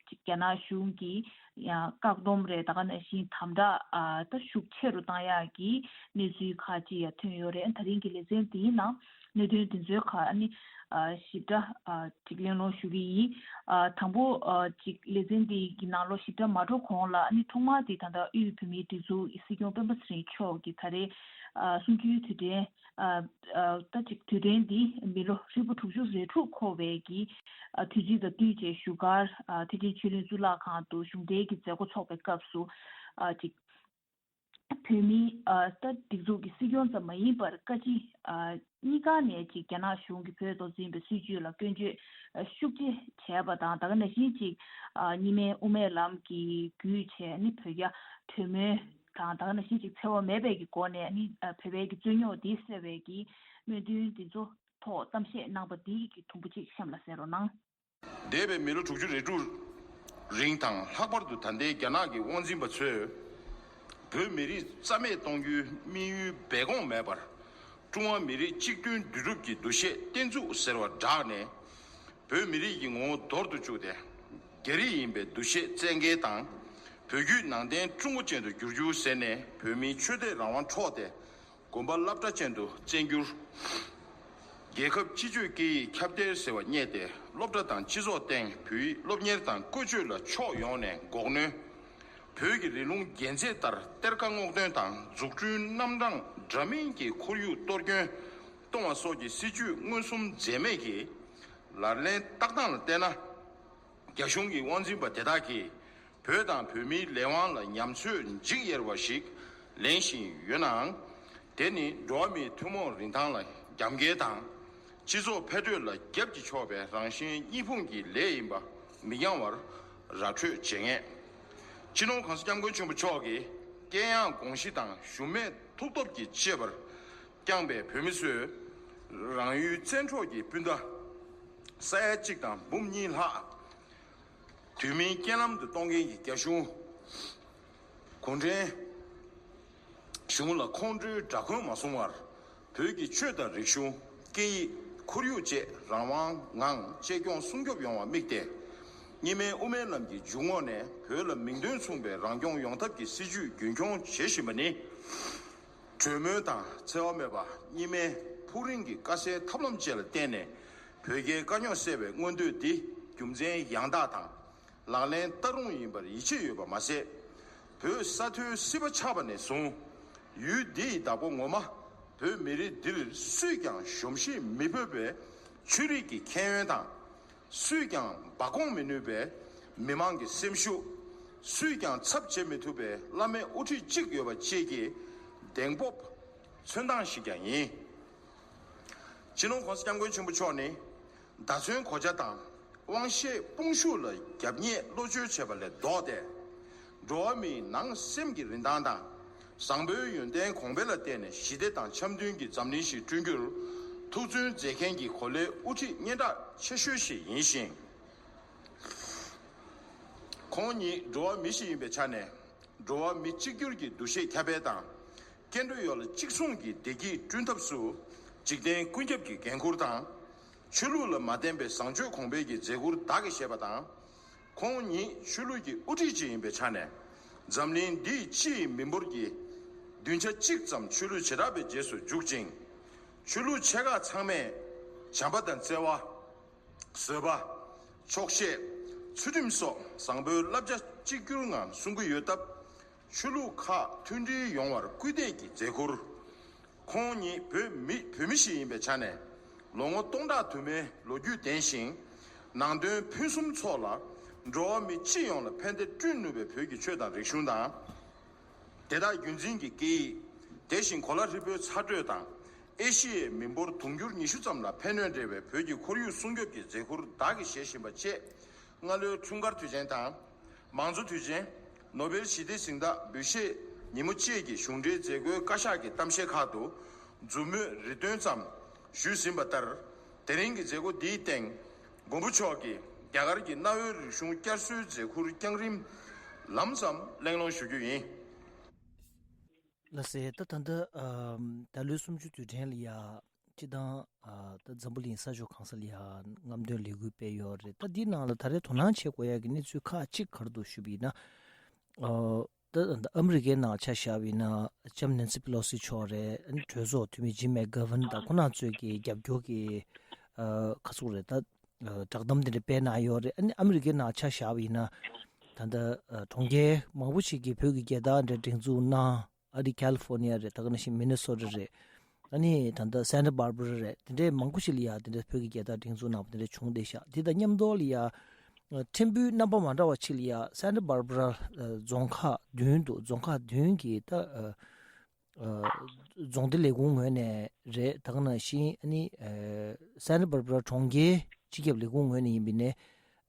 ཅིག་རྒྱ་ནག་གཞུང་གིས་ཡང་བཀག་སྡོམ་རེད། ད་ག་ནང་བཞིན་དམ་དྲག། ཨ། ད་ཤུགས་ཆེ་རུ་བཏང་ཡག་གི་གནས་ཚུལ་ཁག་ཅིག་ཡང་ཐོན་ཡོད་རེད། ད་རིང་གི་ལེ་ཚན་འདིའི་ནང་གནད་དོན་འདི་ཚོའི་ཁག་ཨ་ནི། ཨ། ཞིབ་ཕྲ། ཨ། ཅིག་གླེང་སློང་ཞུ་གི་ཡིན། ཨ། དང་པོ། ཨ། ཅིག་ལེ་ཚན་འདི་གི་ནང་ལོགས་ཞིབ་ཕྲ་མ་འགྲོ་གོང་ལ། ཨ་ནི་ཐོག་མར་འདི་ད་ལྟ་དབུས་བོད་མིའི་སྒྲིག་འཛུགས་ཀྱི་སྲིད་སྐྱོང་སྤེན་པ་ཚེ་རིང་མཆོག་གིས་ད་རེས། ཨ། གསུམ་བཅུའི་དུས་དྲན། ཨ། ཨ། ད་ཅིག་དུས་དྲན་འདི་མི་ལོ་ཧྲིལ་པོ་དྲུག་ཅུ་རེ་དྲུག་འཁོར་བའི་གི། ཨ། དུས་ཚིགས་དང་བསྟུན་བྱས་བཞུགས་སྒར། ཨ། ཐེག་ཆེན་ཆོས་གླིང་གཙུག་ལག་ཁང་དུ་གཞུང་འབྲེལ་གྱི་མཛད་སྒོ་འཚོགས་པའི་སྐབས་སུ། ཨ། ཅིག་བོད་མིའི། ཨ། ད་སྒྲིག་འཛུགས་ཀྱི་སྲིད་སྐྱོང་ཙམ་མ་ཡིན་པར། བཀའ་སྤྱི། ཨ། གཉིས་ཀ་ནས་ཅིག་རྒྱ་ནག་གཞུང་གིས་བོད་ཐོག་འཛིན་པའི་སྲིད་བྱུས་ལ་སྐྱོན་བརྗོད། ཨ། ཤུགས་ཆེ་བྱས་པ་དང་། ད་ག་ནང་བཞིན་ཅིག། ཨ། གཉིས་སྨན་དབུ་མའི་ལམ་གྱི་བརྒྱུད་བྱས་ནི་བོད་རྒྱ་གྲོས་མོལ་དང་། ད་ག་ནང་བཞིན་ཅིག་འཚེ་བ་མེད་པའི་གི་སྒོ་ནས་ནི། ཨ། བོད་པའི་གི་རྩོད་རྙོག་འདི་སེལ་བའི་གི་སྨོན་འདུན་འདི་ཚོ་ཐོག་གཏམ་བཤད་གནང་པ་འདི་གི་དུམ་བུ་གཅིག་གཤམ་ལ་གསན་རོགས་གནང་། འདས་པའི་མི་ལོ་དྲུག་ཅུ་རེ་དྲུག་རིང་དང་། ལྷག་པར་དུ་ད་ལྟའི་རྒྱ་ནག་གི་དབང་འཛིན་པ་ཚོས་བོད་མི་རིགས་རྩ་མེད་གཏོང་རྒྱུའི་དམིགས་ཡུལ་སྦས་སྐུང་མེད་པར། ཀྲུང་ཧྭ་མི་རིགས་གཅིག་མཐུན་འདུས་གྲུབ་ཀྱི་འདུ་ཤེས་བརྟན་ཚུགས་ཟེར་བ་བསྒྲགས་ནས། བོད་མི་རིགས་ཀྱི་ངོ་བོ་འདོར་དུ་བཅུག་སྟེ། རྒྱ་རིགས་ཡིན་པའི་འདུ་ཤེས་བཙན་འགེལ་དང་། བོད་བརྒྱུད་ནང་བསྟན་ཀྲུང་གོ་ཅན་དུ་བསྒྱུར་རྒྱུ་ཟེར་ནས། བོད་མིའི་ཆོས་དད་རང་དབང་འཕྲོག་སྟེ། དགོན་པ་སློབ་གྲྭ་ཅན་དུ་བཙན་བསྒྱུར། རྒྱལ་ཁབ་སྤྱི་སྤྱོད་སྐད་ཡིག་ཁྱབ་གདལ་ཟེར་བ་བསྙད་དེ། སློབ་གྲྭ་དང་སྤྱི་ཚོགས་སྟེང་བོད་ཡིག་སློབ་གཉེར་དང་བཀོལ་སྤྱོད་ལ་ཕྱོགས་ཡོངས་ནས་འགོག་གནོན། བོད་ཀྱི་རིང་ལུགས་རྒྱན་ཚད་ལྟར་གཏེར་ཁ་སྔོག་འདོན་དང་། འཛུགས་སྐྲུན་རྣམ་གྲངས་འདྲ་མིན་གྱི་ཁོར་ཡུག་གཏོར་སྐྱོན་གཏོང་བ་སོགས་ཀྱི་སྲིད་བྱུས་མངོན་སུམ་འཛེམས་མེད་ཀྱིས་ལག་ལེན་བསྟར་སྟངས་ལ་བལྟས་ན། རྒྱ་གཞུང་གི་དབང་འཛིན་པ་དེ་དག་གིས། བོད་དང་བོད་མིའི་ལས་དབང་ལ་ཉམས་ཚོད་འཇིགས་ཡེར་བ་ཞིག་ལེན་བཞིན་ཡོད་ནའང་། དེ་ནི་འགྲོ་བ་མིའི་ཐུན་མོང་རིན་ཐང་ལ་རྒྱབ་འགལ་དང་། སྤྱི་ཚོགས་འཕེལ་འགྲོས་ལ་རྒྱབ་ཀྱིས་ཕྱོགས་པའི་རང་གཞན་གཉིས་ཕུང་གི་ལས་ཡིན་པ་མི་འགྱང་བར་ར་འཕྲོད་བྱེད་ངེས། སྤྱི་ནོར་གོང་ས་སྐྱབས་མགོན་ཆེན་པོ་མཆོག་གིས་དཀྱེལ་ཡངས་དགོངས་གཞི་དང་ཞུམ་མེད་ཐུགས་སྟོབས་ཀྱིས་གཅེས་པར་བསྐྱངས་པའི་བོད་མི་ཚོས་རང་ཡུལ་བཙན་འཕྲོག་གི་སྤུན་ཟླ་ས་ཡ་གཅིག་དང་འབུམ་གཉིས་ལྷག་དུས་མིན་རྐྱེན་ལམ་དུ་གཏོང་མཁན་གྱི་རྒྱ་གཞུང་གུང་ཁྲན་གཞུང་ལ་ཁོང་ཁྲོའི་དགྲ་མགོན་མ་བཟུང་བར། བོད་ཀྱི་ཆོས་དང་རིག་གཞུང་། སྐད་ཡིག་ཁོར་ཡུག་བཅས་རང་དབང་ངང་གཅེས་སྐྱོང་སྲུང་སྐྱོབ་ཡོང་བ་དམིགས་ཏེ། གཉིས་སྨན་དབུ་མའི་ལམ་གྱི་འཇུག་ངོགས་ནས་བོད་ལ་མིང་དོན་མཚུངས་པའི་རང་སྐྱོང་ཡོང་ཐབས་ཀྱི་སྲིད་བྱུས་རྒྱུན་འཁྱོངས་བྱེད་བཞིན་པ་ནི། གྲོས་མོལ་དང་འཚེ་བ་མེད་པ། གཉིས་སྨན་ཕུགས་རིང་གི་དཀའ་སེལ་ཐབས་ལམ་བཅས་ལ་བརྟེན་ནས་བོད་རྒྱའི་དཀའ་རྙོག་སེལ་བའི་མངོན་འདོད་འདི་རྒྱུ་མཚན་ཡང་དག་དང་ལག་ལེན་བསྟར་རུང་ཡིན་པར་ཡིད་ཆེས་ཡོད་པ་མ་ཟད། བོད་ས་མཐོའི་སྲིད་པ་ཆགས་པ་ནས་བཟུང་ཡུལ་འདི་ཡི་བདག་པོ་ངོ་མ་བོད་མི་རིགས་འདིར་སུས་ཀྱང་གཞོམ་གཞིག་མི་ཕོད་པའི་ཆོས་རིག་གི་ཁྱད་ཡོན་དང་། སུས་ཀྱང་འབག་འོང་མི་ནུས་པའི་མི་མང་གི་སེམས་ཤུགས། སུས་ཀྱང་ཚབ་བྱེད་མི་ཐུབ་པའི་བླ་མའི་དབུ་ཁྲིད་ཅིག་ཡོད་པ་བཅས་ཀྱི་གདེང་སྤོབས་མཚོན་སྟངས་ཤིག་ཀྱང་ཡིན། སྤྱི་ནོར་༸གོང་ས་༸སྐྱབས་མགོན་ཆེན་པོ་མཆོག་ནི་མདའ་མཚོན་གོ་ཆ་དང་དབང་ཤེད་དཔུང་ཤུགས་ལ་རྒྱབ་གཉེར་བློ་བཅོལ་བྱས་པ་ལས་ལྡོག་སྟེ། འགྲོ་བ་མིའི་ནང་སེམས་ཀྱི་རིན་ཐང་དང་། བཟང་པོའི་ཡོན་ཏན་གོང་འཕེལ་ལ་བརྟེན་ནས་ཞི་བདེ་དང་འཆམ་མཐུན་གྱི་འཛམ་གླིང་ཞིག་བསྐྲུན་རྒྱུར་ཐུགས་བརྩོན་མཛད་མཁན་གྱི་གོ་ལའི་དབུ་ཁྲིད་སྙན་གྲགས་ཆེ་ཤོས་ཤིག་ཡིན་ཞིང་། ཁོང་ཉིད་འགྲོ་བ་མི་ཞིག་ཡིན་པའི་ཆ་ནས། འགྲོ་བ་མི་གཅིག་གྱུར་གྱི་འདུ་ཤེས་ཁྱབ་སྤེལ་དང་། སྐྱེ་འགྲོ་ཡོངས་ལ་གཅིག་མཚུངས་ཀྱི་བདེ་སྐྱིད་བསྐྲུན་ཐབས་སུ། འཇིག་རྟེན་ཀུན་ཁྱབ་ཀྱི་འགན་ཁུར་དང་། ཆོས་ལུགས་ལ་མ་བརྟེན་པའི་བཟང་སྤྱོད་གོང་འཕེལ་གྱི་མཛད་ཁུར་བདག་གིས་བཞེས་པ་དང་། ཁོང་ཉིད་ཆོས་ལུགས་ཀྱི་དབུ་ཁྲིད་ཅིག་ཡིན་པའི་ཆ་ནས། འཛམ་གླིང་འདིའི་སྤྱི་ཡི་མི་འབོར་གྱི་བདུན་ཆ་གཅིག་ཙམ་ཆོས་ལུགས་བྱེ་བྲག་པའི་རྗེས་སུ་འཇུག་ཅིང་། ཆོས་ལུགས་ཆེ་ཁག་ཚང་མས་བྱམས་པ་དང་བརྩེ་བ། བཟོད་པ། ཆོག་ཤེས། ཚུལ་ཁྲིམས་སོགས་བཟང་པོའི་བསླབ་བྱ་གཅིག་གྱུར་ངང་སྲུང་གི་ཡོད་སྟབས། ཆོས་ལུགས་ཁག་མཐུན་སྒྲིལ་ཡོང་བར་སྐུལ་འདེད་ཀྱི་མཛད་ཁུར། ཁོང་ཉིད་བོད་མི་བོད་མི་ཞིག་ཡིན་པའི་ཆ་ནས། ལོ་ངོ་སྟོང་ཕྲག་དུ་མའི་ལོ་རྒྱུས་ལྡན་ཞིང་། ནང་དོན་ཕུན་སུམ་ཚོགས་ལ་འགྲོ་བ་མི་སྤྱི་ཡོངས་ལ་ཕན་བདེ་བསྐྲུན་ནུས་པའི་བོད་ཀྱི་ཆོས་དང་རིག་གཞུང་དང་། དེ་དག་རྒྱུན་འཛིན་གྱི་སྐད་ཡིག། དེ་བཞིན་གོ་ལ་ཧྲིལ་པོའི་ཚ་དྲོད་དང་། ཨེ་ཤི་ཡའི་མི་འབོར་དུང་ཕྱུར་ཉི་ཤུ་ཙམ་ལ་ཕན་གནོད་འབྲེལ་བའི་བོད་ཀྱི་ཁོར་ཡུག་སྲུང་སྐྱོབ་ཀྱི་མཛད་ཁུར་བདག་གིས་བཞེས་བཞིན་པ་བཅས། སྔ་ལོའི་འཁྲུངས་སྐར་དུས་ཆེན་དང་། མང་གཙོ་དུས་ཆེན། ནོ་བེལ་ཞི་བདེའི་གཟེངས་རྟགས་འབུལ་བཞེས་ཉིན་མོ་བཅས་ཀྱི་གཞུང་འབྲེལ་མཛད་སྒོའི་བཀའ་ཤག་གི་གཏམ་བཤད་ཁག་ཏུ་མཛུབ་མོས་རེ་འདུན་ཙམ་ཞུས་ཟིན་པ་ལྟར། དེ་རིང་གི་མཛད་སྒོ་འདིའི་སྟེང་། མགོན་པོ་མཆོག་གིས་རྒྱ་གར་གྱི་གནའ་བོའི་རིག་གཞུང་བསྐྱར་གསོའི་མཛད་ཁུར་བསྐྱངས་རིམ་ལམ་ཙམ་གླེང་སློང་ཞུ་རྒྱུ་ཡིན། ལགས་སེ། ད་ད་ལྟ་ཨམ་ད་ལོའི་གསུམ་བཅུའི་དུས་དྲན་ལ་ཡ་སྤྱི་བཏང་ཨ་ད་འཛམ་བུ་གླིང་ས་ཕྱོགས་གང་ས་ལ་ཡ་རྔམ་སྟོན་ལས་འགུལ་སྤེལ་ཡོད་རེད། ད་འདིའི་ནང་ལ་ད་རེས་དོ་སྣང་བྱེད་དགོས་ཡ་གི་གནས་ཚུལ་ཁག་ཅིག་ག་རེ་འདུག་ཞུས་པ་ཡིན་ན། ཨ་ད་ད་ཨ་མི་རི་ཀའི་ནང་ཆ་བཞག་པ་ཡིན་ན་ལྕམ་ནན་སི་པི་ལོ་སི་མཆོག་རེད། ཨ་ནི་གྲོས་ཚོགས་འཐུས་མི་ཇིམ་མེག་གྷ་ཝན་དང་ཁོང་རྣམ་ཚོས་ཀྱི་རྒྱབ་སྐྱོར་གྱི་ཨ་ག་ཚོད་རེད། ད་བསྒྲགས་གཏམ་དེ་འདྲ་སྤེལ་གནང་ཡོད་རེད། ཨ་ནི་ཨ་མི་རི་ཀའི་ནང་ཆ་བཞག་པ་ཡིན་ན་ད་ལྟ་གྲོང་ཁྱེར་མང་པོ་ཞིག་གིས་བོད་ཀྱི་རྒྱལ་དར་འདྲ་སྒྲེང་འཛུགས་གནང་། ཨ་རི་ཁ་ལི་ཧྥོ་ནི་ཡ་རེད། ད་ག་ནང་བཞིན་མི་ནི་སོ་ཊ་རེད། ཨ་ནི་ད་ལྟ་སན་ཊ་བྷར་བྷ་ར་རེད། དེ་འདྲའི་མང་པོ་ཞིག་ལ་ཡ་དེ་འདྲ་བོད་ཀྱི་རྒྱལ་དར་སྒྲེང་འཛུགས་གནང་བ་དེ་འདྲ་བྱུང་བསྡད་ཤག་དེ་དང་མཉམ་དུ་ལ་ཡ་ཕྲན་བུ་རྣམ་པ་མ་འདྲ་བ་ཅིག་ལ་ཡ་སན་ཊ་བྷར་བྷ་ར་རྫོང་ཁག་བདུན་འདུག་རྫོང་ཁག་བདུན་གྱི་ད་ཨ་རྫོང་སྡེ་ལས་ཁུངས་ངོས་ནས་རེད། ད་ག་ནང་བཞིན་ཨ་ནི་ཨ་སན་ཊ་བྷར་བྷ་ར་གྲོང་ཁྱེར་སྤྱི་ཁྱབ་ལས་ཁུངས་ངོས་ནས་ཡིན་པ་ཡིན་ནའི་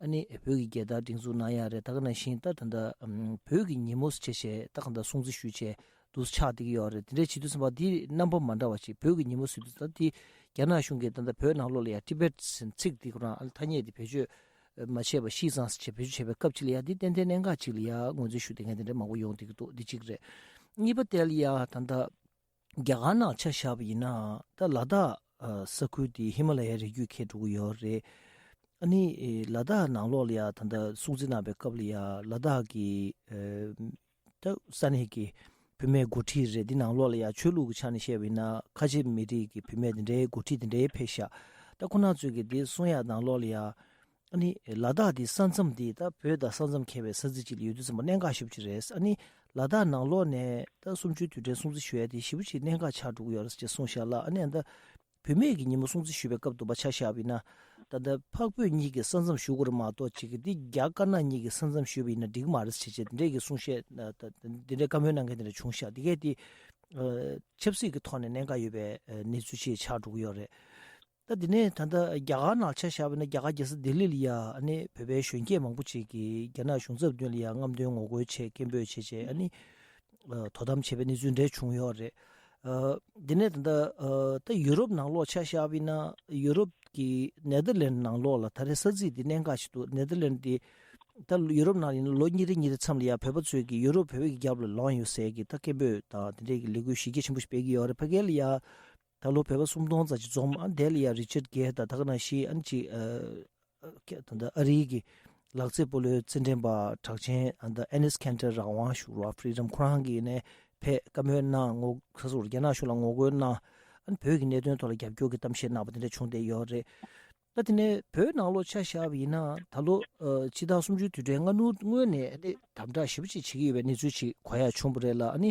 ཨ་ནི་བོད་ཀྱི་རྒྱལ་དར་སྒྲེང་འཛུགས་གནང་ཡ་རེད། ད་ག་ནང་བཞིན་ད་ད་ལྟ་ཨམ་བོད་ཀྱི་ཉིན་མོ་ཟེར་བྱས་བྱས་ད་ག་ད་སྲུང་བརྩི་ཞུས་བྱས་འདུག་ཆགས་བསྡད་ཀྱི་ཡོད་རེད། དེ་འདྲའི་བྱེད་དུས་ཙམ་པ་འདི་རྣམ་པ་མ་འདྲ་བ་ཅིག་བོད་ཀྱི་ཉིན་མོ་ཟེར་དུས་ད་འདི་རྒྱ་ནག་གཞུང་གིས་ད་ལྟ་བོད་ནང་ལོགས་ལ་ཡ་ཊི་བེཊ་ཟེར་ཚིག་འདི་ཁོ་རང་ཨ་ཐ་སྙད་འདི་བེད་སྤྱོད་མ་བྱས་པ་ཤི་ཙང་ཟེར་བྱས་བེད་སྤྱོད་བྱས་པའི་སྐབས་ཅིག་ལ་ཡ་འདི་ཏན་ཏན་གནད་འགག་ཅིག་ལ་ཡ་ངོས་འཛིན་ཞུ་བསྡད་མཁན་དེ་འདྲ་མང་པོ་ཡོང་བསྡད་ཀྱི་འདུག་འདི་གཅིག་རེད། གཉིས་པ་དེ་ལ་ཡ་ད་ལྟ་རྒྱ་གར་ནང་ཆ་བཞག་པ་ཡིན་ན་ད་ལ་དྭགས་ཨ་ས་ཁུལ་དེ་ཧི་མ་ལ་ཡའི་རི་རྒྱུད་འཁེལ་འགྲོ་གི་ཡོད་རེད། ཨ་ནི་ཨེ་ལ་དྭགས་ནང་ལོགས་ལ་ཡ་ད་ལྟ་སྲུང་བརྩི་གནང་བའི་སྐབས་ལ་ཡ་ལ་དྭགས་ཀྱི་ཨེ་ད་ས་གནས་ཀྱི་བུད་མེད་འགོ་ཁྲིད་རེད། འདི་ནང་ལོགས་ལ་ཡ་ཆོས་ལུགས་ཀྱི་ཆ་ནས་བཤད་པ་ཡིན་ན་ཁ་ཆེ་མི་རིགས་ཀྱི་བུད་མེད་དེ་འདྲའི་འགོ་ཁྲིད་དེ་འདྲའི་ཕེབས་ཤག་ད་ཁོ་རང་ཚོས་ཀྱི་འདི་གསུང་ཡ་ནང་ལོགས་ལ་ཡ། ཨ་ནི་ལ་དྭགས་འདི་ས་མཚམས་འདི་ད་བོད་དང་ས་མཚམས་ཁེལ་བའི་ས་ཚིགས་གཅིག་ལ་ཡོད་དུས་ཙམ་པ་གནད་འགག་ཞེ་པོ་ཅིག་རེད། ཨ་ནི་ལ་དྭགས་ནང་ལོགས་ནས་ད་གསུམ་བཅུའི་དུས་དྲན་སྲུང་བརྩི་ཞུ་ཡ་དེ་ཞེ་པོ་ཅིག་གནད་འགག་ཆགས་འགྲོ་གི་ཡོད་རེད་ཅེས་གསུངས་ཤག་ལ། ཨ་ནི་ཨ་ད་བུད་མེད་ཀྱི་ཉིན་མོ་སྲུང་བརྩི་ཞུ་བའི་སྐབས་དུ་མ་ཆ་བཞག་པ་ཡིན་ན་ད་ ད་ལྟ་འཕགས་བོད་གཉིས་ཀྱི་ས་མཚམས་ཞུ་དགོས་རེད་མ་གཏོགས་ཅིག་གི་འདི་རྒྱ་དཀར་ནག་གཉིས་ཀྱི་ས་མཚམས་ཞུས་པ་ཡིན་ན་འགྲིག་མ་རེད་ཟེར་བྱས་འདི་འདྲས་ཀྱི་གསུང་བཤད་ད་འདི་འདྲས་བཀའ་མོལ་གནང་མཁན་དེ་འདྲ་བྱུང་ཤག་འདི་གས་དེ་ཆབ་སྲིད་ཀྱི་ཐོག་ནས་གནད་འགག་ཡོད་པའི་གནས་ཚུལ་ཅིག་ཆགས་འགྲོ་གི་ཡོད་རེད། ད་དེ་ནས་ད་ལྟ་རྒྱ་གར་ནང་ཆ་བཞག་པ་ན་རྒྱ་གར་རྒྱལ་ས་ལྡི་ལི་ལ་ཡ་ཨ་ནི་བོད་པའི་གཞོན་སྐྱེས་མང་པོ་ཅིག་གིས་རྒྱ་ནག་གཞུང་ཚབ་མདུན་ལ་ཡ་རྔམ་སྟོན་ངོ་རྒོལ་བྱས་སྐད་འབོད་བྱས་བྱས་ཨ་ནི་དོ་དམ་བྱས་པའི་གནས་ཚུལ་འདྲ་བྱུང་ཡོད་རེད། དེ་ནས་ད་ལྟ་ད་ཡུ་རོབ་ནང་ལོགས་ཆ་བཞག་པ་ཡིན་ན་ཡུ་རོབ་ཀྱི་ནེ་དར་ལེན་ནང་ལོགས་ལ་ད་རེས་ས་ཚིགས་འདི་གནད་འགག་ཞིག་འདུག་ནེ་དར་ལེན་འདི་ད་ཡུ་རོབ་ནང་ཡིན་ན་ལོ་གཉིས་རེ་གཉིས་རེ་མཚམས་ལ་ཡ་བོད་པ་ཚོས་ཀྱི་ཡུ་རོབ་བོད་པའི་རྒྱབ་ལ་ལངས་ཡོད་ཟེར་གྱི་ད་སྐད་འབོད་དང་དེ་འདྲས་ཀྱི་ལས་འགུལ་གཞི་རྒྱ་ཆེན་པོ་ཞིག་སྤེལ་གྱི་ཡོད་རེད། ཕ་གི་ལ་ཡ་ད་ལོ་བོད་པ་སུམ་སྟོང་ཙམ་ཅིག་འཛོམས། ཨ་དེ་ལ་ཡ་རི་ཅར་གྷེ་དང་ད་ག་ནང་བཞིན་ཨ་ཅིག་ཨ་ད་ལྟ་ཨ་རིའི་གི་ལག་རྩེད་སྤོ་ལོའི་རྩེད་འགྲན་པ་གྲགས་ཅན་ཨ་ད་ཨེ་ནིས་ཁན་ཏར་རང་དབང་ཞུ་ར་ཕི་རི་ཌམ་ཁོ་རང་གིས་ནས་ཕེབས་བཀའ་མོལ་གནང་། ངོ་ཁ་སོར་རྒྱ་ནག་གཞུང་ལ་ངོ་རྒོལ་གནང་། ཨ་ནི་བོད་ཀྱི་གནད་དོན་ཐོག་ལ་རྒྱབ་སྐྱོར་གྱི་གཏམ་བཤད་གནང་བ་དེ་འདྲ་བྱུང་བསྡད་ཡོད་རེད། ད་དེ་ནས་བོད་ནང་ལོགས་ཆ་བཞག་པ་ཡིན་ན་ད་ལོ་ཨ་ཕྱི་ཟླ་སུམ་ཅུའི་དུས་དྲན་སྔ་སྣུར་སྔོན་ནས་ཨ་ནི་དམ་དྲག་ཞེ་པོ་ཅིག་བྱེད་ཀྱི་ཡོད་པའི་གནས་ཚུལ་ཅིག་གོ་ཡ་བྱུང་བ་རེད་ལ། ཨ་ནི་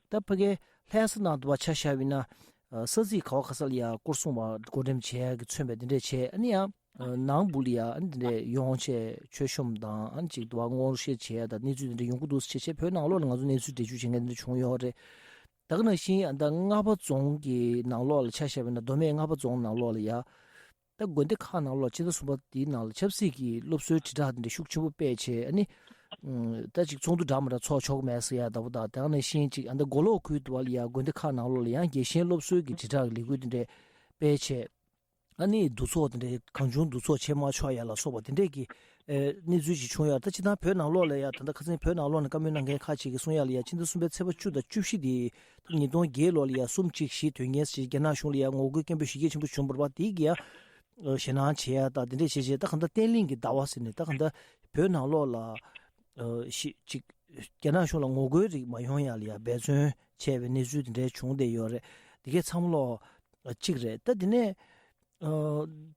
ད་ཕ་གའི་ལྷ་ས་ནང་དུ་བ་ཆ་བཞག་པ་ཡིན་ན་ཨ་ས་ཚིགས་ག་བ་ག་ས་ལ་ཡ་སྐོར་སྲུང་བ་བགོ་འགྲེམས་བྱེད་ཡ་གི་མཚོན་པའི་དེ་འདྲས་བྱས། ཨ་ནི་ཡང་ཨ་ནང་སྦུག་ལ་ཡ་ཨ་ནི་དེ་འདྲས་ཡོང་བྱས་མཆོད་གཤོམ་དང་ཨ་ནི་ཅིག་དུ་བ་ངོ་ཤེས་བྱེད་ཡ་དང་གནས་ཚུལ་དེ་འདྲས་ཡོང་གི་འདུག་ཟེར་བྱས་བྱས་བོད་ནང་ལོགས་ལ་ང་ཚོ་གནས་ཚུལ་འགྲེལ་བརྗོད་བྱེད་མཁན་དེ་འདྲས་བྱུང་ཡོད་རེད། ད་ག་ནང་བཞིན་ཨ་ད་རྔ་པ་རྫོང་གི་ནང་ལོགས་ལ་ཆ་བཞག་པ་ཡིན་ན་མདོ་སྨད་རྔ་པ་རྫོང་ནང་ལོགས་ལ་ཡ། ད་དགོན་སྡེ་ཁག་ནང་ལོགས་ཕྱི་ཟླ་གསུམ་པ་དེའི་ནང་ལ་ཆབ་སྲིད་ཀྱི་སློབ་གསོའི་དྲིལ་བསྒྲགས་དེ་འདྲ་ཤུགས་ཆེན་པོ་སྤེལ་བྱས། ཨ་ནི་ཨུམ་ད་ཅིག་ཚོགས་འདུ་འདྲ་མི་འདྲ་ཚོགས་ཆོག་གི་མེད་ཟེར་ཡ་ལྟ་བུ་དང་། དེ་ནང་བཞིན་ཅིག་ཨ་ད་མགོ་ལོག་ཁུལ་དུ་བ་ལ་ཡ་དགོན་སྡེ་ཁག་ནང་ལོགས་ལ་ཡང་རྒྱལ་ཞེན་སློབ་གསོའི་གི་དྲིལ་བསྒྲགས་ཀྱི་ལས་འགུལ་དེ་འདྲ་སྤེལ་བྱས། ཨ་ནི་འདུ་ཚོགས་དེ་འདྲ་གང་བྱུང་འདུ་ཚོགས་བྱེད་མ་ཆོག་ཡ་ལ་སོགས་པ་དེ་འདྲས་ཀྱི་ཨེ་གནས་ཚུལ་ཞིག་བྱུང་ཡོད། ད་སྤྱིར་བཏང་བོད་ནང་ལོགས་ལ་ཡ་ད་ལྟ་ཁ་སང་བོད་ནང་ལོགས་ནས་བཀའ་མོལ་གནང་མཁན་ཁག་ཅིག་གིས་གསུང་ཡ་ལ་ཡ་ཕྱི་ཟླ་གསུམ་པའི་ཚེས་པ་བཅུ་དང་བཅུ་བཞི་དེ་ད་ཉིས་སྟོང་བརྒྱད་ལོ་ལ་ཡ་གསུམ་གཅིག་བཞི་དོན་རྐྱེན་ཞིག་རྒྱ་ནག་གཞུང་ལ་ཡ་ངོ་རྒོལ་སྐད་འབོད་ཞེ་གལ་ཆེན་པོ་བྱུང་བ་རེད་པ། དེའི་གི་ཡ་ཨ་ཞེད་སྣང་བྱེད་ཡ་དང་དེ་འདྲས་བྱས་བྱས། ད་གང་ལྟར་བརྟན་ལྷིང་གི་ཟླ་བ་ཟེར་ནས་ད་གང་ལྟར་བོད་ནང་ལོགས་ལ་ཨ་ཞི་ཅིག་རྒྱ་ནག་གཞུང་ལ་ངོ་རྒོལ་རིགས་མ་ཡོང་ཡ་ལ་ཡ་འབད་བརྩོན་བྱས་པའི་གནས་ཚུལ་དེ་འདྲས་བྱུང་བསྡད་ཡོད་རེད། དེ་གའི་ཚང་མ་ལོ་གཅིག་རེད། ད་དེ་ནས་ཨ་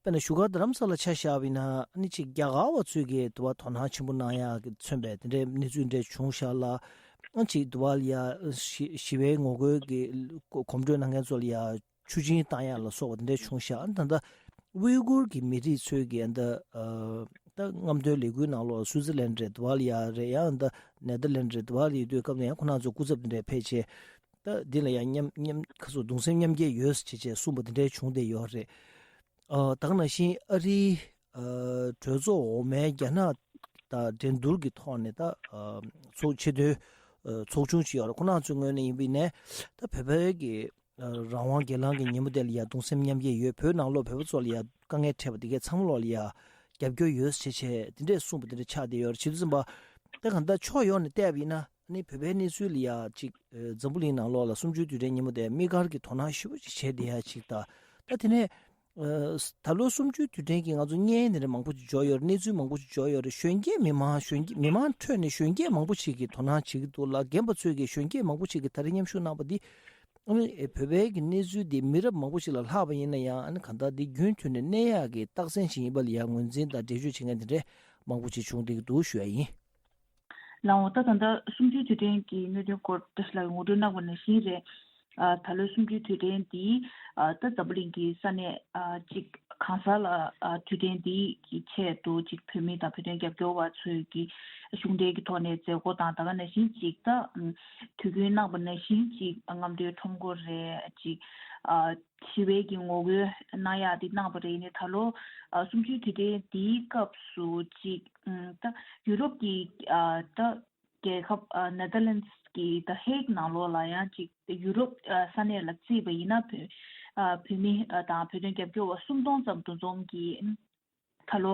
དཔེར་ན་བཞུགས་སྒར་རྡ་རམ་ས་ལ་ཆ་བཞག་པ་ཡིན་ན་ཨ་ནི་ཅིག་རྒྱ་གར་བ་ཚོས་ཀྱི་དུ་བ་དོ་སྣང་ཆེན་པོ་གནང་ཡ་གི་མཚོན་པའི་དེ་འདྲའི་གནས་ཚུལ་འདྲ་བྱུང་ཤག་ལ། ཨ་ཅིག་དུ་བ་ལ་ཡ་ཞི་ཞི་བའི་ངོ་རྒོལ་གྱི་གོམ་བགྲོད་གནང་མཁན་ཚོ་ལ་ཡ་ཆུ་སྦྱིན་བཏང་ཡ་ལ་སོགས་པ་དེ་འདྲ་བྱུང་ཤག་ཨ་ནི་ད་ལྟ་ཝི་གུར་གྱི་མི་རིགས་ཚོས་ཀྱི་ཨ་ད་ཨ་ད་རྔམ་སྟོན་ལས་འགུལ་ནང་ལོགས་སུའི་ཙི་ལན་རེད་དུ་བ་ལ་ཡ་རེད། ཡང་ད་ནེ་དར་ལན་རེད་དུ་བ་ལ་ཡོད་དུས་སྐབས་ནས་ཡང་ཁོ་རང་ཚོ་སྐུ་ཚབ་དེ་འདྲ་ཕེབས་བྱས། ད་འདི་ལ་ཡང་མཉམ་མཉམ་ཁ་སོ་གདུང་སེམས་མཉམ་སྐྱེད་ཡོད་ཟེར་བྱས་གསུངས་པ་འདི་འདྲའི་བྱུང་བསྡད་ཡོད་རེད། ཨ་ད་ག་ནང་བཞིན་ཨ་རིའི་ཨ་གྲོས་ཚོགས་འོག་མའི་རྒྱ་ནག་དང་འགྲན་བསྡུར་གྱི་ཐོག་ནས་ད་ཨ་ཚོགས་ཆེས་མཐོའི་ཨ་ཚོགས་ཆུང་ཅིག་ཡོད་རེད། ཁོ་རང་ཚོའི་ངོས་ནས་ཡིན་པ་ཡིན་ནའི་ད་བོད་པའི་གི་ཨ་རང་དབང་སྒེར་ལངས་ཀྱི་ཉིན་མོ་དེ་ལ་ཡ་གདུང་སེམས་མཉམ་སྐྱེད་ཡོད། བོད་ནང་ལོགས་བོད་པ་ཚོ་ལ་ཡ་དཀའ་ངལ་འཕྲད་པ་དེ་གའི་ཚང་མ་ལོགས་ལ་ཡ་རྒྱབ་སྐྱོར་ཡོད་ཟེར་བྱས་དེ་འདྲས་གསུངས་པ་དེ་འདྲ་ཆགས་བསྡད་ཡོད་རེད། བྱེད་དུས་ཙམ་པ་ད་གང་ལྟར་ཕྱོགས་ཡོངས་ནས་བལྟས་པ་ཡིན་ན། ཨ་ནི་བོད་པའི་གནས་ཚུལ་ལ་ཡ་གཅིག་ཨ་འཛམ་བུ་གླིང་ནང་ལོགས་ལ་གསུམ་བཅུའི་དུས་དྲན་ཉིན་མོ་དེ་དམིགས་བཀར་གྱི་དོ་སྣང་ཞེ་པོ་ཅིག་བྱས་བསྡད་ཡ་གཅིག་དང་། ད་དེ་ནས་ཨ་ད་ལོ་གསུམ་བཅུའི་དུས་དྲན་གྱི་ང་ཚོ་བརྙན་དེ་འདྲ་མང་པོ་ཅིག་འབྱོར་ཡོད་རེད། གནས་ཚུལ་མང་པོ་ཅིག་འབྱོར་ཡོད་རེད། གཞོན་སྐྱེས་མི་མང་གཞོན་སྐྱེས་མི་མང་ཁྲོད་ནས་གཞོན་སྐྱེས་མང་པོ་ཅིག་གིས་དོ་སྣང་བྱེད་ཀྱི་འདུག་ལ། རྒན་པ་ཚོས་ཀྱིས་གཞོན་སྐྱེས་མང་པོ་ཅིག་གིས་ད་རེས་མཉམ་ཞུགས་གནང་པ་འདི་ཨ་ནི་བོད་པའི་གི་གནས་ཚུལ་འདི་མི་རབས་མང་པོ་ཅིག་ལ་ལྷག་པ་ཡིན་ན་ཡང་ཨ་ནི་གང་ལྟར་འདི་རྒྱུན་མཐུད་ནས་གནས་ཡག་གི་རྟགས་མཚན་ཞིག་ཡིན་པ་ལ་ཡ་ངོས་འཛིན་དང་འགྲེལ་བརྗོད་བྱེད་མཁན་དེ་འདྲ་མང་པོ་ཅིག་བྱུང་བསྡད་ཀྱི་འདུག་ཞུ་ཡ་ཡིན། ལགས་འོང་། ད་ད་ལྟ་གསུམ་བཅུའི་དུས་དྲན་གྱི་གནད་དོན་སྐོར་བཀྲ་ཤིས་ལགས་ཀྱིས་ངོ་སྤྲོད་གནང་བ་ནང་བཞིན་རེད། ཨ་ད་ལོའི་གསུམ་བཅུའི་དུས་དྲན་འདི་ཨ་ད་འཛམ་བུ་གླིང་གི་ས་གནས་ཨ་གཅིག་གང་ས་ལ་ཨ་དུས་དྲན་འདི་གི་ཆེད་དུ་གཅིག་བོད་མི་དང་བོད་དོན་རྒྱབ་སྐྱོར་བ་ཚོས་ཀྱི་གཞུང་འབྲེལ་གྱི་ཐོག་ནས་མཛད་སྒོ་དང་། ད་ག་ནང་བཞིན་གཅིག་ད་དུས་རྒྱུན་གནང་བ་ནང་བཞིན་གཅིག་རྔམ་སྟོན་ཁྲོམ་སྐོར་རེད། གཅིག་ཨ་ཞི་བའི་གི་ངོ་རྒོལ་གནང་ཡག་འདི་གནང་བ་རེད། ཡིན་ནའི་ད་ལོ་ཨ་གསུམ་བཅུའི་དུས་དྲན་འདིའི་སྐབས་སུ་གཅིག་ཨ་ད་ཡུ་རོབ་ཀྱི་ཨ་ད་རྒྱལ་ཁབ་ཨ་ནེ་ཐར་ལན་སི་གི་ད་ཧེག་ནང་ལོགས་ལ་ཡང་ཅིག་ཡུ་རོབ་ཨ་ས་གནས་ལ་བརྩིས་པ་ཡིན་ན་བོད་ཨ་བོད་མི་ཨ་དང་བོད་དོན་རྒྱབ་སྐྱོར་བ་སུམ་སྟོང་ཙམ་འདུ་འཛོམས་ཀྱིས་ད་ལོ་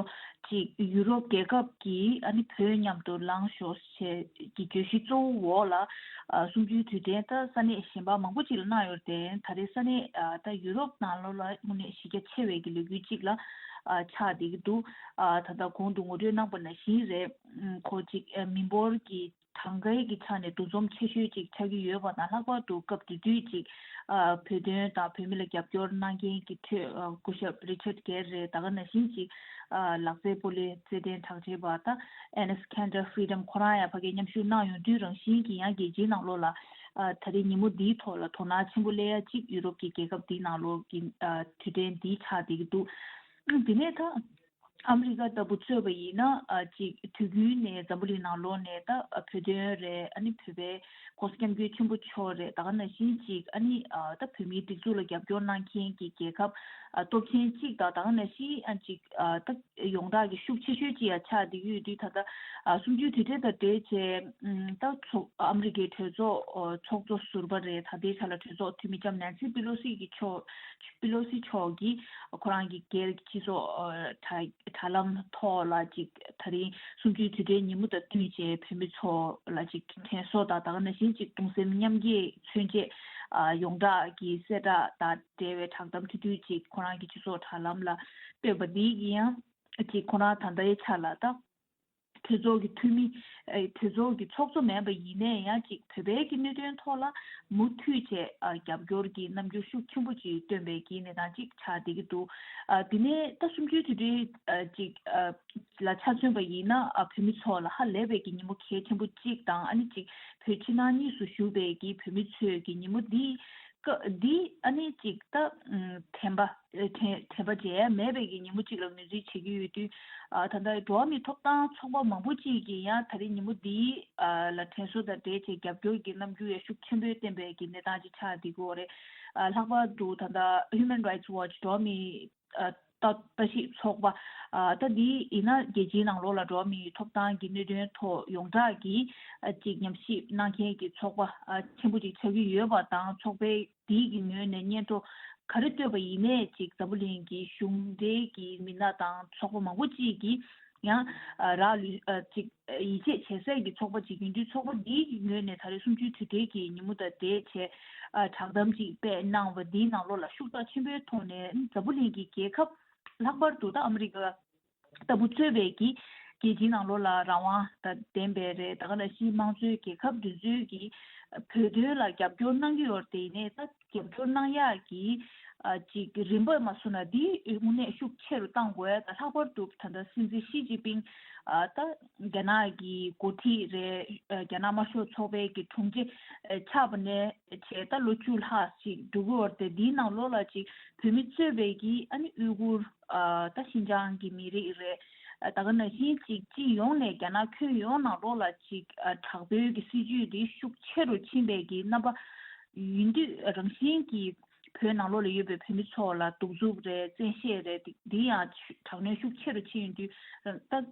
ཅིག་ཡུ་རོབ་རྒྱལ་ཁབ་ཀྱིས་ཨ་ནི་བོད་མཉམ་དུ་ལངས་ཤོག་ཅེས་ཀྱི་བརྗོད་གཞི་གཙོ་བོ་འོག་ལ་ཨ་གསུམ་བཅུའི་དུས་དྲན་ད་ས་གནས་གཞན་པ་མང་པོ་ཅིག་ལ་གནང་ཡོད་རེད། ད་རེས་ས་གནས་ཨ་ད་ཡུ་རོབ་ནང་ལོགས་ལ་དངོས་གནས་གཞི་རྒྱ་ཆེ་བའི་གི་ལས་འགུལ་ཅིག་ལ་ཨ་ཆགས་བསྡད་ཀྱི་འདུག་ཨ་ད་ལྟ་གོང་དུ་ངོ་སྤྲོད་གནང་པ་ནང་བཞིན་རེད། ཁོ་ཅིག་ཨ་མི་འབོར་གྱི་གྲངས་ཀའི་གི་ཆ་ནས་འདུ་འཛོམས་ཆེ་ཤོས་ཅིག་ཆགས་ཀྱི་ཡོད་པ་དང་། ལྷག་པར་དུ་སྐབས་དེ་དུས་ཅིག་ཨ་བོད་དོན་དང་བོད་མི་ལ་རྒྱབ་སྐྱོར་གནང་མཁན་གྱི་ཁྲོད་ཨ་སྐུ་ཞབས་རི་ཆར་གྷེར་རེད། ད་ག་ནང་བཞིན་ཅིག་ཨ་ལག་རྩེད་སྤོ་ལོའི་རྩེད་འགྲན་གྲགས་ཅན་པ་ད་ཨེ་ནེས་ཁན་ཏར་ཕི་རི་ཌམ་ཁོ་རང་ཡང་ཕ་གིར་མཉམ་ཞུགས་གནང་ཡོང་དུས་རང་བཞིན་གྱི་ཡང་རྒྱལ་སྤྱིའི་ནང་ལོགས་ལ་ཨ་ད་རེས་ཉིན་མོ་འདིའི་ཐོག་ལ་དོ་སྣང་ཆེན་པོ་སླེབས་ཡ་ཅིག་ཡུ་རོབ་ཀྱི་རྒྱལ་ཁབ་འདིའི་ནང་ལོགས་ཀྱི་ཨ་དུས་དྲན་འདི་ཆགས་བསྡད་ཀྱི་འདུག་དེ་ནས་ད་ཨ་མི་རི་ཀ་ལྟ་བུ་གཙོས་པ་ཡིན་ན། ཨ་ཅིག་དུས་རྒྱུན་ནས་འཛམ་བུ་གླིང་ནང་ལོགས་ནས་ད་བོད་དོན་རེད། ཨ་ནི་བོད་པའི་༸གོང་ས་༸སྐྱབས་མགོན་ཆེན་པོ་མཆོག་རེད། ད་ག་ནང་བཞིན་ཅིག་ཨ་ནི་ཨ་ད་བོད་མིའི་སྒྲིག་འཛུགས་ལ་རྒྱབ་སྐྱོར་གནང་མཁན་གྱི་རྒྱལ་ཁབ་ཨ་སྟོབས་ཆེན་གཅིག་དང་། ད་ག་ནང་བཞིན་ཨ་ཅིག་ཨ་ད་ཡོངས་གྲགས་ཀྱི་ཤུགས་ཆེ་ཤོས་ཅིག་ཡང་ཆགས་བསྡད་ཀྱི་ཡོད་དུས། ད་ལྟ་ཨ་གསུམ་བཅུའི་དུས་དྲན་དང་འབྲེལ་བྱས། ཨམ་ད་ཚོགས་ཨ་མི་རི་ཀའི་གྲོས་ཚོགས་ཨ་ཚོགས་གཙོ་ཟུར་པ་རེད། ད་ལྟའི་ཆ་ལ་གྲོས་ཚོགས་འཐུས་མི་ལྕམ་ནན་སི་པི་ལོ་སི་གི་མཆོག་པི་ལོ་སི་མཆོག་གིས་ཁོ་རང་གི་སྒེར་གྱི་སྤྱི་ཚོགས་ཨ་དྲ་དྲ་ལམ་ཐོག་ལ་ཅིག་ད་རིང་གསུམ་བཅུའི་དུས་དྲན་ཉིན་མོ་དང་བསྟུན་བྱས་བོད་མི་ཚོ་ལ་ཅིག་དྲན་གསོ་དང་། ད་ག་ནང་བཞིན་ཅིག་གདུང་སེམས་མཉམ་སྐྱེད་མཚོན་ཆེད་ཨ་ཡོངས་གྲགས་ཀྱི་གསལ་བསྒྲགས་དང་འབྲེལ་བའི་བསྒྲགས་གཏམ་ཐུང་ཐུང་ཅིག་ཁོ་རང་གི་སྤྱི་ཚོགས་དྲ་ལམ་ལ་བཏོན་པ་འདི་གིས་ཡང་ཅིག་ཁོ་རང་ད་ལྟའི་ཆ་ལ་ད་གྲོས་ཚོགས་ཀྱི་འཐུས་མི་ཨེ་གྲོས་ཚོགས་ཀྱི་ཚོགས་གཙོ་མིན་པ་ཡིན་ནའི་ཡང་ཅིག་བོད་པའི་གི་གནད་དོན་ཐོག་ལ་མུ་མཐུད་བྱས་ཨ་རྒྱབ་སྐྱོར་གྱི་རྣམ་འགྱུར་ཤུགས་ཆེན་པོ་ཅིག་བཏོན་པའི་གི་གནས་སྟངས་ཅིག་ཆགས་བསྡད་ཀྱི་འདུག་ཨ་དེ་ནས་ད་གསུམ་བཅུའི་དུས་དྲན་ཨ་ཅིག་ཨ་ལ་ཆ་མཚོན་པ་ཡིན་ན། ཨ་བོད་མི་ཚོ་ལ་ཧ་ལས་པའི་གི་ཉིན་མོ་གལ་ཆེན་པོ་གཅིག་དང་། ཨ་ནི་ཅིག་བོད་ཕྱི་ནང་གཉིས་སུ་བཞུགས་པའི་གི་བོད་མི་ཚོས་གི་ཉིན་མོ་འདི་ཀ་འདི་ཨ་ནི་ཅིག་ད་ཨམ་དྲན་པ་དྲན་དྲན་པ་བརྗེད་ཡ་མེད་པའི་གི་ཉིན་མོ་གཅིག་ལ་ངོས་འཛིན་བྱེད་ཀྱི་ཡོད་དུས། ཨ་ད་ལྟ་འགྲོ་བ་མིའི་ཐོབ་ཐང་ཚོགས་པ་མང་པོ་གཅིག་གིས་ཡང་ད་རེས་ཉིན་མོ་འདིའི་ཨ་ལ་དྲན་གསོ་དང་འབྲེལ་བྱས་རྒྱབ་སྐྱོར་གྱི་རྣམ་འགྱུར་ཡང་ཤུགས་ཆེན་པོས་བསྟན་པའི་གི་གནས་སྟངས་ཅིག་ཆགས་བསྡད་ཀྱི་ཡོད་རེད། ཨ་ལྷག་པར་དུ་ད་ལྟ་Human Rights Watch འགྲོ་བ་མིའི་ཨ་ལྟ་ལྟ་ཞིབ་ཚོགས་པ་ཨ་ད་འདི་ཡིན་ན་རྒྱལ་སྤྱིའི་ནང་ལོགས་ལ་འགྲོ་བ་མིའི་ཐོབ་ཐང་གི་གནད་དོན་ཐོག་ཡོངས་གྲགས་ཀྱི་ཨ་ཅིག་ཉམས་ཞིབ་གནང་མཁན་གྱི་ཚོགས་པ་ཨ་ཆེན་པོ་ཅིག་ཆགས་ཀྱི་ཡོད་པ་དང་། ཚོགས་པའི་འདི་གི་ངོས་ནས་སྙན་ཐོ་ག་རེ་བཏོན་པ་ཡིན་ནའི་ཅིག་འཛམ་བུ་གླིང་གི་གཞུང་འབྲེལ་གྱི་མི་སྣ་དང་ཚོགས་པ་མང་པོ་ཅིག་གིས་ཡང་ཨ་རག་ལུས་ཨ་ཅིག་ཡིད་ཆེས་བྱེད་སའི་གི་ཚོགས་པ་ཅིག་ཡིན་དུས། ཚོགས་པ་འདིའི་གི་ངོས་ནས་ད་རེས་གསུམ་བཅུའི་དུས་དྲན་གྱི་ཉིན་མོ་དང་འབྲེལ་བྱས་ཨ་བསྒྲགས་གཏམ་ཅིག་སྤེལ་གནང་བ་འདིའི་ནང་ལོགས་ལ་ཤུགས་རྐྱེན་ཆེན་པོའི་ཐོག་ནས་འཛམ་བུ་གླིང་གི་རྒྱལ་ཁབ་ལྷག་པར་དུ་ད་ཨ་མི་རི་ཀ་ལྟ་བུ་གཙོས་པའི་གི་རྒྱལ་སྤྱིའི་ནང་ལོགས་ལ་རང་དབང་དང་ལྡན་པའི་རེད། ད་ག་ནང་བཞིན་དམངས་གཙོའི་རྒྱལ་ཁབ་འདི་ཚོའི་གི་བོད་དོན་ལ་རྒྱབ་སྐྱོར་གནང་གི་ཡོད་རེད་དེ། ཡིན་ནའི་ད་རྒྱབ་སྐྱོར་གནང་ཡག་གི་ཨ་ཅིག་རིམ་པ་མ་སོང་ན་འདི་དངོས་གནས་ཤུགས་ཆེ་རུ་གཏང་དགོས། ད་ལྷག་པར་དུ་ད་ལྟ་སྲིད་འཛིན་ཞི་ཅིན་ཕིང་ཨ་ད་རྒྱ་ནག་གི་འགོ་ཁྲིད་རེད། ཨ་རྒྱ་ནག་དམར་ཤོག་ཚོགས་པའི་གི་དྲུང་ཆེ་ཨ་ཆགས་པ་ནས་བྱས་ད་ལོ་བཅུ་ལྷག་ཅིག་འགྲོ་གི་ཡོད་རེད་དེ། འདིའི་ནང་ལོགས་ལ་ཅིག་བོད་མི་གཙོས་པའི་གི་ཨ་ནི་ཨུ་གུར་ཨ་ད་ཤིན་ཅང་གི་མི་རིགས་རེད། ཨ་ད་ག་ནང་བཞིན་ཅིག་སྤྱི་ཡོངས་ནས་རྒྱ་ནག་ཁྱོན་ཡོངས་ནང་ལོགས་ལ་ཅིག་ཨ་དྲག་པོའི་གི་སྲིད་ཇུས་འདི་ཤུགས་ཆེ་རུ་ཕྱིན་པའི་གི་རྣམ་པ་ཡིན་དུས། རང་བཞིན་གྱིས་བོད་ནང་ལོགས་ལ་ཡོད་པའི་བོད་མི་ཚོ་ལ་གདུག་རྩུབ་རེད། བཙན་ཤེད་རེད། འདི་འདི་ཡང་དྲག་གནོན་ཤུགས་ཆེ་རུ་ཕྱིན་ཡོད་དུས། ད་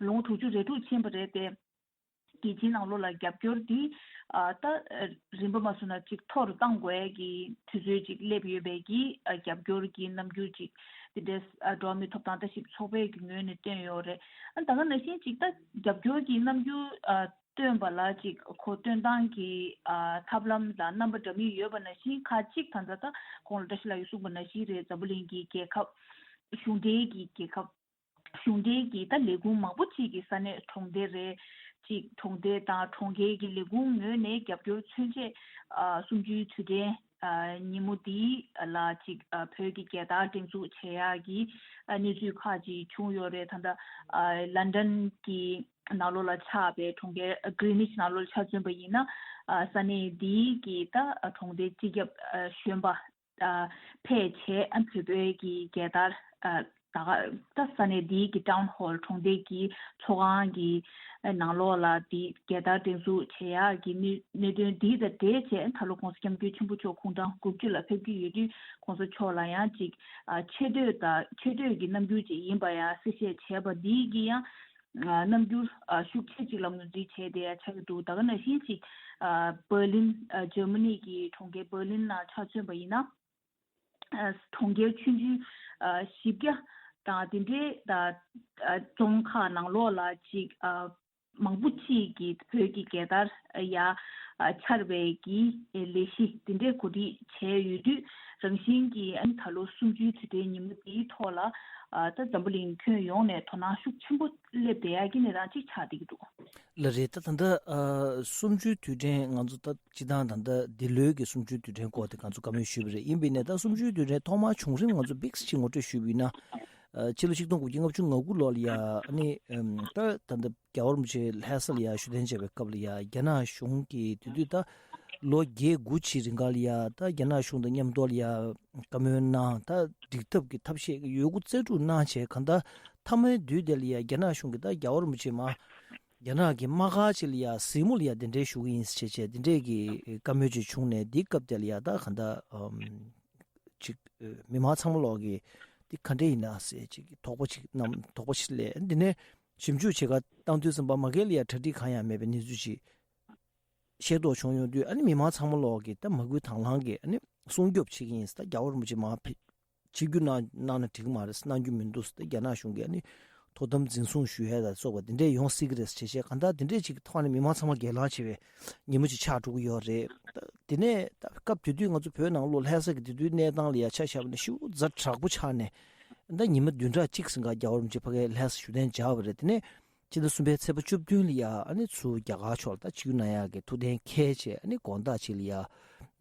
ལོ་ངོ་དྲུག་ཅུ་རེ་དྲུག་ཕྱིན་པ་རེད་དེ། རྒྱལ་སྤྱིའི་ནང་ལོགས་ལ་རྒྱབ་སྐྱོར་འདི་ཨ་ད་རིམ་པ་མ་སོང་ན་ཅིག་མཐོ་རུ་གཏང་དགོས་ཀྱི་དུས་ཚོད་ཅིག་སླེབས་ཡོད་པའི་གི་ཨ་རྒྱབ་སྐྱོར་གྱི་རྣམ་འགྱུར་ཅིག་དེ་འདྲས་ཨ་འགྲོ་བ་མིའི་ཐོབ་ཐང་ལྟ་ཞིབ་ཚོགས་པའི་གི་ངོས་ནས་བཏོན་ཡོད་རེད། ཨ་ད་ག་ནང་བཞིན་ཅིག་ད་རྒྱབ་སྐྱོར་གྱི་རྣམ་འགྱུར་ཨ་བཏོན་པ་ལ་ཅིག་ཁོ་བཏོན་སྟངས་ཀྱི་ཨ་ཐབས་ལམ་དང་རྣམ་པ་འདྲ་མིན་ཡོད་པ་ནང་བཞིན། ཁ་ཅིག་ད་ལྟ་ད་གོང་ལ་བཀྲ་ཤིས་ལགས་ཀྱིས་གསུངས་པ་ནང་བཞིན་རེད། འཛམ་བུ་གླིང་གི་རྒྱལ་ཁབ་གཞུང་འབྲེལ་གྱི་རྒྱལ་ཁབ་གཞུང་འབྲེལ་གྱི་ད་ལས་ཁུངས་མང་པོ་ཅིག་གི་ས་གནས་གྲོང་སྡེ་རེད། ཅིག་གྲོང་སྡེ་དང་གྲོང་ཁྱེར་གྱི་ལས་ཁུངས་ངོས་ནས་རྒྱབ་སྐྱོར་མཚོན་ཆེད་ཨ་གསུམ་བཅུའི་དུས་དྲན་ཨ་ཉིན་མོ་འདི་ལ་ཅིག་ཨ་བོད་ཀྱི་རྒྱལ་དར་སྒྲེང་འཛུགས་བྱེད་ཡག་གི་ཨ་གནས་ཚུལ་ཁག་ཅིག་བྱུང་ཡོད་རེད། ད་ལྟ་ཨ་ལན་ཌན་གྱི་ནང་ལོགས་ལ་ཆགས་པའི་གྲོང་ཁྱེར་ཨ་གྷི་རི་ནིཆ་ནང་ལོགས་ལ་ཆ་མཚོན་པ་ཡིན་ན། ཨ་ས་གནས་འདིའི་གི་ད་ཨ་གྲོང་སྡེ་སྤྱི་ཁྱབ་ཨ་གཞོན་པ་ཨ་ཕེབས་བྱས། ཨ་བོད་པའི་གི་རྒྱལ་དར་ཨ་ད་ག་ད་ས་གནས་འདིའི་གི་ཊའུན་ཧོལ་གྲོང་སྡེ་གི་ཚོགས་ཁང་གི་ཨ་ནང་ལོགས་ལ་འདི་རྒྱལ་དར་སྒྲེང་འཛུགས་བྱེད་ཡག་གི་གནད་གནད་དོན་འདི་དང་འབྲེལ་བྱས། ད་ལོ་༸གོང་ས་༸སྐྱབས་མགོན་ཆེན་པོ་མཆོག་དགུང་གྲངས་དགུ་བཅུ་ལ་ཕེབས་ཀྱི་ཡོད་དུས། ༸གོང་ས་མཆོག་ལ་ཡང་ཅིག་ཨ་ཆེ་བསྟོད་དང་ཆེ་བསྟོད་ཀྱི་རྣམ་འགྱུར་ཅིག་ཡིན་པ་ཡང་གསལ་བཤད་བྱས་པ་འདི་གིས་ཡང་ཨ་རྣམ་འགྱུར་ཨ་ཤུགས་ཆེ་ཅིག་ལ་ངོས་འཛིན་བྱས་བསྡད་ཡ་ཆགས་ཀྱི་འདུག་ད་ག་ནང་བཞིན་ཅིག་ཨ་འབར་ལིན་ཨ་འཇར་མ་ནི་གི་གྲོང་ཁྱེར་འབར་ལིན་ནང་ཆ་མཚོན་པ་ཡིན་ན། ཨ་གྲོང་ཁྱེར་ཆུང་ཆུང་ཨ་བཞི་བརྒྱ་དང་དེ་འདྲའི་ཨ་རྫོང་ཁག་ནང་ལོགས་ལ་ཅིག་ཨ་མང་པོ་ཅིག་གིས་བོད་ཀྱི་རྒྱལ་དར་ཡར་ཨ་འཕྱར་བའི་གི་ལས་གཞི་དེ་འདྲའི་གོ་སྒྲིག་བྱས་ཡོད་དུས། རང་བཞིན་གྱིས་ཨ་ནི་ད་ལོ་གསུམ་བཅུའི་དུས་དྲན་ཉིན་མོ་འདིའི་ཐོག་ལ་ཨ་ད་འཛམ་བུ་གླིང་ཁྱོན་ཡོངས་ནས་དོ་སྣང་ཤུགས་ཆེན་པོ་སླེབས་བསྡད་ཡག་གི་གནས་སྟངས་ཅིག་ཆགས་བསྡད་ཀྱི་འདུག་ལགས་རེད། ད་ད་ལྟ་ཨ་གསུམ་བཅུའི་དུས་དྲན་ང་ཚོ་ད་སྤྱི་བཏང་ད་ལྟ་འདི་ལོའི་གི་གསུམ་བཅུའི་དུས་དྲན་སྐོར་དེ་ང་ཚོ་བཀའ་མོལ་ཞུས་པ་རེད། ཡིན་པས་ནས་ད་གསུམ་བཅུའི་དུས་དྲན་ཐོག་མར་བྱུང་རིམ་ང་ཚོ་ཏོག་ཙམ་ཅིག་ངོ་སྤྲོད་ཞུས་པ་ཡིན་ན། ཨ་ཕྱི་ལོ་ཆིག་སྟོང་དགུ་བརྒྱ་ལྔ་བཅུ་ང་དགུ་ལོ་ལ་ཡ་ཨ་ནི་ཨམ་ད་ད་ལྟ་རྒྱལ་བ་རིན་པོ་ཆེ་ལྷ་ས་ལ་ཡ་བཞུགས་གདན་འཇགས་པའི་སྐབས་ལ་ཡ་རྒྱ་ནག་གཞུང་གིས་དེ་དུས་ད་ ལོ་བརྒྱད་དགུ་ཅིག་རིང་ག་ལ་ཡ་ད་རྒྱ་ནག་གཞུང་དང་མཉམ་དུ་ལ་ཡ་བཀའ་མོལ་གནང་། ད་འགྲིག་ཐབས་ཀྱི་ཐབས་ཤེས་ཀྱི་ཡོད་རྒུ་རྩལ་སྤྲུགས་གནང་བྱས། གང་ལྟར་མཐའ་མའི་དུས་དེ་ལ་ཡ་རྒྱ་ནག་གཞུང་གིས་ད་རྒྱལ་བ་རིན་པོ་ཆེ་མ་རྒྱ་ནག་གི་དམག་སྒར་ཅིག་ལ་ཡ་གཟིགས་མོ་ལ་ཡ་དེ་འདྲའི་ཞུ་གི་ཡིན་ཟེར་བྱས་བྱས་དེ་འདྲས་ཀྱི་བཀའ་མོལ་ཅིག་བྱུང་ནས། འདི་སྐབས་དེ་ལ་ཡ་ད་གང་ལྟར་ཨམ་ཅིག་མི་མང་ཚང་མ་ལོག་གི་འདི་ག་འདྲས་ཡིན་ན་ཟེར་ཅིག་དོགས་པ་ཅིག་གནང་། དོགས་པ་ཅིག་སླེབས། འདི་ནས་ཞིབ་འཇུག་བྱེད་ག་བཏང་དུས་ཙམ་པ་མ་གི་ལ་ཡ་གྲ་སྒྲིག་གང་ཡང་མེད་པའི་གནས་ཚུལ་ཅིག་ཤེས་རྟོགས་བྱུང་ཡོང་དུས། ཨ་ནི་མི་མང་ཚང་མ་ལོག་གི་ད་མ་སྐུལ་དང་བླངས་ཀྱི་ཨ་ནི་སྲུང་སྐྱོབ་བྱེད་ཀྱི་ཡིན་ཟེར། ད་རྒྱལ་བ་རིན་པོ་ཆེ་མར་ཕེབས་ཆིབས་བསྒྱུར་གནང་གནང་ན་འགྲིག་གི་མ་རེད་གནང་རྒྱུ་མི་འདུག་ཟེར། ད་རྒྱ་ནག་གཞུང་གིས་ཨ་ནི་དོ་དམ་འཛིན་བཟུང་ཞུ་ཡས་དང་སོགས་པ་དེ་འདྲས་ཡོང་སྲིད་ཀྱི་རེད་ཟེར་བྱས་བྱས། གང་ལྟར་དེ་འདྲས་ཅིག་གི་ཐོག་ནས་མི་མང་ཚང་མ་སྒེར་ལངས་བྱེད་པའི་ཉིན་མོ་ཅིག་ཆགས་འགྲོ་གི་ཡོད་རེད། ད་དེ་ནས་ད་སྐབས་དེ་དུས་ང་ཚོ་བོད་ནང་ལོགས་ལྷ་ས་གི་དེ་དུས་གནས་སྟངས་ལ་ཡ་ཆ་བཞག་པ་ན་ཤིན་ཏུ་ཛ་དྲག་པོ་ཆགས་ནས། ད་ཉི་མ་བདུན་ཕྲག་གཅིག་ཟིན་ག་རྒྱལ་བ་རིན་པོ་ཆེ་ཕ་གིར་ལྷ་ས་བཞུགས་གདན་འཇགས་པ་རེད། དེ་ནས་ཕྱི་ཟླ་གསུམ་པའི་ཚེས་པ་བཅུ་བདུན་ལ་ཡ་ཨ་ནི་ཚུར་རྒྱ་གར་ཕྱོགས་ལ་ད་ཆིབས་བསྒྱུར་གནང་ཡག་གི་ཐུགས་གཏན་འཁེལ་བྱས། ཨ་ནི་དགོང་དག་ཅིག་ལ་ཡ་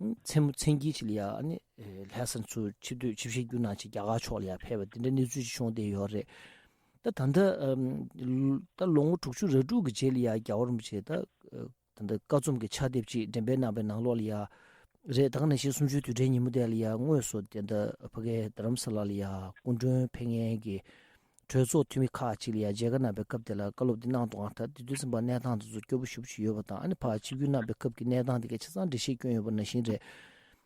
མཚན་མོ་མཚན་དཀྱིལ་ཅིག་ལ་ཡ་ཨ་ནི་ལྷ་སར་ཚུར་ཆིབས་བསྒྱུར་ཆིབས་ཞལ་བསྒྱུར་གནང་བྱས་རྒྱ་གར་ཕྱོགས་ལ་ཡ་ཕེབས་པ་དེ་འདྲའི་གནས་ཚུལ་ཅིག་བྱུང་བསྡད་ཡོད་རེད། ད་ད་ལྟ་ཨམ་ད་ལོ་ངོ་དྲུག་ཅུ་རེ་དྲུག་གི་རྗེས་ལ་ཡ་རྒྱལ་བ་རིན་པོ་ཆེ་ད་ད་ལྟ་བཀའ་རྩོམ་གྱི་ཕྱག་དེབ་ཅིག་འགྲེམས་སྤེལ་གནང་བའི་ནང་ལོགས་ལ་ཡ་རེད། ད་ག་ནང་བཞིན་གསུམ་བཅུའི་དུས་དྲན་ཉིན་མོ་དེ་ལ་ཡ་དངོས་སུ་དེ་འདྲ་ཕ་གིའི་རྡ་རམ་ས་ལ་ལ་ཡ་སྐུ་མགྲོན་ཕེབས་མཁན་གྱི་གྲོས་ཚོགས་འཐུས་མི་ཁག་ཅིག་ལ་ཡ་མཇལ་ཁ་གནང་བའི་སྐབས་དེ་ལ་བཀའ་སློབ་དེ་གནང་འདུག་ཨང་། ད་དེ་དུས་ཙམ་པ་གནས་སྟངས་དེ་ཚོ་སྐྱོ་པོ་ཞེ་པོ་ཅིག་ཡོད་པ་དང་། ཨ་ནི་ཕར་ཆིབས་བསྒྱུར་གནང་བའི་སྐབས་ཀྱི་གནས་སྟངས་དེ་ག་ཆ་ཚང་འགྲེལ་བཤད་སྐྱོན་ཡོད་པ་ནང་བཞིན་རེད།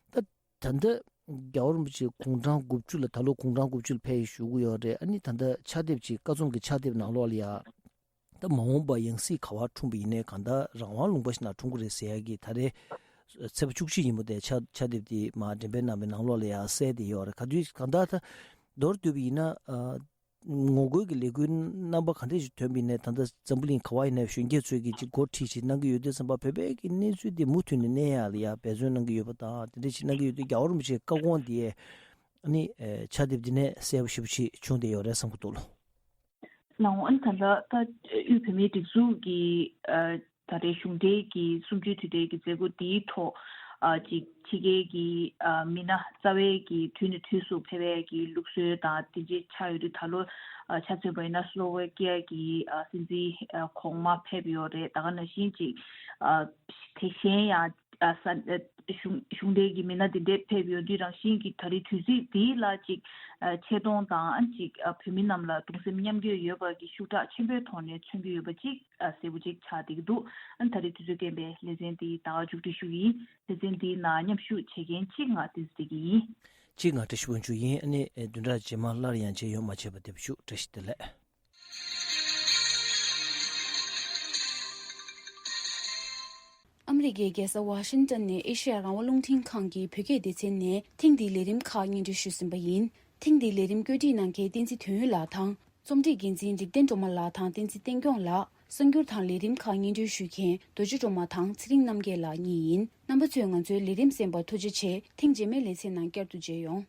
ད་ད་ལྟ་རྒྱལ་བ་རིན་པོ་ཆེ་དགུང་གྲངས་དགུ་བཅུ་ལ་ད་ལོ་དགུང་གྲངས་དགུ་བཅུ་ལ་ཕེབས་ཡིན་ཞུ་གི་ཡོད་རེད། ཨ་ནི་ད་ལྟ་ཕྱག་དེབ་ཅིག་བཀའ་རྩོམ་གྱི་ཕྱག་དེབ་ནང་ལོགས་ལ་ཡ་ད་མ་འོངས་པ་ཡང་སྲིད་ག་བར་འཁྲུངས་པ་ཡིན་ནའི་གང་ལྟར་རང་དབང་ལུང་པ་ཞིག་ན་འཁྲུངས་ཀྱི་རེད་ཟེར་ཡ་གི་ད་རེས་ཚེས་པ་བཅུ་གཅིག་ཉིན་མོ་དེ་ཕྱག་ཕྱག་དེབ་དེ་མར་འགྲེམས་སྤེལ་གནང་བའི་ནང་ལོགས་ལ་ཡ་གསལ་བསྡད་ཡོད་རེད། ག་དུས་གང་ལྟར་ད་མདོར་བསྡུས་པ་ཡིན་ན་ཨ་ངོ་རྒོལ་གྱི་ལས་འགུལ་རྣམ་པ་ག་འདྲས་ཞིག་ཐོན་པ་ཡིན་ནའི་ད་ལྟ་འཛམ་བུ་གླིང་ག་བ་ཡིན་ནའི་གཞོན་སྐྱེས་ཚོས་ཀྱི་ཅིག་འགོ་ཁྲིད་ཅིག་གནང་གི་ཡོད་དུས་ཙམ་པ་བོད་པའི་གི་གནས་ཚུལ་དེ་མུ་མཐུད་ནས་གནས་ཡག་ལ་ཡ་འབད་བརྩོན་གནང་གི་ཡོད་པ་དང་། དེ་འདྲས་ཅིག་གནང་གི་ཡོད་དུས་རྒྱལ་བ་རིན་པོ་ཆེའི་བཀའ་དགོངས་དེ་ཨ་ནི་ཕྱག་དེབ་འདི་ནས་གསལ་པོ་ཞེ་པོ་ཅིག་བྱུང་བསྡད་ཡོད་རེད་བསམ་གྱི་འདུག་ལོ། ལགས་འོང་། ཨ་ནི་ད་ལྟ་ད་དབུས་བོད་མིའི་སྒྲིག་འཛུགས་ཀྱི་ཨ་ད་རེས་གཞུང་འབྲེལ་གྱི་གསུམ་བཅུའི་དུས་དྲན་གྱི་མཛད་སྒོ་འདིའི་ཐོག་ཨ་ཅིག་ཕྱི་རྒྱལ་གྱི་ཨ་མི་སྣ་རྩ་བའི་གི་དུས་ནས་དུས་སུ་ཕེབས་པའི་གི་ལུགས་སྲོལ་དང་དེ་འདྲའི་ཆགས་ཡོད་དུས། ད་ལོ་ཨ་ཆ་མཚོན་པ་ཡིན་ན་སི་ལོ་ཝེ་ཀི་ཡ་གི་ཨ་སྲིད་འཛིན་ཨ་གོང་མ་ཕེབས་ཡོད་རེད། ད་ག་ནང་བཞིན་ཅིག་ཨ་དེ་གཞན་ཡང་ཨ་ས་ཨ་གཞུང་གཞུང་འབྲེལ་གྱི་མི་སྣ་དེ་འདྲས་ཕེབས་ཡོང་དུས་རང་བཞིན་གྱི་ད་རེས་དུས་ཚིགས་འདིའི་ལ་ཅིག་ཨ་ཆེ་མཐོང་དང་ཅིག་ཨ་བོད་མི་རྣམས་ལ་གདུང་སེམས་མཉམ་སྐྱེད་ཡོད་པ་གི་ཤུགས་དྲག་ཆེན་པོའི་ཐོག་ནས་མཚོན་གྱི་ཡོད་པ་ཅིག་ཨ་གསལ་པོ་ཅིག་ཆགས་བསྡད་ཀྱི་འདུག་ཨ་ནི་ད་རེས་དུས་ཚོད་བསྐྱལ་བའི་ལེ་ཚན་འདི་ད་ག་མཇུག་སྒྲིལ་ཞུ་གི་ཡིན། ལེ་ཚན་འདིའི་ནང་མཉམ་ཞུགས་བྱེད་མཁན་གཅིག་ང་བསྟན་འཛིན་བདེ་སྐྱིད་ཡིན། གཅིག་ང་བཀྲ་ཤིས་དབང་ཕྱུག་ཡིན། ཨ་ནི་བདུན་ཕྲག་རྗེས་མ་སླར་ཡང་མཇལ་ཡོང་། མ་བརྗེད་པ་འདེབས་ཞུ། བཀྲ་ཤིས་བདེ་ལེགས། ཨ་མི་རི་ཀའི་རྒྱལ་ས་ཝ་ཤིང་ཏོན་ནས་ཨེ་ཤེ་ཡ་རང་དབང་རླུང་འཕྲིན་ཁང་གི་བོད་སྐད་སྡེ་ཚན་ནས་ཐེངས་འདིའི་ལས་རིམ་ཁག་སྙན་སྒྲོན་ཞུས་ཟིན་པ་ཡིན། ཐེངས་འདིའི་ལས་རིམ་བཀོད་སྒྲིག་གནང་མཁན་བསྟན་འཛིན་དོན་ཡོད་ལགས་དང་། རྩོམ་སྒྲིག་འགན་འཛིན་འཇིག་རྟེན་སྒྲོལ་མ་ལགས་དང་བསྟན་འཛིན་བསྟན་སྐྱོང་ལགས། གསར་འགྱུར་དང་ལས་རིམ་ཁག་སྙན་སྒྲོན་ཞུ་མཁན་རྡོ་རྗེ་སྒྲོལ་མ་དང་ཚེ་རིང་རྣམ་རྒྱལ་ལགས་གཉིས་ཡིན། རྣམ་པ་ཚོས་ང་ཚོའི་ལས་རིམ་གསན་པར་ཐུགས་རྗེ་ཆེ། ཐེངས་རྗེས་མའི་ལེ་ཚན་ནང་བསྐྱར་དུ་མཇལ་ཡོང་།